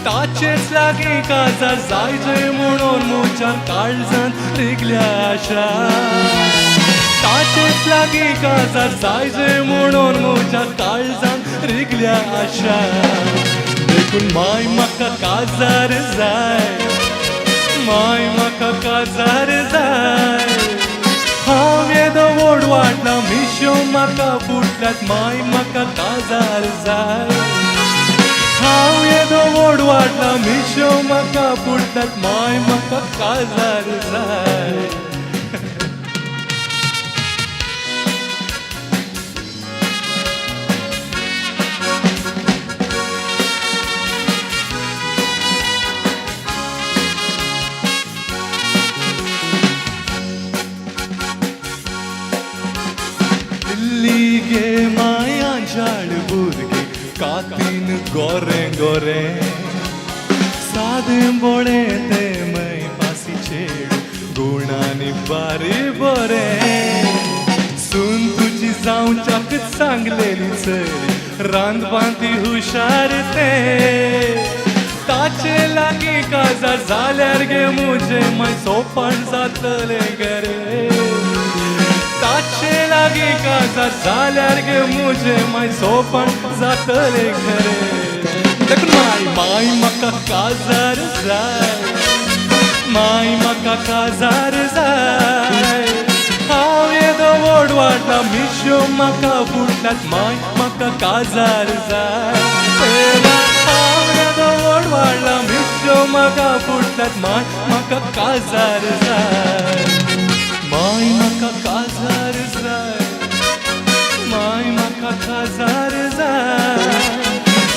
ताचेच लागीं काजार जायचे म्हणून म्हज्या काळजांत रिगल्या आशा. ताचेच लागीं काजार जायचे म्हणून म्हज्या काळजांत रिगल्या आशा. देखून माय म्हाका काजार जाय, माय म्हाका काजार जाय. हांव येदो व्हड वाडला मिश्यो म्हाका फुटल्यात, माय म्हाका काजार जाय. हांव येदो व्हड वाडला मिश्यो म्हाका फुटल्यात, माय म्हाका काजार जाय. दिल्ली गे माया झाड भुरगे कातीन गोरे गोरे, सादे बोळे ते मै पासी चेडू गुणांनी बारी बरे. सून तुजी जावच्याक सांगलेली चली रांदपांत हुशार ते, ताचे लागीं काजार जाल्यार गे म्हजें माय सोंपण जातलें गरे. ताचे लागीं काजार जाल्यार गे म्हजें माय सोंपण जातलें खरें. देखून माय माय म्हाका काजार जाय, माय म्हाका काजार जाय. हांव येदो व्हड वाडला मिश्यो म्हाका फुटल्यात, माय म्हाका काजार जाय. हांव येदो व्हड वाडला मिश्यो म्हाका फुटल्यात, माय म्हाका काजार जाय. माय म्हाका काजार जाय, माय म्हाका काजार जाय.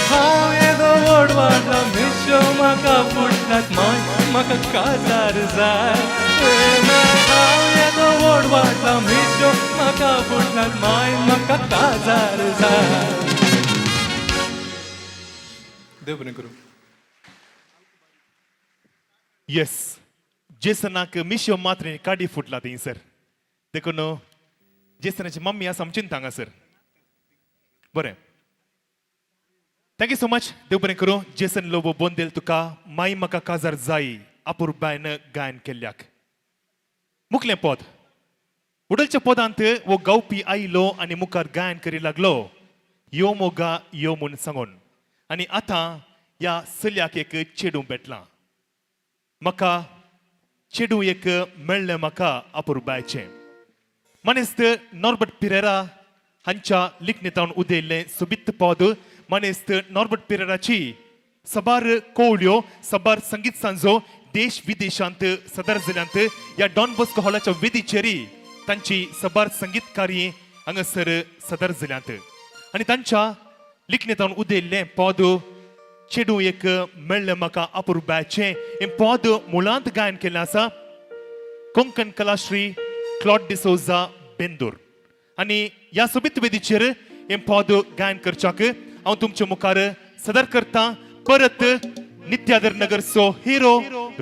हांव येदो व्हड वाडला मिश्यो म्हाका फुटल्यात, माय म्हाका काजार जाय. हांव येदो व्हड वाडला मिश्यो म्हाका फुटल्यात, माय म्हाका काजार जाय. देव बरें करूं. येस, जेसनाक मिश्यो मात्र काडी फुटला थंयसर, देखून जेसनाची मम्मी आसा आमची हांगासर. बरें, thank you so much. देव बरें करूं. जेसन लोबो बोंदेल तुका माई म्हाका काजार जाय अपुरबायन गायन केल्ल्याक. मुखलें पद उडलच्या पदांत वो गावपी आयलो आनी मुखार गायन करी लागलो यो मोगा यो म्हूण सांगून. आनी आतां ह्या चलयाक एक चेडूं भेटलां. म्हाका चेडूं एक मेळ्ळें म्हाका अपुरबायचें. मानेस्त नॉर्बर्ट पिरेरा हांच्या लिखणेंतावन उदयल्लें सोबीत पद. मानेस्त नॉर्बर्ट पिरेराची सबार कोवळ्यो सबार संगीत सांजो देश विदेशांत सदर जिल्ल्यांत ह्या डॉन बॉस्को हॉलाच्या वेदीचेरय तांची सबार संगीत कार्य हांगासर सदर जिल्ल्यांत. आनी तांच्या लिखणेंतावन उदयल्लें पद चेडूं एक मेळ्ळें म्हाका अपुरबायचें हें पद मुळांत गायन केल्लें आसा कोंकण कलाश्री क्लॉड डिसोजा बेंदूर. आनी ह्या सोबीत वेदीचेर हें पद गायन करच्याक हांव तुमचे मुखार सदर करता परत नित्यादर नगरचो हिरो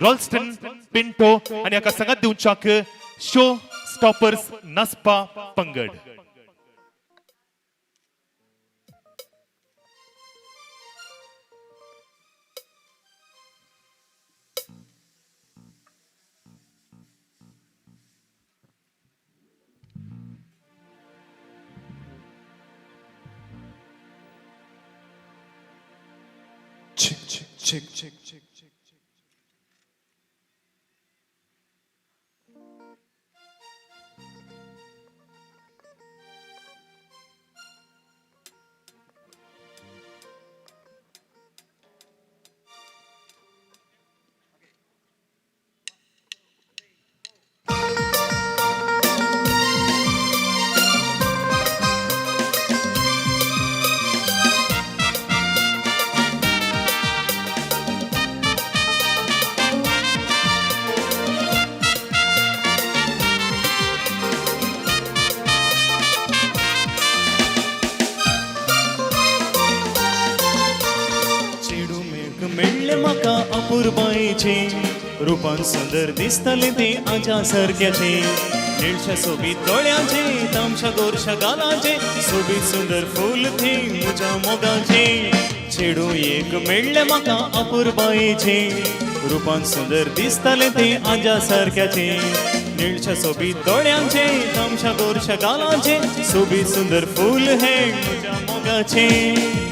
रॉल्स्टन पिंटो आनी हाका सांगात दिवच्याक शो स्टॉपर्स नाचपा पंगड. Check, check, check, check, check, check. चेडूं मेळ्ळें म्हाका अपुरबायेचें, रुपान सुंदर दिसतालें तें आज्या सारक्याचें. निळशा सोबीत दोळ्यांचें, तामशा गोरशा गालाचें, सोबीत सुंदर फूल थें म्हज्या मोगाचें. चेडूं एक मेळ्ळें म्हाका अपुरबायेचें, रुपान सुंदर दिसतालें तें आज्या सारक्याचें. निळशा सोबीत दोळ्यांचें, तामशा गोरशा गालाचें, सोबीत सुंदर फूल हें म्हज्या मोगाचें.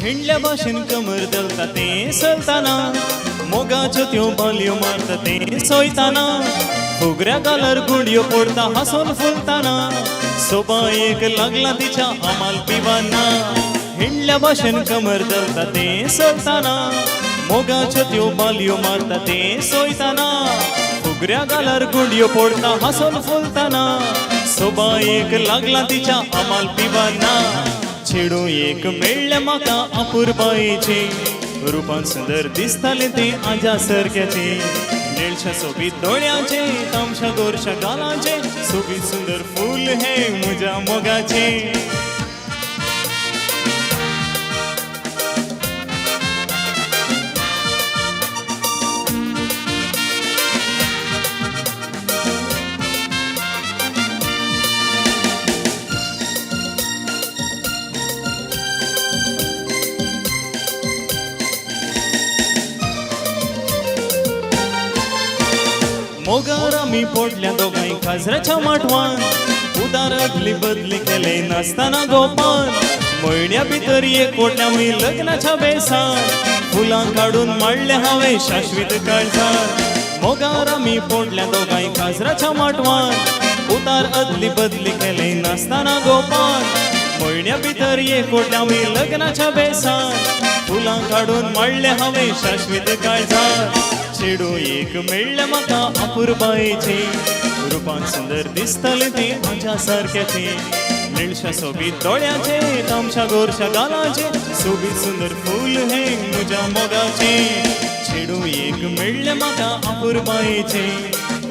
हिंडल्या भाशेन कमर दलता तें चलतना, मोगाच्यो त्यो बालयो मारता तें सोयताना, फुगऱ्या गालार गुंडयो पडता हांसोन फुलताना, सोबायेक लागला तिच्या आमाल पिवाना. हिंडल्या भाशेन कमर दलता तें चलतना, मोगाच्यो त्यो बालयो मारता तें सोयताना, फुगऱ्या गालार गुंडयो पडता हांसोन फुलताना, सोबायेक लागला तिच्या आमाल पिवाना. चेडूं एक मेळ्ळें म्हाका अपुरबायेचें, रुपान सुंदर दिसतालें तें आज्या सारक्याचें. निळशा सोबीत दोळ्यांचें, तामशा गोरशा गालांचें, सोबीत सुंदर फूल हें म्हज्या मोगाचें. मोगार आमी पोडल्या दोगांय काजराच्या माटवान, उदार अदली बदली केले नासतना गोपान, म्हयन्या भितर एक पोडल्या आमी लग्नाच्या बेसान, फुलां काडून माडले हांवें शाश्वीत काळजान. मोगार आमी पोडल्या दोगांय काजराच्या माटवान, उतार अदली बदली केले नासतना गोपान, म्हयन्या भितर एक पोडल्या आमी लग्नाच्या बेसान, फुलां काडून माडले हांवें शाश्वीत काळजान. चेडूं एक मेळ्ळें म्हाका अपुरबायेचें, रुपान सुंदर दिसतालें तें आज्या सारक्याचें. निळशा सोबीत दोळ्यांचें, तामशा गोरशा गालांचें, सोबीत सुंदर फूल हें म्हज्या मोगाचें. चेडूं एक मेळ्ळें म्हाका अपुरबायेचें,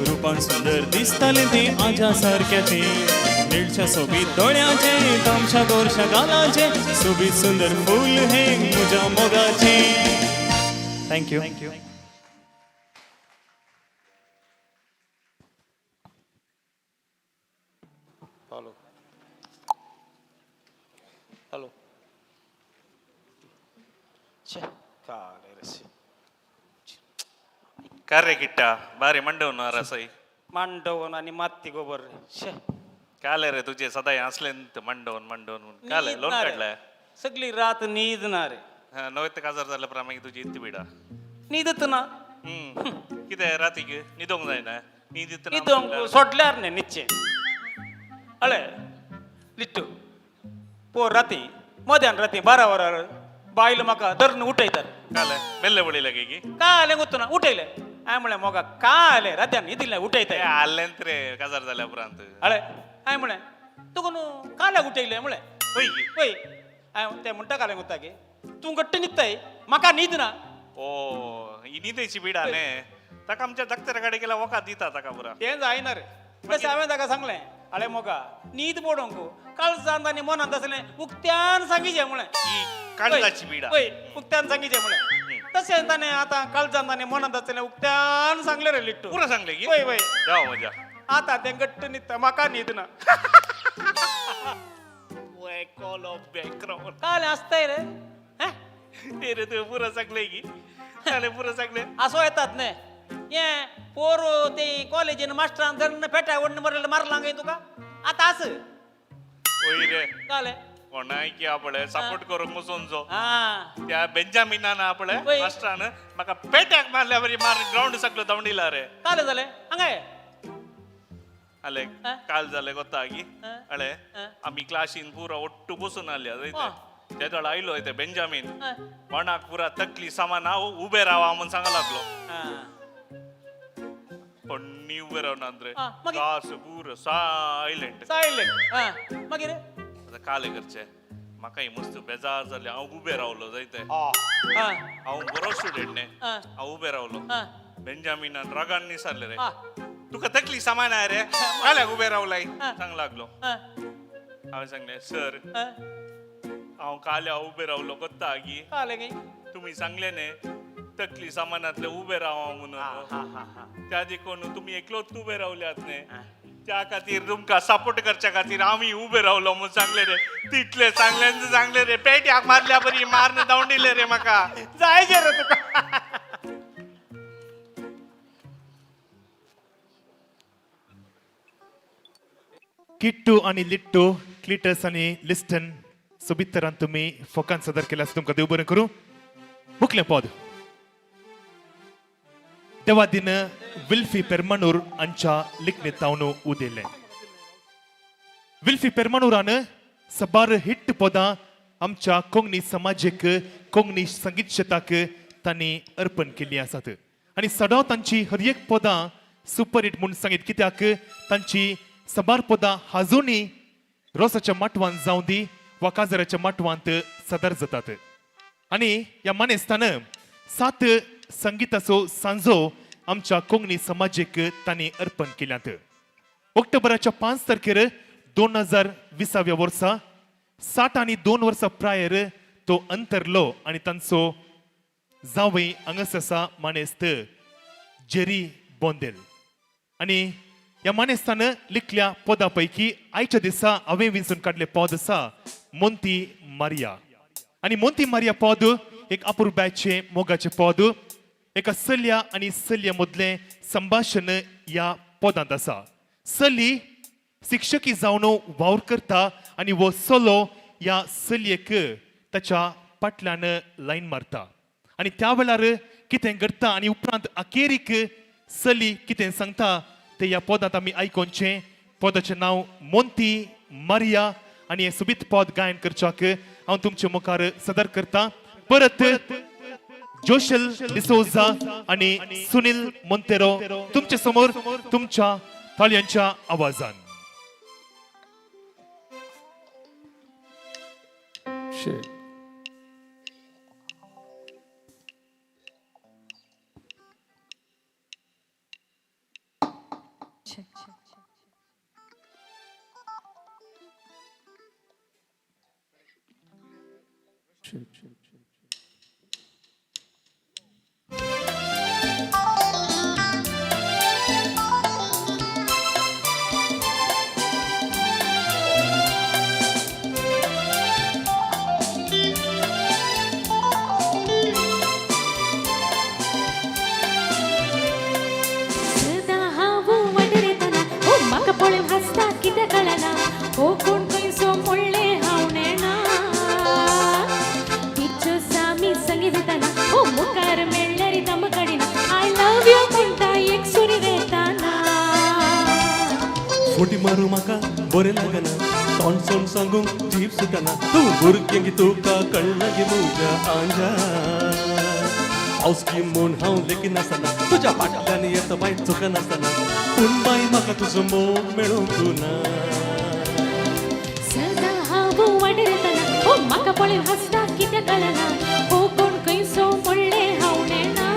रुपान सुंदर दिसतालें तें आज्या सारक्याचें. निळशा सोबीत दोळ्यांचें, तामशा गोरशा गालांचें, सोबीत सुंदर फूल हें म्हज्या मोगाचें. Thank you. Hello hello. कार्य किट्टा बारी मंडवन रसई मांडवन आणि माती गोबर शे. काले रे तुझे सदाय असले मंडवन मंडवन म्हणून काले लोन काढलाय सगळी रात नीद ना रे. नव्हे काजार झालं प्रा मागीर तुजी इतली बिडा न्हीदत ना. कितें रातीक न्हिदोंक जायना? न्हीद न्हिदोंक सोडल्यार न्ही न्हिदचें. अळे लिट्टू पोर राती मध्यान राती 12 वरार बायल म्हाका धरून उठयतात. काले मेल्ले वळी लागी काले गुत्तना उठयले. हांवें म्हणलें मोगा काले रात्यान न्हिदिल्लें उठयताय. आल्लेंत रे काजार जाल्या उपरांत. अळे, हांवें म्हणलें तुका न्हू काल्याक उठयलें म्हणलें. हय. वय, हांवें तें म्हणटा काले गुत्ता की तूं घट्ट न्हिदताय, म्हाका न्हीद ना. ओ, ही न्हिदेची बिडा न्ही, ताका आमच्या डॉक्टरा कडेन गेल्यार वखद दिता ताका पुरा. तें जायना रे. तशें हांवें ताका सांगलें, अळे मोगा, न्हीद पडोंक काळजांत आनी मनांत आसलें उक्त्यान सांगिचें म्हणलें. काळजाची बिडा. वय, उक्त्यान सांगिचें म्हणलें. तशें ताणें आतां काळजांत आनी मनांत आसलें उक्त्यान सांगलें रे लिट्टू. पुरा सांगलें की? वय वय. जावं मजा. आतां तें घट्ट न्हिदता, म्हाका न्हीद ना. काल आसताय रे. ते रे तुवें पुरा सांगलें की? जालें पुरा सांगलें. असो येतात न्ही हें पोर ते कॉलेजीन मास्टरान धरून पेट्या ओडून मरलें मारलां काय तुका आतां आस. वय रे. कालें कोणाय की आपले सपोर्ट करूंक वचून जो आं त्या बेंजामिनान आपले मास्टरान म्हाका पेट्याक मारल्या बरी मार ग्रावंड सगळो धांवडिला रे. कालें जालें हांगा ये. आले काल जालें गोता की अळे आमी क्लासीन पुरा ಒಟ್ಟು बसून आल्या जायते तेदळ आयलो ते बेंजामीन कोणाक पुरा तकली सामान हांव उबे रावा म्हूण सांगा लागलो. कोणी उबे रावनात रे, क्लास पुरो सायलेंट. सायलेंट. मागीर आतां काले करचे म्हाकाय मस्त बेजार जालें. हांव उबे रावलो जायते, हांव बरो स्टुडंट न्ही, हांव उबे रावलो. बेंजामिनान रागान निसारले रे, तुका तकली सामान आहे रे काल्याक उबे रावलाय सांग लागलो. हांवें सांगलें सर हांव काल्या उबे रावलो कोत्ता की तुमी सांगले न्ही तकली सामानांतले उबे रावा म्हणून, त्या देखून तुमी एकलोच उबे रावल्यात न्ही, त्या खातीर तुमकां सपोर्ट करच्या खातीर आमी उबे रावलो म्हणून सांगले रे. तितले सांगले सांगले रे, पेट्याक मारल्या बरी मारून धांवडिले रे म्हाका. जायचे रे तुका. किट्टू आनी लिट्टू, क्लिटस आनी लिस्टन सोबीत तरान तुमी फोकान सादर केला, तुमकां देव बरें करूं. मुखलें पद देवादीन विल्फी पेरमानूर हांच्या लिखणेंत तावन उदेलें. विल्फी पेरमानूरान सबार हिट पदां आमच्या कोंकणी समाजेक, कोंकणी संगीत शेताक तांणी अर्पण केल्लीं आसात आनी सदां तांची हर एक पदां सुपर हिट म्हूण सांगीत, कित्याक तांची सबार पदां हाजूनी रोसाच्या माटवान जावं दी वा काजराच्या माटवांत सादर जातात. आनी ह्या मानेस्तान 7 संगीताचो सांजो आमच्या कोंकणी समाजेक तांणी अर्पण केल्यात. ऑक्टोबराच्या 5 तारखेर 2020व्या वर्सा 62 वर्सां प्रायर तो अंतरलो आनी तांचो जावय हांगासर आसा मानेस्त जेरी बोंदेल. आनी ह्या मानेस्तान लिखल्या पदां पैकी आयच्या दिसा हांवें विंचून काडले पद आसा मोंती मारिया. आनी मोंती मारिया पद एक अपुरबायचें मोगाचें पद, एका चलया आनी चलये मदलें संभाशण ह्या पदांत आसा. चली शिक्षकी जावन वावर करता आनी हो चलो ह्या चलयेक ताच्या फाटल्यान लायन मारता आनी त्या वेळार कितें घडटा आनी उपरांत अखेरीक चली कितें सांगता ते ह्या पदांत आमी आयकोनचें. पदाचें नांव मोंती मारिया आनी हें सोबीत पद गायन करच्याक हांव तुमचे मुखार सादर करता. परत जोशल डिसोजा आनी सुनील मोंतेरो तुमचे समोर तुमच्या ताळयांच्या आवाजान. सदां हांव वाटेर ओ म्हाका पळोवन हांसता कितें कळना, हो कोण खंयचो म्हणलें हांव नेणा. तिच्यो सामी संगी दिताना ओ मुखार मेळ्ळ्यार दम काडिना, I love you म्हणटा एक सुरी वेताना. फटी मारू म्हाका बरें लागना, तोंड सोड सांगूंक जीव सुटना, तूं भुरग्यांक तुका कळना गे म्हज्या आंजा. पावस की म्हूण हांव लेखिनासतना तुज्या फाटल्यान येता बाय चुकनासतना पूण बाय म्हाका तुजो मोग मेळूंक ना. सदा हांव वाटेर येताना, ओ म्हाका पळय हांसता कित्याक कळना, हो कोण खंयसो म्हणलें हांव नेणा.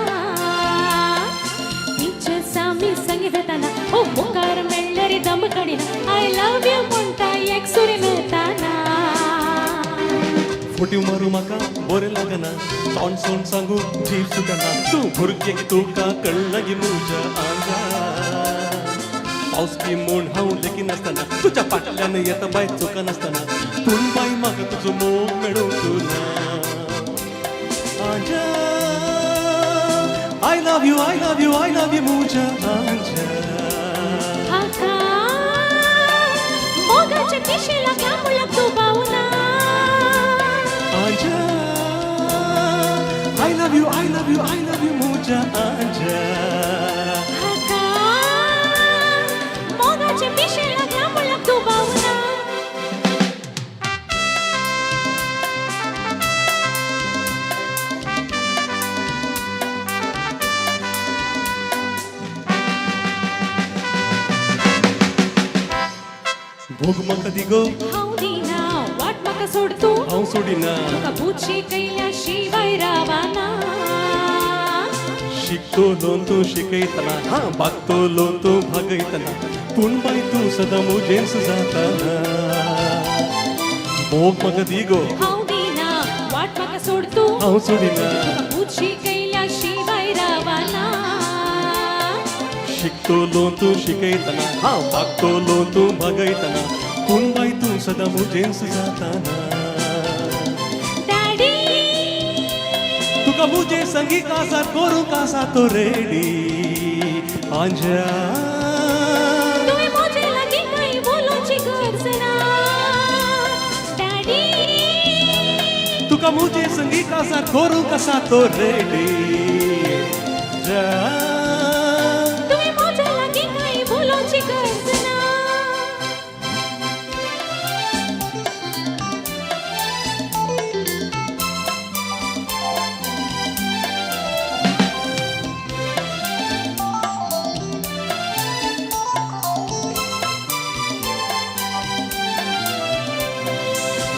टिचर्स आमी संगी वेताना, ओ मुखार मेळ्ळ्यार दम काडिना, I love you म्हणटा एक सुरी मेळटाना. फटी मारू म्हाका बरें लागना, तोंड सोंड सांगू जीव सुटना, तूं भुरगें तुका कळना गी म्हज्या आंगार. पावस बी म्हूण हांव लेखिनासतना तुज्या फाटल्यान येता बाय चुकनासतना पूण बाय म्हाका तुजो मोग मेळूंक ना. आंजा I love you, I love you, I love you म्हज्या आंजा. हाका मोगाच्या पिशे लागला म्हणल्यार तूं पावना. आंजा I love you, I love you, I love you म्हज्या आंजा. हाका मोगाच्या पिशे लागला म्हणल्यार तूं पावना. भोग म्हाका दी गो, हांव दिना वाट म्हाका सोड तूं, हांव सोडिना, तुका बुची कैल्या शिवाय रावना. शिकतलो तूं शिकयतना, हां भागतलो तूं भागयतना, पूण बाय तूं सदां म्हजेंच जाताना. भोग म्हाका दी गो, हांव दिना वाट म्हाका सोड तूं, हांव सोडिना, तुका बुची कैल्या शिवाय रावना. शिकतलो तूं शिकयतना, हां भागतलो तूं भागयतना, पूण बाय तूं सदां म्हजेंच जाताना. डॅडी तुका म्हजे संगी कासार करूंक आसा तो रेडी आंजा. तुवें म्हजे लागीं कांय उलोवची गरज ना. डॅडी तुका म्हजे संगी कासार करूंक आसा तो रेडी जा. तुवें म्हजे लागीं कांय उलोवची गरज ना.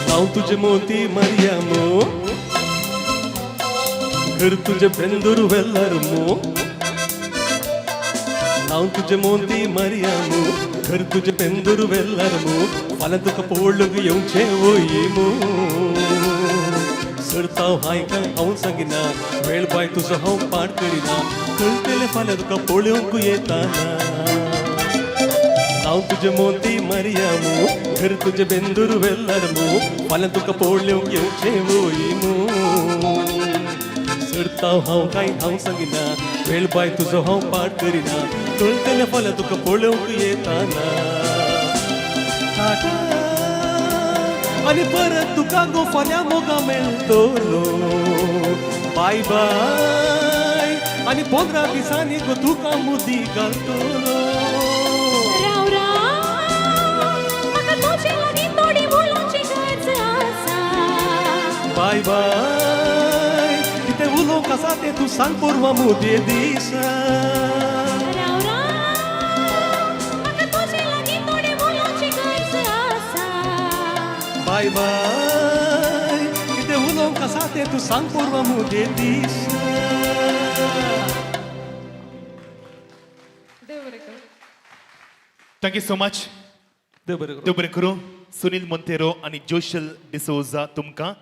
हांव तुजे मोती मरियामो, घर तुजे बेंदूर वेल्लार मो. हांव तुजे मोती मरियामो, घर तुजे बेंदूर वेल्लार मो. फाल्यां तुका पळोवंक येवचें वोय मो. सरताव हांय काय हांव सांगिना, वेळ बाय तुजो हांव पाड करिना, कळटलें फाल्यां तुका पळोवंक येताना. हांव तुजे मोती मरियामो, घर तुजे बेंदूर वेल्लार मो. फाल्यां तुका पळोवंक येवचें वोय मो. सरताव हांव काय हांव सांगिना, वेळ बाय तुजो हांव पाड करिना, कळटलें फाल्यां तुका पळोवंक येताना. टाटा आनी परत तुका गो फाल्यां मोगा मेळटलो. बाय बाय आनी 15 दिसांनी गो तुका मुदी घालतलो. राव राव म्हाका तुजे लागीं थोडी उलोवची गरज आसा. बाय बाय कितें उलोवंक आसा तें तूं सांग पोरवा मुदये दिसा. राव राव म्हाका तुजे लागीं थोडी उलोवची गरज आसा. बाय बाय कितें उलोवंक आसा तें तूं सांग पोरवा मुदये दिसा. देव बरें करूं. Thank you so much. देव बरें करूं. देव बरें करूं. सुनील मोंतेरो आनी जोशल डिसोजा तुमकां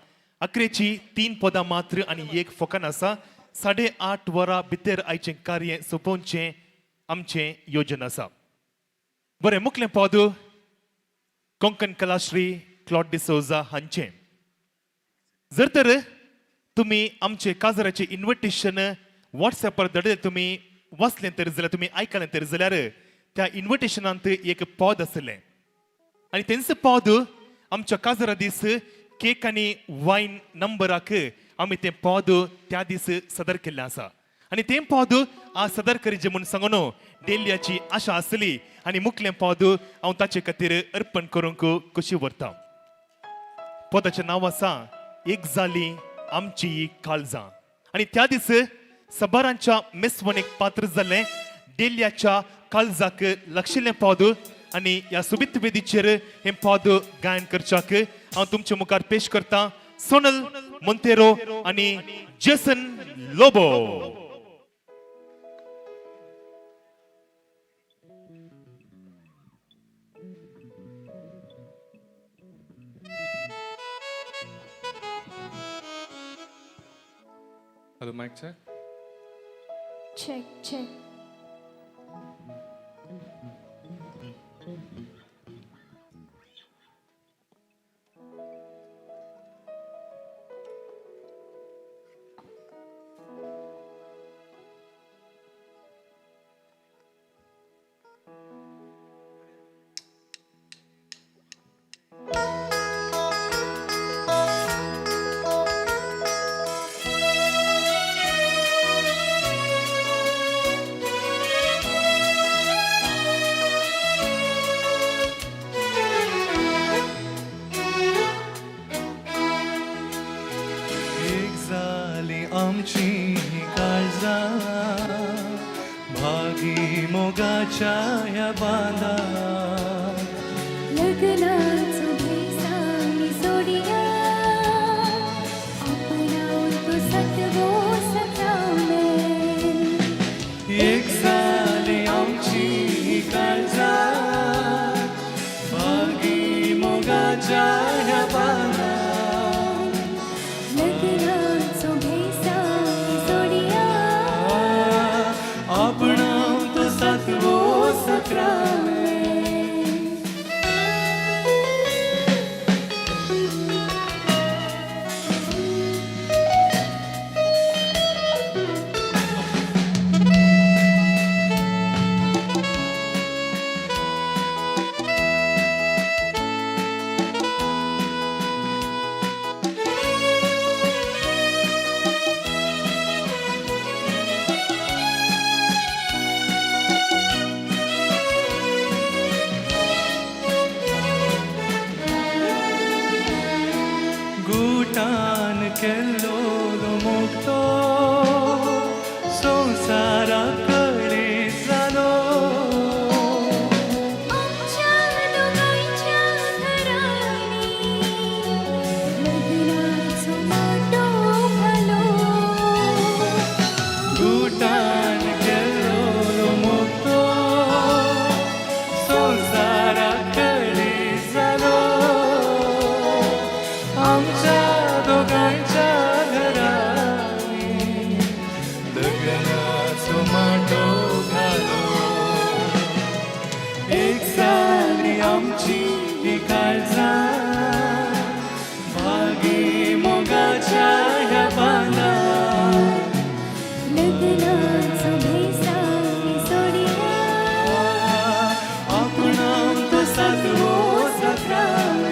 अकरेची 3 पदां मात्र आनी एक फोकान आसा. 8:30 वरां भितर आयचें कार्य सोंपोवचें आमचें योजन आसा. बरें, मुखलें पद कोंकण कलाश्री क्लॉड डिसोजा हांचें. जर तर तुमी आमचे काजराचें इन्विटेशन वॉट्सॅपार धाडले, तुमी वाचलें तर जाल्यार, तुमी आयकलें तर जाल्यार त्या इन्विटेशनांत एक पद आसलें आनी तेंच पद आमच्या काजरा दीस केक आनी वायन नंबराक आमी तें पद त्या दीस सदर केल्लें आसा आनी तें पद आज सदर करीचें म्हूण सांगून डेलियाची आशा आसली आनी मुखलें पद हांव ताचे खातीर अर्पण करूंक खोशी व्हरता. पदाचें नांव आसा एक जाली आमची काळजां आनी त्या दीस सबारांच्या मेसवणीक पात्र जाल्लें डेलियाच्या काळजाक लागशिल्लें पद आनी ह्या सोबीत वेदीचेर हें पद गायन करच्याक हांव तुमचे मुखार पेश करता सोनल मोंतेरो आनी Jason Lobo. Hello, mic check. Check, check. एक जाली आमची काळजां भागी मोगाच्या ह्या बांदात लग्नाचो भेस आमी सोडया आपणावन तो सतवो सकामेन. एक जाली आमची काळजां भागी मोगाच्या ह्या बांदात लग्नाचो भेस आमी सोडया आपणावन तो सातवो सक्रामेंत. गुटान केल्लो मुक्तो संवसारा कडे जालो आमच्या दोगांयच्या घरांनी लग्नाचो माटो घालो. गुटान केल्लो मुक्तो संवसारा कडे जालो आमच्या दोगांयच्या घरांनी लग्नाचो माटो घालो. एक जाली आमची ही काळजां भागी मोगाच्या ह्या बांदात लग्नाचो भेस आमी सोडया आपणावन तो सातवो सक्रामेन.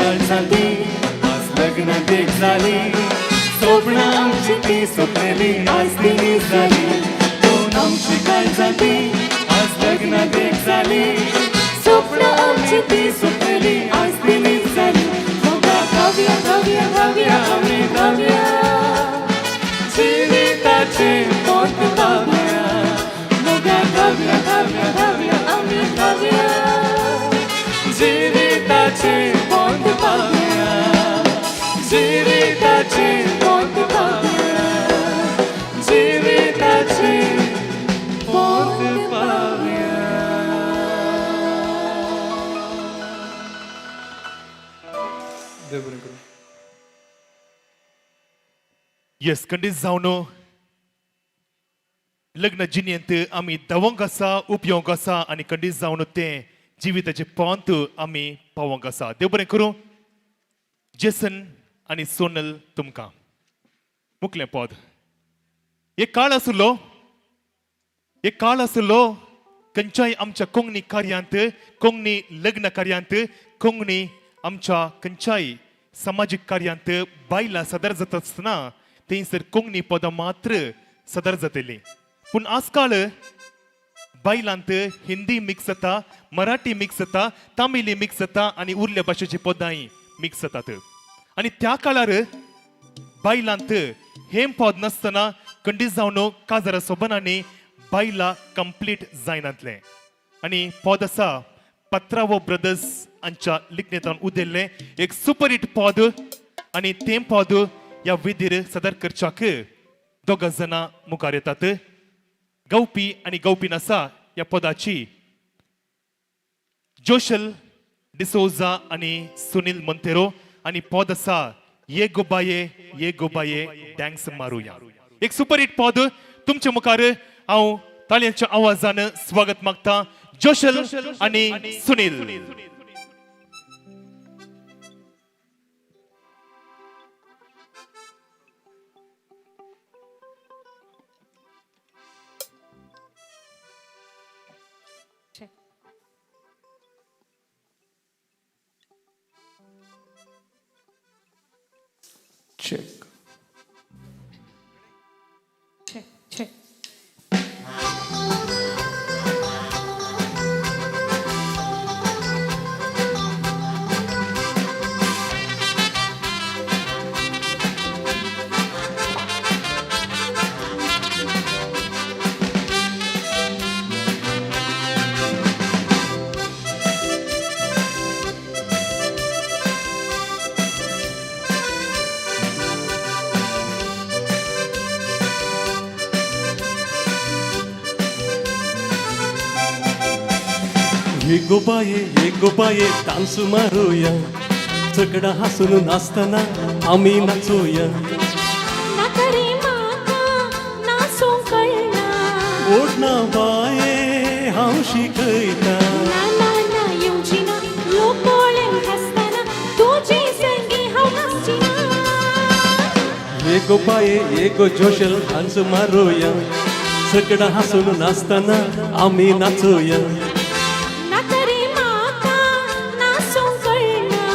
काल जाली आज लग्न देख जाली सोपणां आमची ती सोपलेली आज ती जाली दोन आमची काल जाली आज लग्न देख जाली सोपणां आमची ती सोपलेली आज ती जाली मोगा गावया गावया गावया आमी गावया जिविताचे पोट पावया मोगा गावया गावया गावया आमी गावया जिविताचे पोट पावया जिविताचे पोट पावया जिविताचे पोट पावया. देव बरें करूं. येस, खंडीत जावन लग्न जिणेंत आमी धांवंक आसा, उपयोग आसा आनी खंडीत जावन तें जिविताचें पोंत आमी पावोंक आसा. देव बरें करूं जेसन आनी सोनल तुमकां. मुखलें पद. एक काळ आसलो, एक काळ आसलो खंयच्याय आमच्या कोंकणी कार्यांत, कोंकणी लग्न कार्यांत, कोंकणी आमच्या खंयच्याय समाजीक कार्यांत बायलां सादर जाता आसतना थंयसर कोंकणी पदां मात्र सादर जातली. पूण आजकाल बायलांत हिंदी मिक्स जाता, मराठी मिक्स जाता, तामिली मिक्स जाता आनी उरल्या भाशेची पदांय मिक्स जातात. आनी त्या काळार बायलांत हें पद नासतना खंडीत जावन काजारा सोबनांनी बायलां कंप्लीट जायनातलें. आनी पद आसा पत्रावो ब्रदर्स हांच्या लिखणेंतल्यान उदेल्लें एक सुपरहिट पद आनी तें पद ह्या विधीर सादर करच्याक दोगां जाणां मुखार येतात. गावपी आनी गावपी आसा ह्या पदाची जोशल डिसोजा आनी सुनील मोंतेरो आनी पद आसा ये गो बाये ये गो बाये डँस मारुया. एक सुपरहिट पद तुमच्या मुखार. हांव ताळयांच्या आवाजान स्वागत मागता जोशल आनी Sunil. Check. Check. Check. Check. ये गो बाये ये गो बाये डान्स मारुया सगळा हासून नाचतना आमी नाचूया. नाका रे म्हाका नाचूंक कळना. ओडना बाये हांव शिकयता. ना ना ना येवची ना, लोक पळोवन हांसतना तुजे संगी हांव नाचची ना. ये गो बाये ये गो जोशल डान्स मारुया सगळा हासून नाचतना आमी नाचूया. नाका रे म्हाका नाचूंक कळना.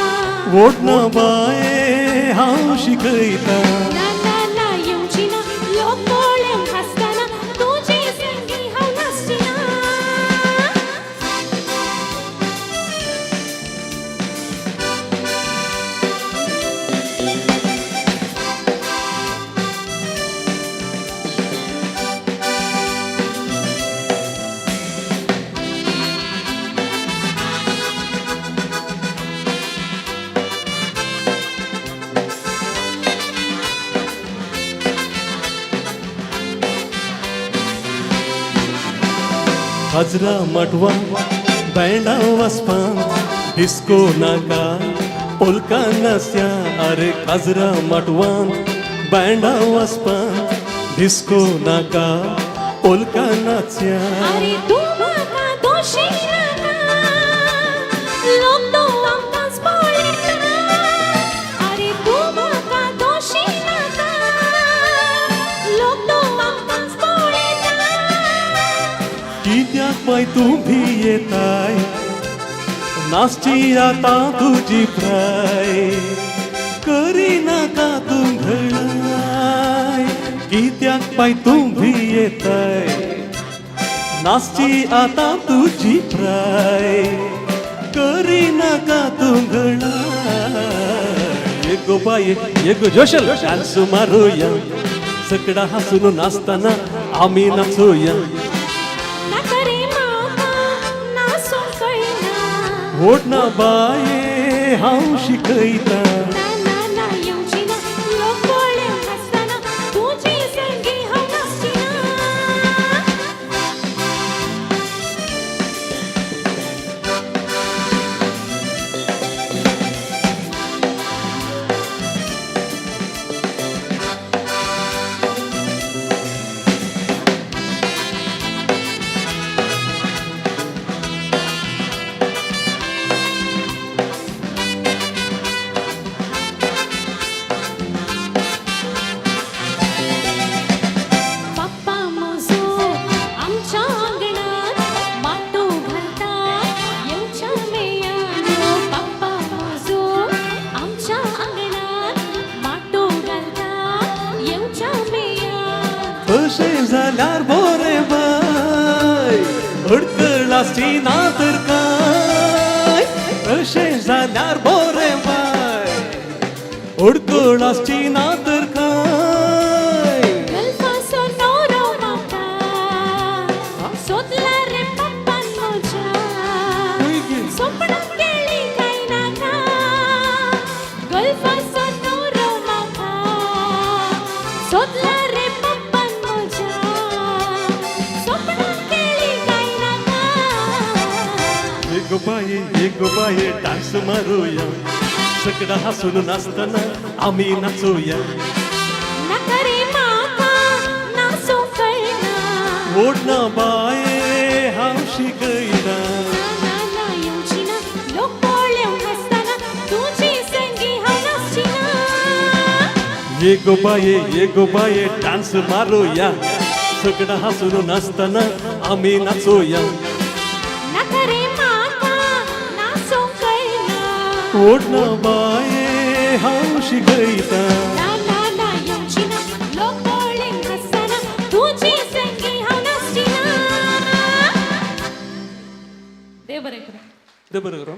ओडना बाये हांव शिकयता. ना ना ना येवची ना, लोक पळोवन हांसतना तुजे संगी हांव नाचची ना. खाजरा माटवा बँडा वाजपा डिस्को नाका पोलका नाचया. अरे खाजरा माटवान बँडा वाजपा डिस्को नाका पोलका नाचया. अरे तूं म्हाका दोशी नाका, लोक तो आमकांच पळयता. अरे तूं म्हाका दोशी नाका, लोक तो आमकांच पळयता. कित्याक बाय तूं भियेताय, नाचची आतां तुजी प्राय करिनाका तूं घडाय कित्याक पाय तूं भियेताय नाचची आतां तुजी प्राय करिनाका तूं घडाय येगो बाये येगो जोशल डान्स मारुया सगळा हासून नाचताना आमी नाचूया वोट ना बाये हांव शिकयता अशें जाल्यार बरें बाय अडकळ आसची ना तर काय अशें जाल्यार बरें बाय अडकळ आसची ना तर काय येगो बाये डान्स मारुया सगळा हासून नाचताना आमी नाचूया वोट ना बाये हांव शिकयता येगो बाये डान्स मारुया सगळा हासून नाचताना आमी नाचूया वोट ना बाये हांव शिकयता देव बरें करूं. देव बरें करूं.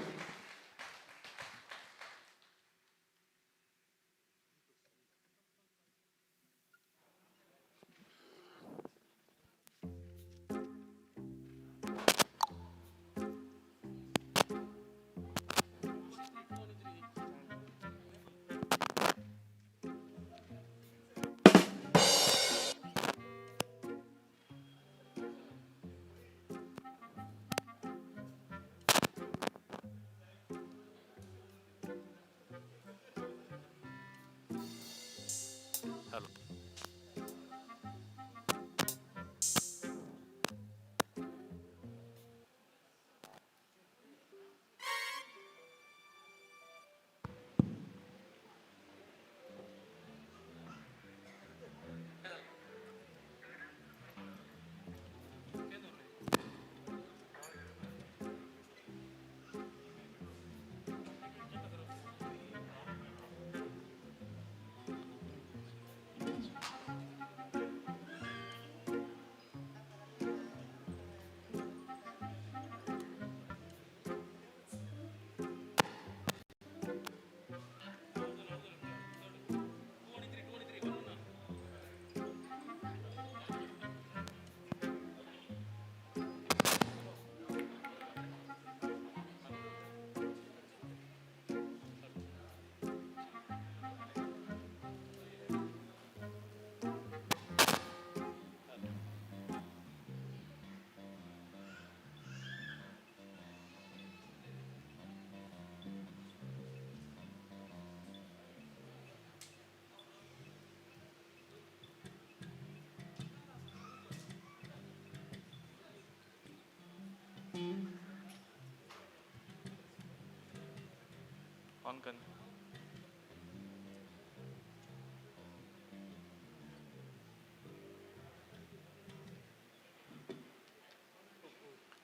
ऑन कर.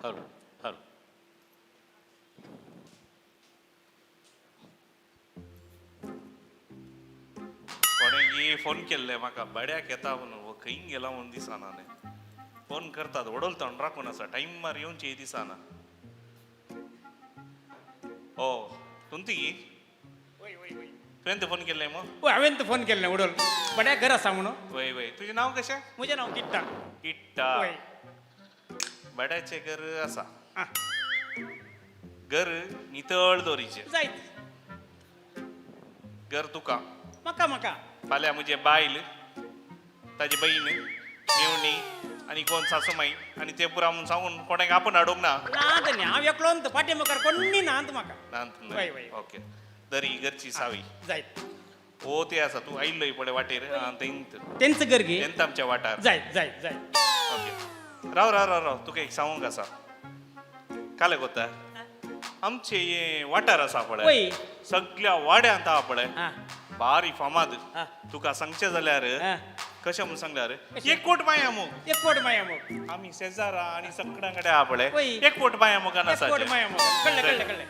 Hello hello. तुमती फोन केल्ले म्हाका बड्याक येता म्हणून हो खंय गेला म्हणून दिसना न्ही. फोन करतात वडोल तण राखून आसा टायमार येवचे दिसना. ओ तुमती तुवें फोन केल्ले मग? वय हांवें तर फोन केल्ले उडोल बड्या घर आसा म्हणून. वय वय, तुजें नांव कशें? म्हजें नांव किट्टा. किट्टा. वय. बड्याचें घर आसा, घर नितळ दवरीचें. जायत. घर तुका म्हाका म्हाका फाल्यां म्हजे बायल, ताजी बहीण, मेवणी आनी कोण सासूमाई आनी ते पुरा म्हूण सांगून कोणाक आपूण हाडूंक ना. ना धन्य, हांव एकलो फाटी मुखार कोण्णी ना म्हाका. ना. वय, वय. ओके, दरी घरची सावी. जायत. ओ ते आसा, तूं आयिल्लो पळय वाटेर थंयत. तेंच घर गे? तेंच आमच्या वाठार. जायत जायत जायत. ओके, राव राव राव राव, तुका एक सांगूंक आसा. काल कोता आमचे हे वाठार आसा पळय, वय. सगळ्या वाड्यांत आहा पळय बारी फामाद. आं. तुका सांगचें जाल्यार आं. कशें म्हूण सांगल्यार एकवट माया मोग. एकवट माया मोग. आमी शेजारा आनी सगळ्यां कडेन आहा पळय वय. एकवट माया मोगान आसा. एकवट माया मोग. कळ्ळें कळ्ळें कळ्ळें.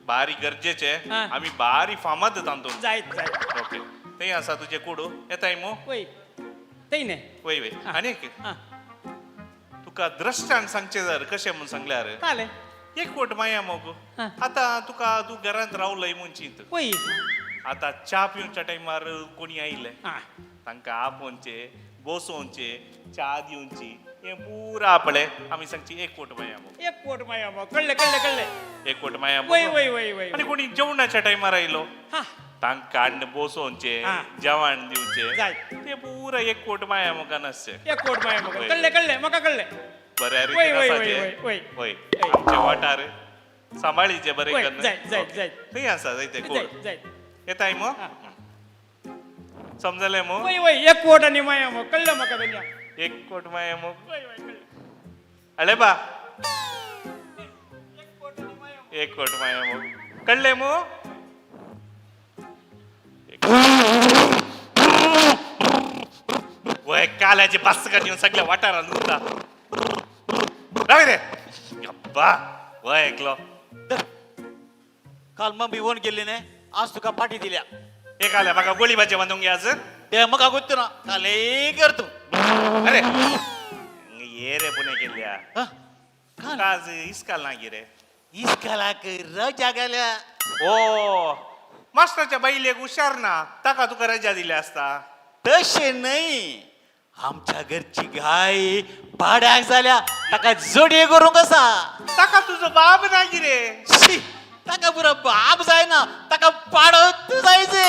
बारी गरजेचे, आं. आमी बारी फामाद तातूंत. जायत जायत. ओके, थंय आसा तुजें कुडू, येताय मू? वय थंय न्ही. वय वय. आनी एक आं. तुका द्रश्टान सांगचें जाल्यार कशें म्हूण सांगल्यार कालें एकवट माया मोग. आं. आतां तुका तूं घरांत रावलय म्हूण चिंत. वय. आतां च्या पिवच्या टायमार कोणी आयले आं. तांकां आपोवचें, बसोवचें, च्या दिवची, हें पुरा पळय आमी सांगची एकवट माया मोग. एकवट माया मोग. कळ्ळें कळ्ळें कळ्ळें. एकवट माया मोग. वय वय वय वय. आनी कोणी जेवणाच्या टायमार आयलो हां. तांकां हाडून बसोवचें, आं. जेवण दिवचें, जायत. तें पुरा एकवट माया मोगान आसचें. एकवट माया मोग. वय. कळ्ळें कळ्ळें म्हाका कळ्ळें. बऱ्या वय, रितीन वय, आसाचें. वय, वय, वय, आमचे वाठार सांबाळीचे बरें वय, करून. जायत, जायत, जायत. थंय आसा जायते कोड. जायत जायत. येताय मग? समजलें मग? वय वय, एकवट आनी माया मोग कळ्ळें म्हाका धन्या. एकवट माया मोग. वय वय कळ्ळें. अळे बा, एकवट माया मोग कळ्ळें मग? वय, काल्याचे बस येवन सगळ्या वाठारांत उरता. राव रे अब्बा, वय एकलो. काल मम्मी फोन केल्ली न्ही, आज तुका पाटी दिल्या. एक आल्या म्हाका गोळी भाजी बांदूंक आज. ते म्हाका गोत्तू ना, काल कर तूं. अरे ये रे पुणे केल्ल्या तुका आज इस्काल ना गे रे? इस्कालाक रजा गेल्या. ओ मास्टरच्या बायलेक हुशार ना, ताका तुका रजा दिल्या आसता. तशें न्हय, आमच्या घरची गाय पाड्याक जाल्या, ताका जोडये करूंक आसा. ताका तुजो बाब ना गिरे? शी, ताका पुरो बाप जायना, ताका पाडत जायचे.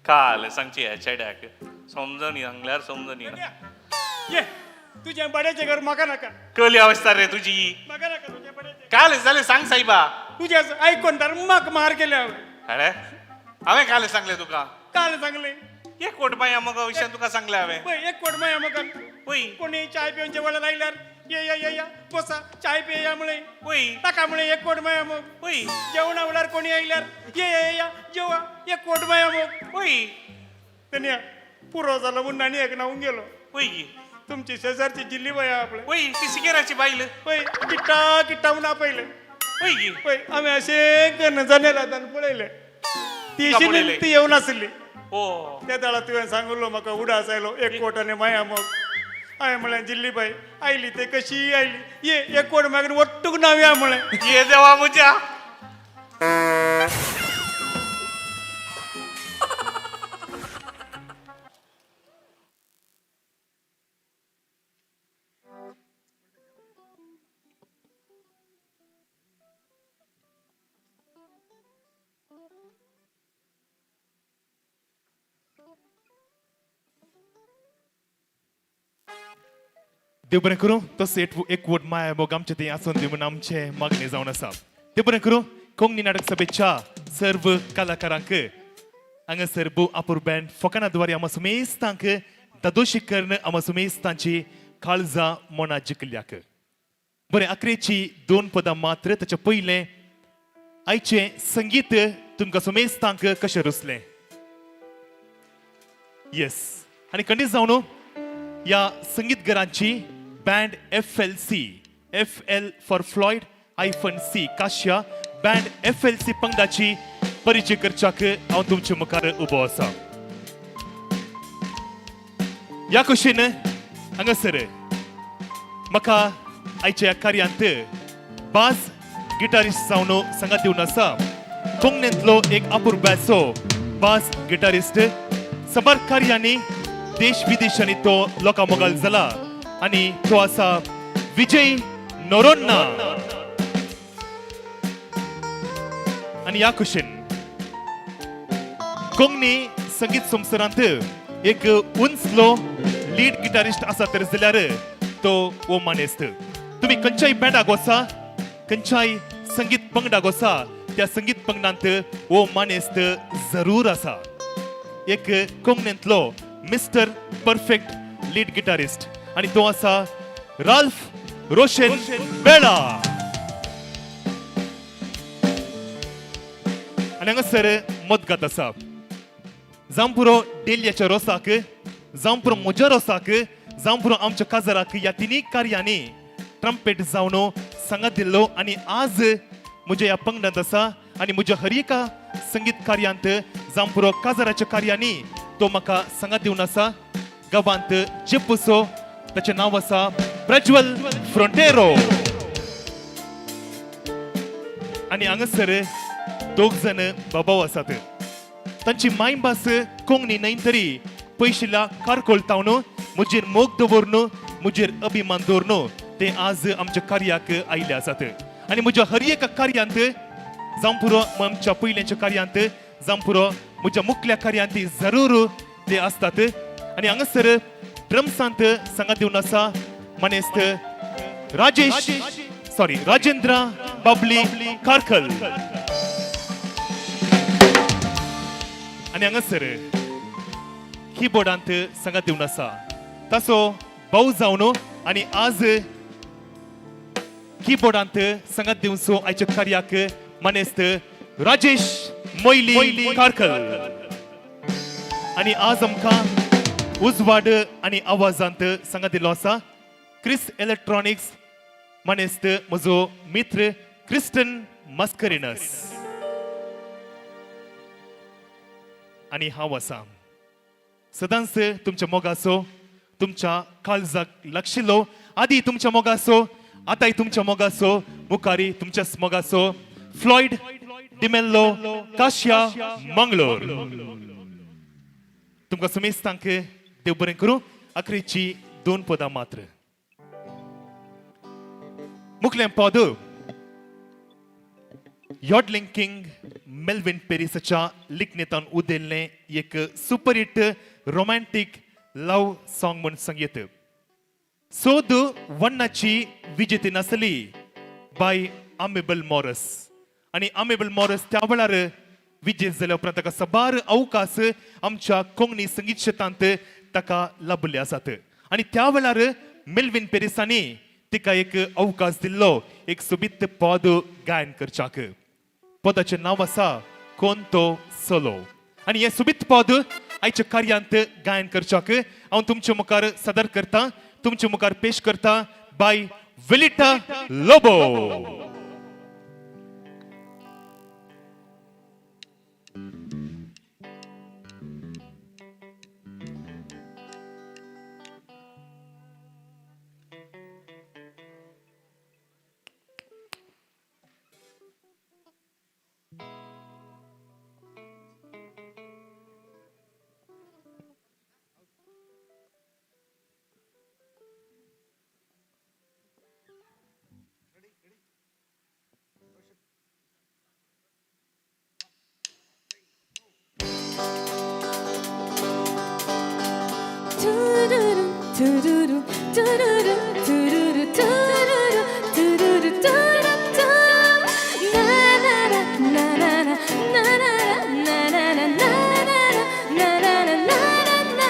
काल सांगची ह्या चेड्याक समजनी सांगल्यार समजनी ना. ये तुजें बड्याचें घर म्हाका नाका. कली अवस्था रे तुजी. म्हाका नाका तुजें बड्याचें. काल जालें सांग सायबा. तुजें आयकोन तर म्हाक मार केल्या हांवें. अरे हांवें काल सांगलें तुका. काल सांगलें. एक कोट माया मग विशयान तुका सांगलें हांवें. पळय एक कोट माया मोगान. पळय कोणी चाय पिवचे वेळार आयल्यार ये या ये या बसा चाय पिया म्हळें. पळय ताका म्हळें एक कोट माया मोग. पळय जेवणा वेळार कोणी आयल्यार ये या या जेवा एक कोट माया मोग. पळय धन्या पुरो जालो म्हूण आनी एक न्हावूंक गेलो. पळय तुमची शेजारची जिल्ली बाय आपले. पळय ती सिगेराची बायल. पळय किट्टा किट्टा म्हूण आपयलें. पळय पळय आमी अशें करून जनेलांतल्यान पळयलें. ती शिनी ती येवन आसली. ओ त्या वेळार तुवें सांगलो म्हाका उडास आयलो एक कोट आनी माया मोग. हांवें म्हळें जिल्ली बाय आयली ते कशी आयली, ये एक कोट मागीर वट्टूक न्हावया म्हळें. ये देवा म्हज्या. देव बरें करूं, तसो एकवट माया मोग आमचे थंय आसून दी म्हूण आमचें मागणें जावन आसा. देव बरें करूं कोंकणी नाटक सभेच्या सर्व कलाकारांक हांगासर भोव आपूर बँड फोकाणा द्वारे आमा सुमेस्तांक दादोशी कर्ण आमा सुमेस्तांची काळजां मनां जिखल्याक. बरें, अकरेची दोन पदां मात्र. ताच्या पयलें आयचें संगीत तुमकां सुमेस्तांक कशें रुचलें? येस, आनी खंडीत जावन ह्या संगीतघरांची band FLC, FL for Floyd, hyphen C Kashya, band FLC पंगडाची परिचय करच्याक हांव तुमचे मुखार उबो आसा. ह्या कुशीन हांगासर म्हाका आयच्या ह्या कार्यांत बास गिटारिस्ट जावन सांगात दिवन आसा कोंकणींतलो एक अपुरबायचो बास गिटारिस्ट. साबार कार्यांनी देश विदेशांनी तो लोकां मोगाल जाला आनी तो आसा विजय नोरोन्ना. आनी ह्या कुशीन कोंकणी संगीत संवसारांत एक उंचलो लीड गिटारिस्ट आसा तर जाल्यार तो हो मानेस्त. तुमी खंयच्याय बँडाक वचा, खंयच्याय संगीत पंगडाक वचा, त्या संगीत पंगडांत हो मानेस्त जरूर आसा. एक कोंकणींतलो मिस्टर परफेक्ट लीड गिटारिस्ट आनी तो आसा राल्फ रोशन बेळा. आनी हांगासर मदगात आसा जांपुरो डेलियाच्या रोसाक, जांपुरो म्हज्या रोसाक, जांपुरो आमच्या काजाराक ह्या तिनूय कार्यांनी ट्रम्पेट जावन सांगात दिल्लो आनी आज म्हज्या ह्या पंगडांत आसा आनी म्हज्या हर एका संगीत कार्यांत जांपुरो काजाराच्या कार्यांनी तो म्हाका सांगात दिवन आसा. गांवांत जेप्पुसो ताचें नांव आसा प्रज्वल फ्रोंटेरो. आनी हांगासर दोग जाण बाबाव आसात. तांची मायभास कोंकणी न्हय तरी पयशिल्ल्या कारकोळ तावन म्हजेर मोग दवरून म्हजेर अभिमान दवरून ते आज आमच्या कार्याक आयिल्ले आसात. आनी म्हज्या हर एका कार्यांत जावं पुरो आमच्या पयल्याच्या कार्यांत, जावं पुरो म्हज्या मुखल्या कार्यांत जरूर ते आसतात. आनी हांगासर ड्रम्सांत सांगात दिवन आसा मानेस्त राजेश सॉरी राजेंद्र बाबली कारखल. आनी हांगासर किबोर्डांत सांगात दिवन आसा ताचो भाव जावन आनी आज किबोर्डांत सांगात दिवचो आयच्या कार्याक मानेस्त राजेश मोयली कारखल. आनी आज आमकां उजवाड आनी आवाजांत सांगात दिल्लो आसा क्रिस इलेक्ट्रॉनिक्स मानेस्त म्हजो मित्र क्रिस्टन मस्करिनस. आनी हांव आसा सदांच तुमच्या मोगाचो, तुमच्या काळजाक लागशिल्लो, आदी तुमच्या मोगाचो, आतांय तुमच्या मोगाचो, मुखारी तुमच्याच मोगाचो फ्लॉयड डिमेल्लो काश्या मंगलोर. तुमकां समेस्तांक देव बरें करूं. अखरेची दोन पदां मात्र. मुखलें पद यॉडलिंग किंग मेल्विन पेरिसाच्या लिखणेंतान उदेल्लें एक सुपरहिट रोमॅन्टीक लव्ह सॉंग म्हूण सांगयत. सोद वन्नाची विजेती नासली बाय आमेबल मॉरस. आनी आमेबल मॉरस त्या वेळार विजेत जाल्या उपरांत ताका साबार अवकाश आमच्या कोंकणी संगीत क्षेत्रांत ताका लाभिल्ले आसात. आनी त्या वेळार मेल्विन पेरिसांनी तिका एक अवकाश दिल्लो एक सोबीत पद गायन करच्याक. पदाचें नांव आसा कोण तो सोलो. आनी हें सोबीत पद आयच्या कार्यांत गायन करच्याक हांव तुमचे मुखार सादर करता, तुमचे मुखार पेश करता बाय विलिटा Lobo. Tururu, tururu, tururu, tururu, tururu, tururu, na na na na na na na na na na na na na na na na.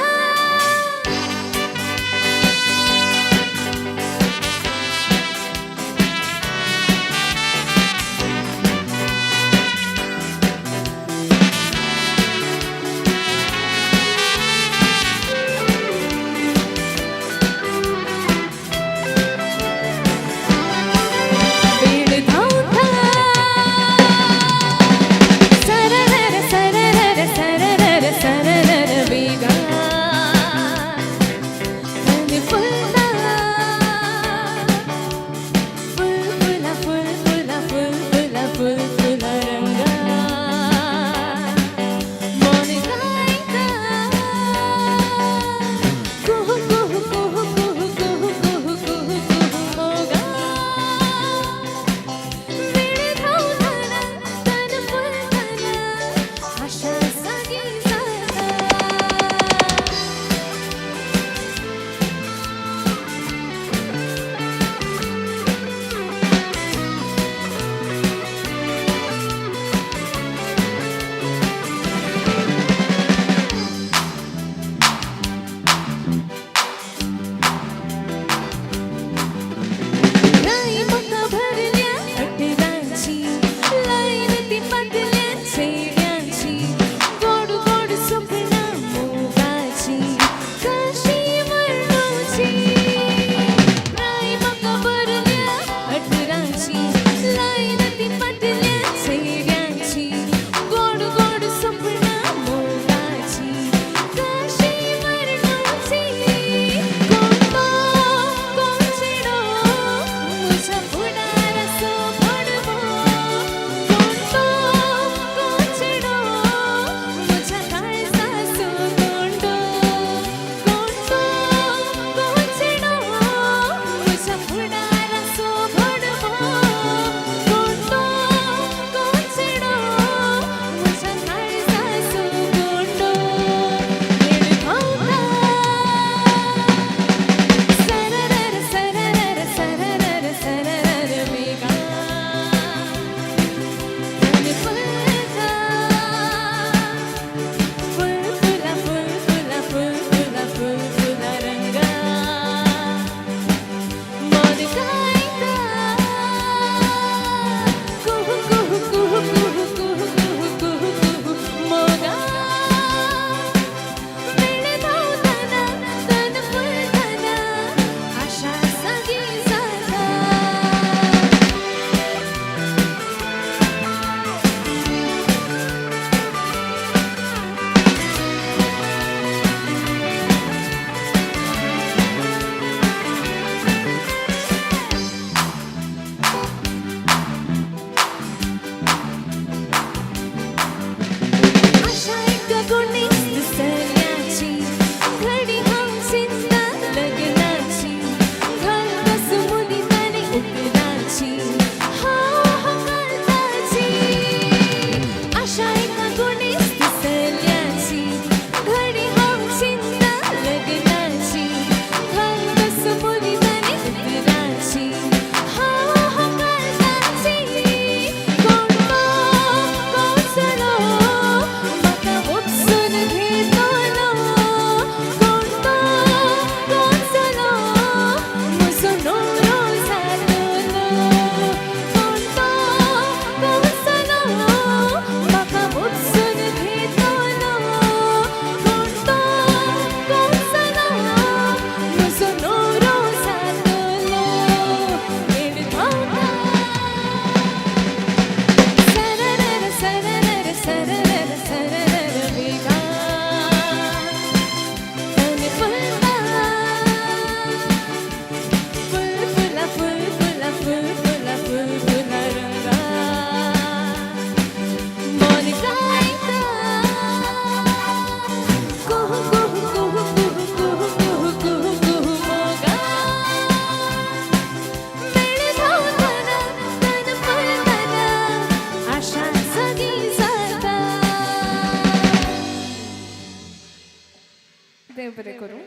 बरें करूं.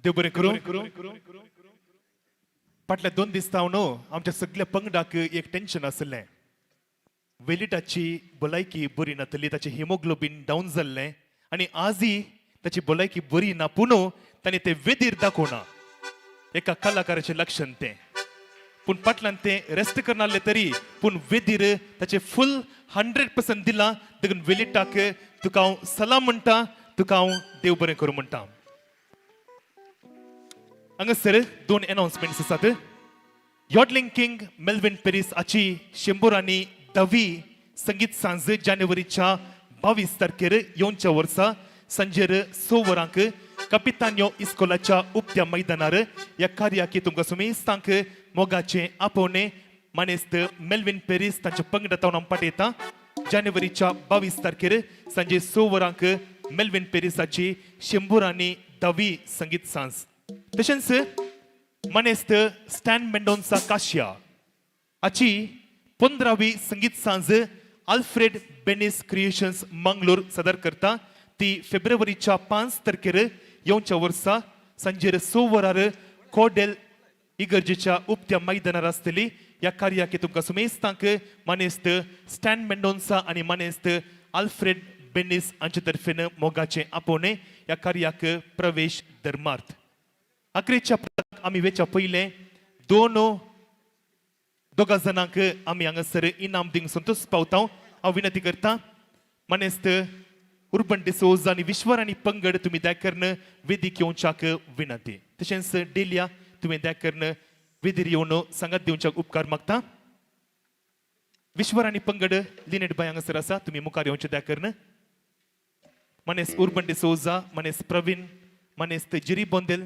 देव बरें करूं. फाटल्या 2 दीस जावन आमच्या सगल्या पंगडाक एक टेन्शन आशिल्लें. वेलिटाची भलायकी बरी नातली, ताचें हिमोग्लोबीन डावन जाल्लें आनी आजय ताची भलायकी बरी ना, पूण ताणें तें वेदीर दाखोवना. एका कलाकाराचें लक्षण तें. पूण फाटल्यान तें रेस्ट करनासलें तरी पूण वेदीर ताचें फूल 100% दिलां. देखून वेलिटाक तुका हांव सलाम म्हणटा, तुका हांव देव बरें करूं म्हणटा. हांगासर 2 एनावन्समेंट्स आसात. यॉडलिंग किंग मेल्विन पेरीस हाची 110वी संगीत सांज जानेवारीच्या 22 तारखेर येवच्या वर्सा सांजेर 6 वरांक कपितान्यो इस्कोलाच्या उक्त्या मैदानार. ह्या कार्याक तुमकां सुमेस्तांक मोगाचें आपोवणें. मानेस्त मेल्विन पेरीस तांच्या पंगडा तावन आमी पाठयता. जानेवारीच्या 22 तारखेर सांजे 6 वरांक मेल्विन पेरीसाची 110वी संगीत सांज. तशेंच मानेस्त स्टॅन मेंडोन्सा काशिया हाची 15वी संगीत सांज आल्फ्रेड बेनिस क्रिएशन्स मंगलोर सादर करता. ती फेब्रुवारीच्या 5 तारखेर येवच्या वर्सा सांजेर 6 वरार कोडेल इगर्जेच्या उक्त्या मैदानार आसतली. ह्या कार्याक तुमकां सुमेस्तांक मानेस्त स्टॅन मेंडोन्सा आनी मानेस्त आल्फ्रेड बेनिस हांचे तर्फेन मोगाचें आपोवणें. ह्या कार्याक प्रवेश धर्मार्थ. अकरेच्या आमी वेच्या पयलें दोगा जाणांक आमी हांगासर इनाम दिवंक संतोश पावता. हांव विनंती करता मानेस्त उर्बन डिसोज आनी विश्वराणी पंगड तुमी दया करून वेदीक येवच्याक विनंती. तशेंच डेलिया तुवें दया करून वेदीर येवन सांगात दिवच्याक उपकार मागता. विश्वराणी पंगड लिनेट बाय हांगासर आसा, तुमी मुखार येवचे दया करून. मानेस्त उर्बन डिसोजा, मानेस्त प्रवीण, मानेस्त जिरी बोंदेल.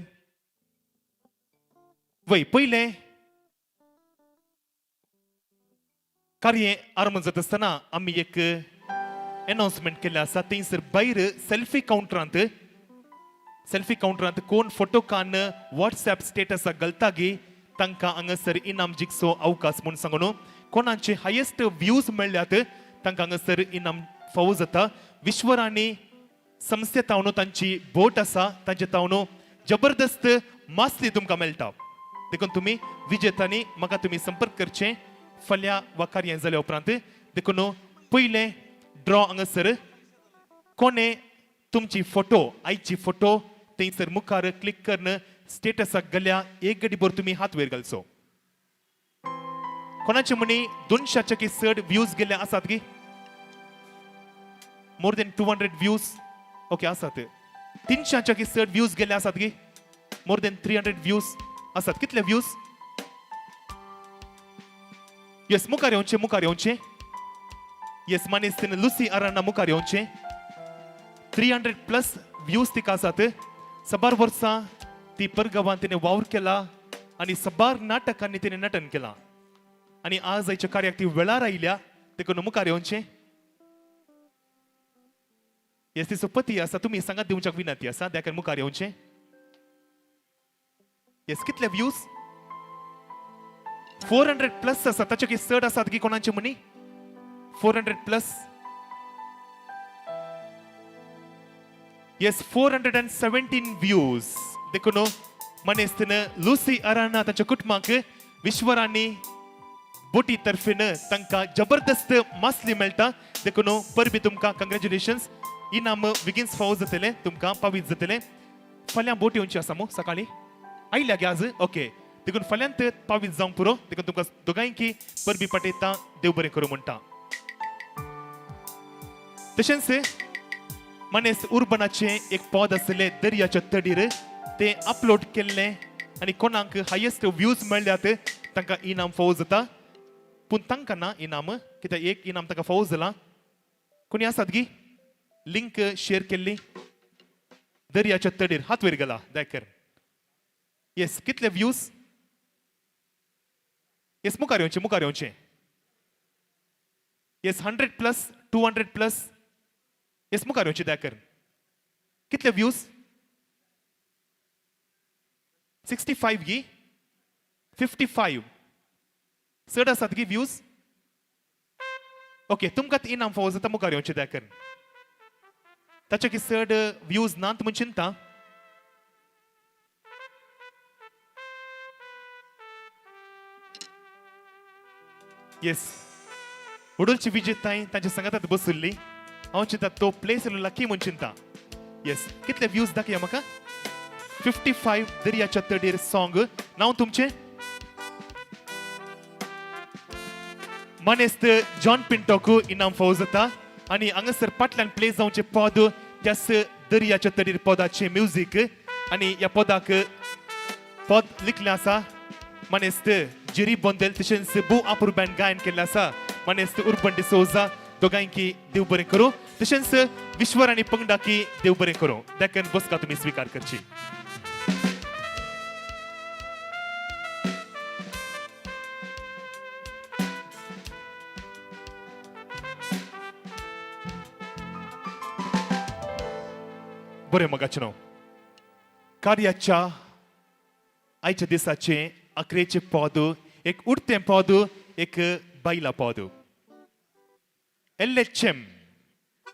वय पयलें कार्य आरंभ जाता आसतना आमी एक एनावन्समेंट केल्लें आसा. थंयसर भायर सेल्फी कावंटरांत कोण फोटो कान वॉट्सएप स्टेटसाक घालता गी तांकां हांगासर इनाम जिखचो अवकाश म्हूण सांगून कोणाचे हायेस्ट व्यूज मेळ्ळ्यात तांकां हांगासर इनाम फावो जाता. विश्वराणी संस्थे तावन तांची बोट आसा, तांचे तावन जबरदस्त मासली तुमकां मेळटा. देखून तुमी विजेतांनी म्हाका तुमी संपर्क करचे फाल्यां वा कार्य जाल्या उपरांत. देखून पयलें ड्रॉ हांगासर कोणे तुमची फोटो आयची फोटो थंयसर मुखार क्लिक करून स्टेटसाक गेल्या एक गडी भर तुमी हात वयर घालचो. कोणाचे म्हणी 200 की चड व्यूज गेले आसात की मोर देन 200 व्यूज ओके आसात. 300 की चड व्यूज गेले आसात की मोर देन 300 व्यूज आसात. कितले व्यूज? येस मुखार येवचे, मुखार येवचे. येस मानेस्त लुसी अराना मुखार येवचे. 300 प्लस व्यूज तिका आसात. साबार वर्सां ती परगांवान तिणें वावर केला आनी साबार नाटकांनी तिणें नटन केलां आनी आज आयच्या कार्याक ती वेळार आयल्या. देखून मुखार येवचें. येस तिचो पती आसा, तुमी सांगात दिवच्याक विनंती आसा, देखून मुखार येवचें. येस कितले व्यूज? 400 प्लस आसा. ताचे की चड आसात की कोणाचे म्हणी 400 प्लस. येस 417 व्यूज. देखून मनेस्तीन लुसी अराना तांच्या कुटुंबाक विश्वराणी बोटी तर्फेन तांकां जबरदस्त मासली मेळटा. देखून परबी तुमकां कंग्रेच्युलेशन्स. इनाम बेगीन फावो जातलें तुमकां, पावीत जातलें. फाल्यां बोट येवची आसा मू सकाळीं आयल्या गे आज? ओके देखून फाल्यांत पावीत जावंक पुरो. देखून तुमकां दोगांयकी परबी पाठयता, देव बरें करूं म्हणटा. तशेंच मनेस उर्बनाचें एक पद आसलें दर्याच्या तडीर, तें अपलोड केल्लें आनी कोणाक हायेस्ट व्यूज मेळ्ळ्यात तांकां इनाम फावो जाता. पूण तांकां ना इनाम, कित्याक एक इनाम तांकां फावो जालां. कोणी आसात गी लिंक शेअर केल्ली दर्याच्या तडीर? हात वयर गेला दायकर. येस कितले व्यूज? येस मुखार येवचे, मुखार येवचे. येस 100 प्लस, 200 प्लस. येस मुखार येवचे दायकर. कितले व्यूज? 65 गी, 55 चड आसात गी व्यूज? ओके तुमकां इनाम फावो जाता, मुखार येवचे दायकर. ताचे की चड व्यूज नात म्हूण चिंता. येस, उडोलची विजेताय तांच्या सांगातात बसुल्ली. हांव चिंता तो प्लेस लकी म्हूण चिंता. येस, कितले व्यूज दाखया म्हाका? 55. दर्याच्या तडीर सॉंग. नांव तुमचें? मानेस्त जॉन पिंटोक इनाम फावो जाता आनी हांगासर फाटल्यान प्ले जावचें पद त्याच दर्याच्या तडीर पदाचें म्युजीक आनी ह्या पदाक पद लिखलें आसा मानेस्त जेरी बोंदेल, तशेंच बू आपुरबॅन गायन केल्लें आसा मानेस्त उर्बन डिसोजा. दोगांयकी देव बरें करूं, तशेंच विश्वर आनी पंगडाकी देव बरें करूं. देखून बसका तुमी स्विकार करची. बरें मोगाचें, कार्याच्या आयच्या दिसाचें अकरेचें पद एक उडतें पद, एक बायला पद. एल.एच.एम.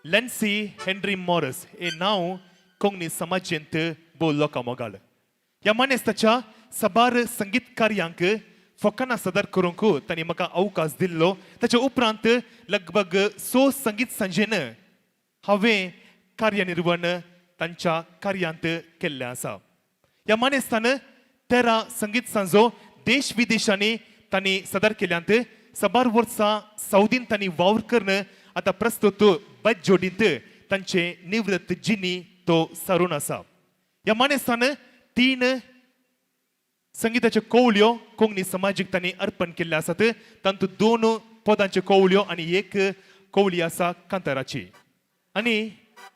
लॅन्सी हेनरी मॉरस हे नांव कोंकणी समाजेंत भोव लोकां मोगाल. ह्या मानेस्ताच्या साबार संगीत कार्यांक फकाणां सादर करूंक तांणी म्हाका अवकाश दिल्लो. ताच्या उपरांत लगभग स संगीत सांजेन हांवें कार्यनिर्वण तांच्या कार्यांत केल्लें आसा. ह्या मानेस्तान 13 संगीत सांजो देश विदेशांनी तांणी सादर केल्यांत. साबार वर्सां सावदीन तांणी वावर करून आतां प्रस्तुत जोडींत तांचे निवृत्त जिनी तो सारून आसा. ह्या मानेस्तान 3 संगीताच्यो कवळ्यो कोंकणी समाजीक तांणी अर्पण केल्ले आसात. तातूंत 2 पदांच्यो कवळ्यो आनी एक कवळी आसा कांताराची. आनी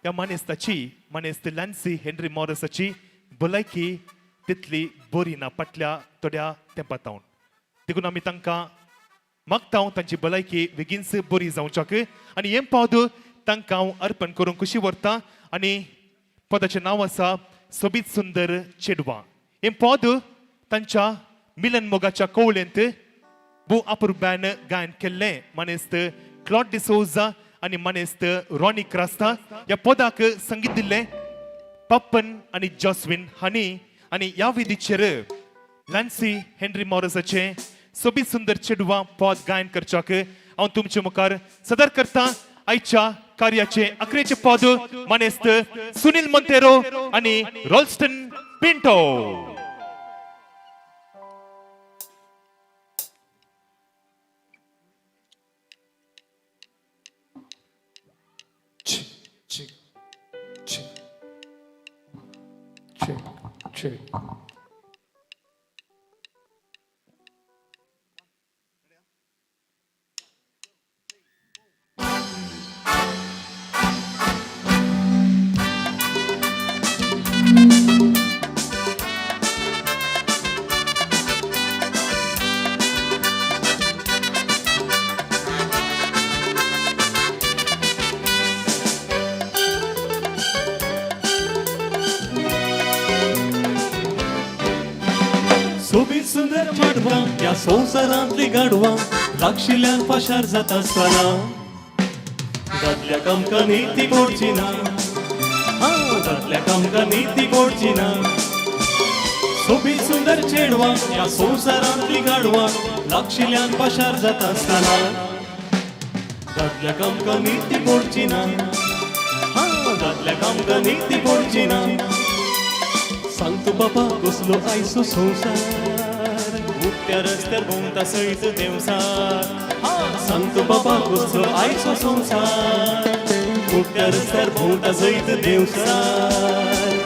ह्या मानेस्ताची, मानेस्त लॅन्सी हेनरी मॉरसाची भलायकी तितली बरी ना फाटल्या थोड्या तेंपा तावन. देखून आमी तांकां मागता हांव तांची भलायकी बेगीनच बरी जावच्याक आनी हें पद तांकां हांव अर्पण करूंक खुशी व्हरता. आनी पदाचें नांव आसा सोबीत सुंदर चेडवां. हें पद तांच्या मिलन मोगाच्या कवळेंत भू अपुरबायेन गायन केल्लें मानेस्त क्लॉड डिसोजा आनी मानेस्त रॉनी क्रास्ता. ह्या पदाक संगीत दिल्लें पप्पन आनी जॉस्विन हांणी. आनी ह्या विधीचेर लॅन्सी हेनरी मॉरसाचें सोबीत सुंदर चेडवां पद गायन करच्याक हांव तुमचे मुखार सदर करता आयच्या कार्याचें अकरेचें पद मानेस्त सुनील मोंतेरो आनी Rolston Pinto. Check, check, check, check. सोबीत सुंदर चेडवां ह्या संवसारांतली गाडवां लागशिल्ल्यान पाशार जाता आसतना दादल्या आमकां नीती पडची ना, दादल्या आमकां नीती पडची ना. सोबीत सुंदर चेडवां ह्या संवसारांतली गाडवां लागशिल्ल्यान पाशार जाता आसतना दादल्या आमकां नीती पडची ना, दादल्या आमकां नीती पडची ना. सांगतो बाबा कसलो आयचो संवसार, उकत्या रस्त्यार भोंवता सयत देंवसार. सांगतो बाबा कसलो आयचो संवसार, उकत्या रस्त्यार भोंवता सयत देंवसार.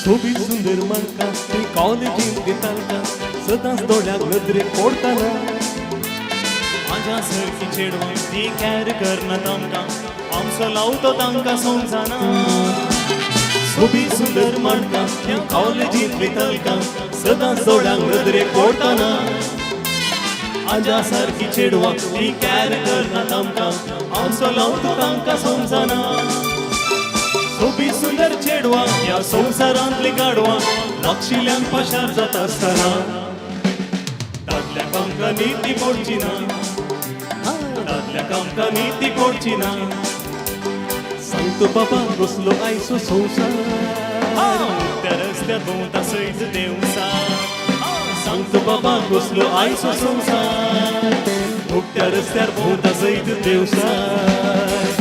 सोबीत सुंदर मानका ती कॉलेजींत दितालका, सदांच दोळ्याक नदरेक पडटाना. आजा सारकी चेडवां ती कॅर करना तांकां आमचो लावतो तांकां समजना सोबीत सुंदर माणकां ह्या कॉलेजींतली तलकां सदांच दोळ्यांक नदरेक पडटना आजा सारकी चेडवां ती कॅर करना तांकां आमचो लावतो तांकां समजना सोबीत सुंदर चेडवां ह्या संवसारांतली गाडवां लागशिल्ल्यान पाशार जाता आसतना दादल्याक आमकां नीती पडची ना, दादल्याक आमकां नीती पडची ना. सांगतो बाबा कसलो आयचो संवसार, त्या रस्त्यार भोंवता सयत देंवचार. सांगतो बाबा कसलो आयचो संवसार, उकत्या रस्त्यार भोंवता सयत देंवचार.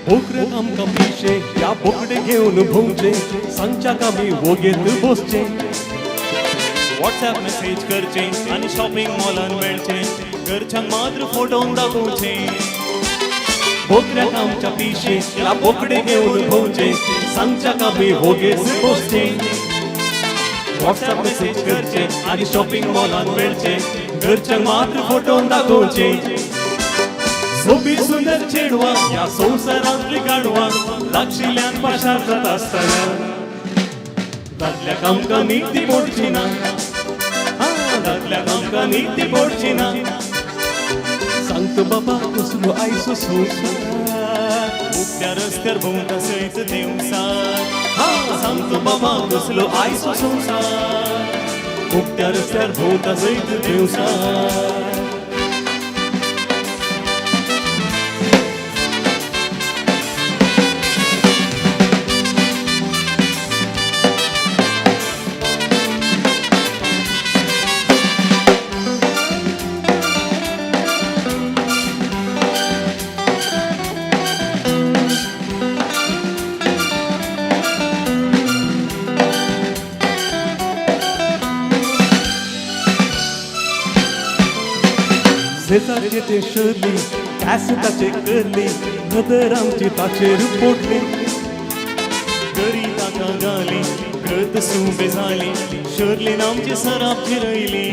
बोकऱ्याक आमकां पिशे ह्या बोकडे घेवन भोंवचे, सांगच्याक आमी वोगेत बसचे. वॉट्सएप मेसेज करचे आनी शॉपिंग मॉलान मेळचे, घरच्यांक मात्र फोटो दाखोवचे. बोकऱ्याक आमच्या पिशे ह्या बोकडे घेवन भोंवचे, सांगच्याक आमी वोगेत बसचे. वॉट्सएप मेसेज करचे आनी शॉपिंग मॉलान मेळचे, घरच्यांक मात्र फोटो दाखोवचे. सोबीत सुंदर चेडवां ह्या संवसारांतली गाडवां लागशिल्ल्यान पाशार जाता आसतना दादल्याक आमकां नीती पडची ना, दादल्याक आमकां नीती पडची ना. सांगतो बाबा कसलो आयचो संवसार, उकत्या रस्त्यार भोंवता सयत देंवचार. सांगतो बाबा कसलो आयचो संवसार, उकत्या रस्त्यार भोंवता सयत देंवचार. शेजारचे ते शरली कॅस ताचे करली, नदर आमची ताचेर पोडली. गरी ताका घाली गत सुबे जाली, शर्लीन आमची सराप जिरयली.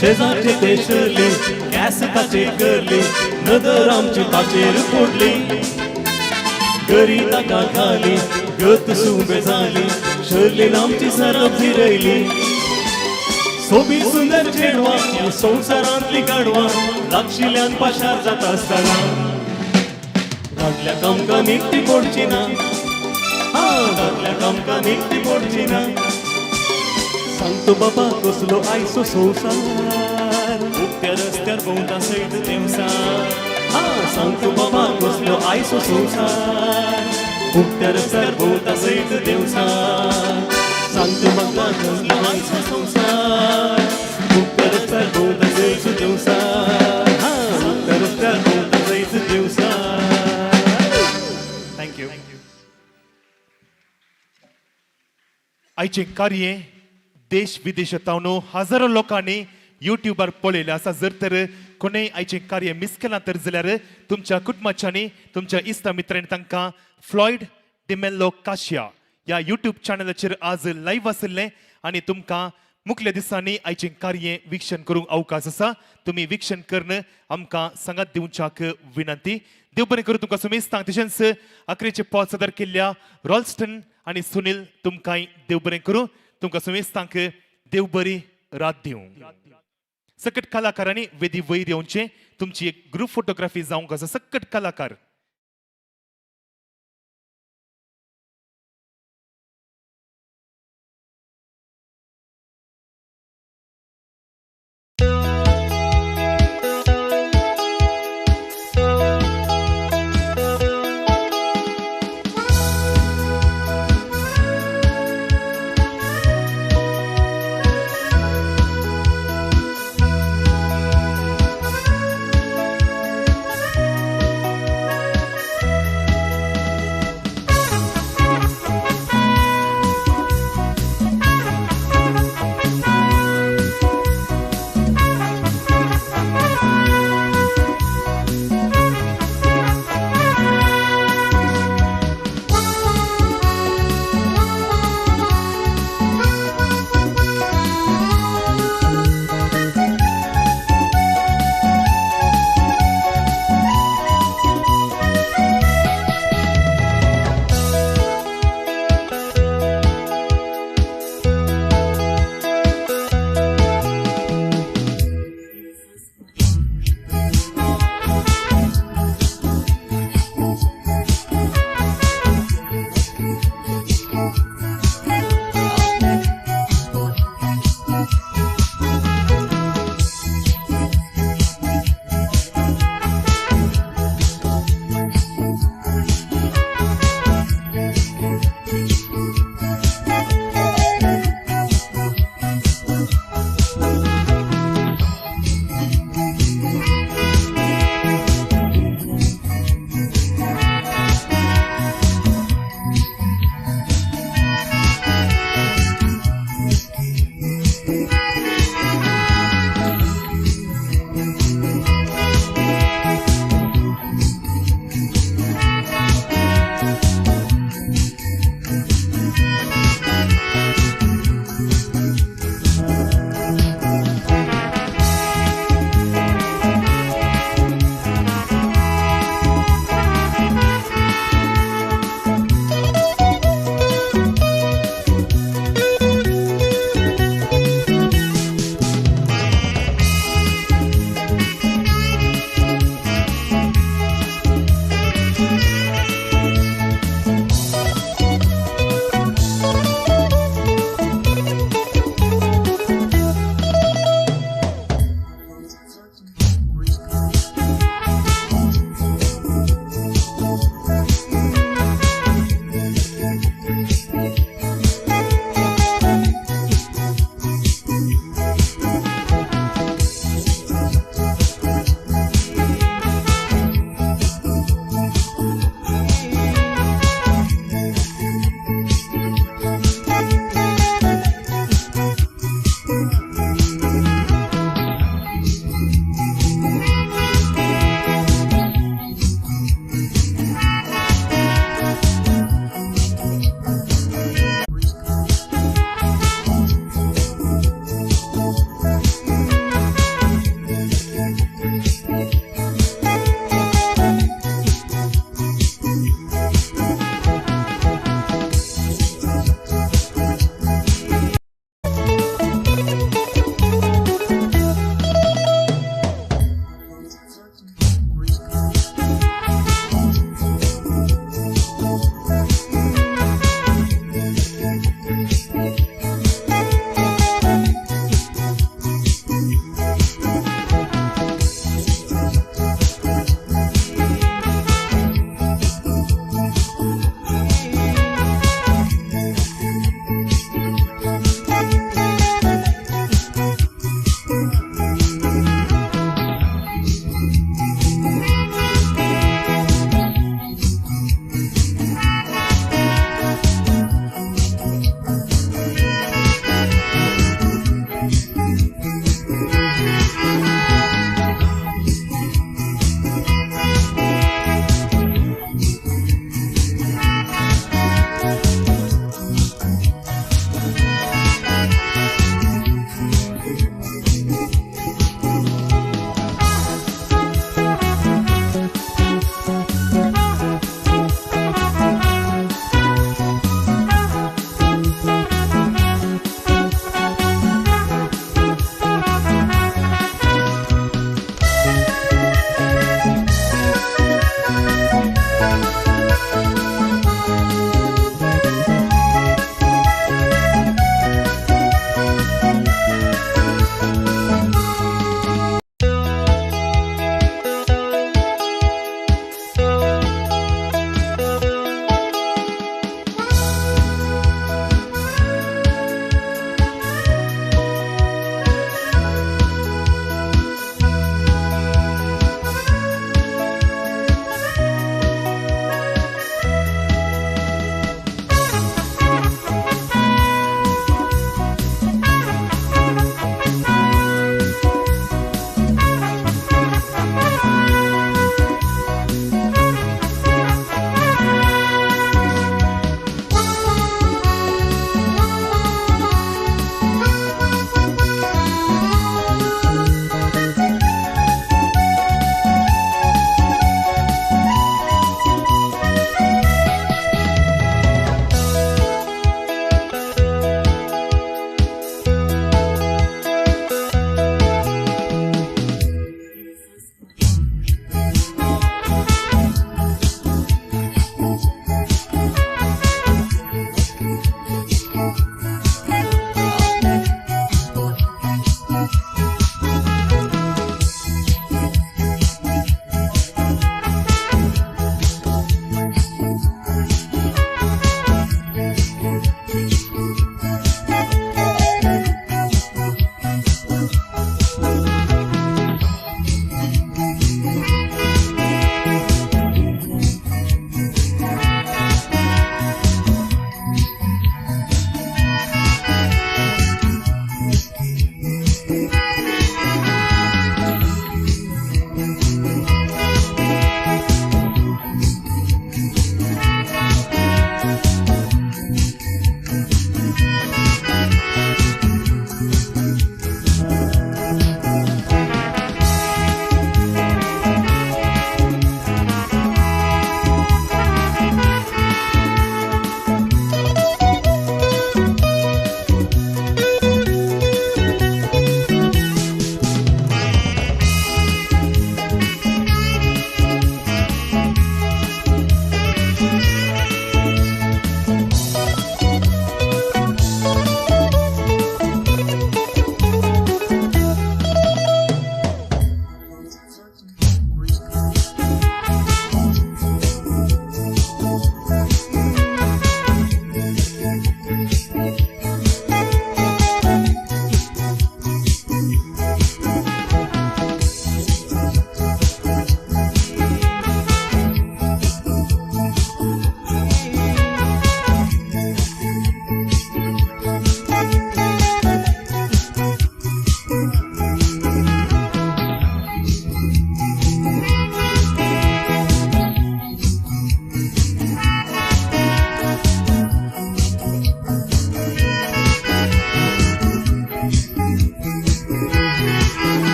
शेजारचे ते शरली कॅस ताचे करली, नदर आमची ताचेर पोडली. गरी ताका घाली गत सुबे जाली, शर्लीन आमची सराप जिरयली. सोबीत सुंदर चेडवां ह्या संवसारांतली गाडवां लागशिल्ल्यान पाशार जाता आसतना दादल्याक आमकां नीती पडची ना, दादल्याक आमकां नीती पडची ना. सांगतो बाबा कसलो आयचो संवसार, उकत्या रस्त्यार भोंवता सयत देंवचार. सांगतो बाबा कसलो आयचो संवसार, उकत्या रस्त्यार भोंवता सयत देंवचार. सांगतो बाबा कसलो आयचो संवसार, उकत्या रस्त्यार भोंवता सयत देंवचार. उकत्या रस्त्यार भोंवता सयत देंवचार. Thank you. आयचें कार्य देश विदेशांत हजारो लोकांनी युट्यूबार पळयलें आसा. जर तर कोणेय आयचें कार्य मिस केलां तर जाल्यार तुमच्या कुटुंबाच्यांनी तुमच्या इश्टा मित्रांनी तांकां फ्लॉयड डिमेल्लो काशिया ह्या युट्यूब चॅनलाचेर आज लायव्ह आशिल्लें आनी तुमकां मुखल्या दिसांनी आयचें कार्य वीक्षण करूंक अवकाश आसा. तुमी वीक्षण करून आमकां सांगात दिवच्याक विनंती. देव बरें करूं तुमकां सुमेस्तांक. तशेंच अकरेचे पद सादर केल्ल्या रॉल्स्टन आनी सुनील तुमकांय देव बरें करूं. तुमकां सुमेस्तांक देव बरी रात दिवं. सकट कलाकारांनी वेदी वयर येवचें, तुमची एक ग्रुप फोटोग्राफी जावंक आसा. सकट कलाकार.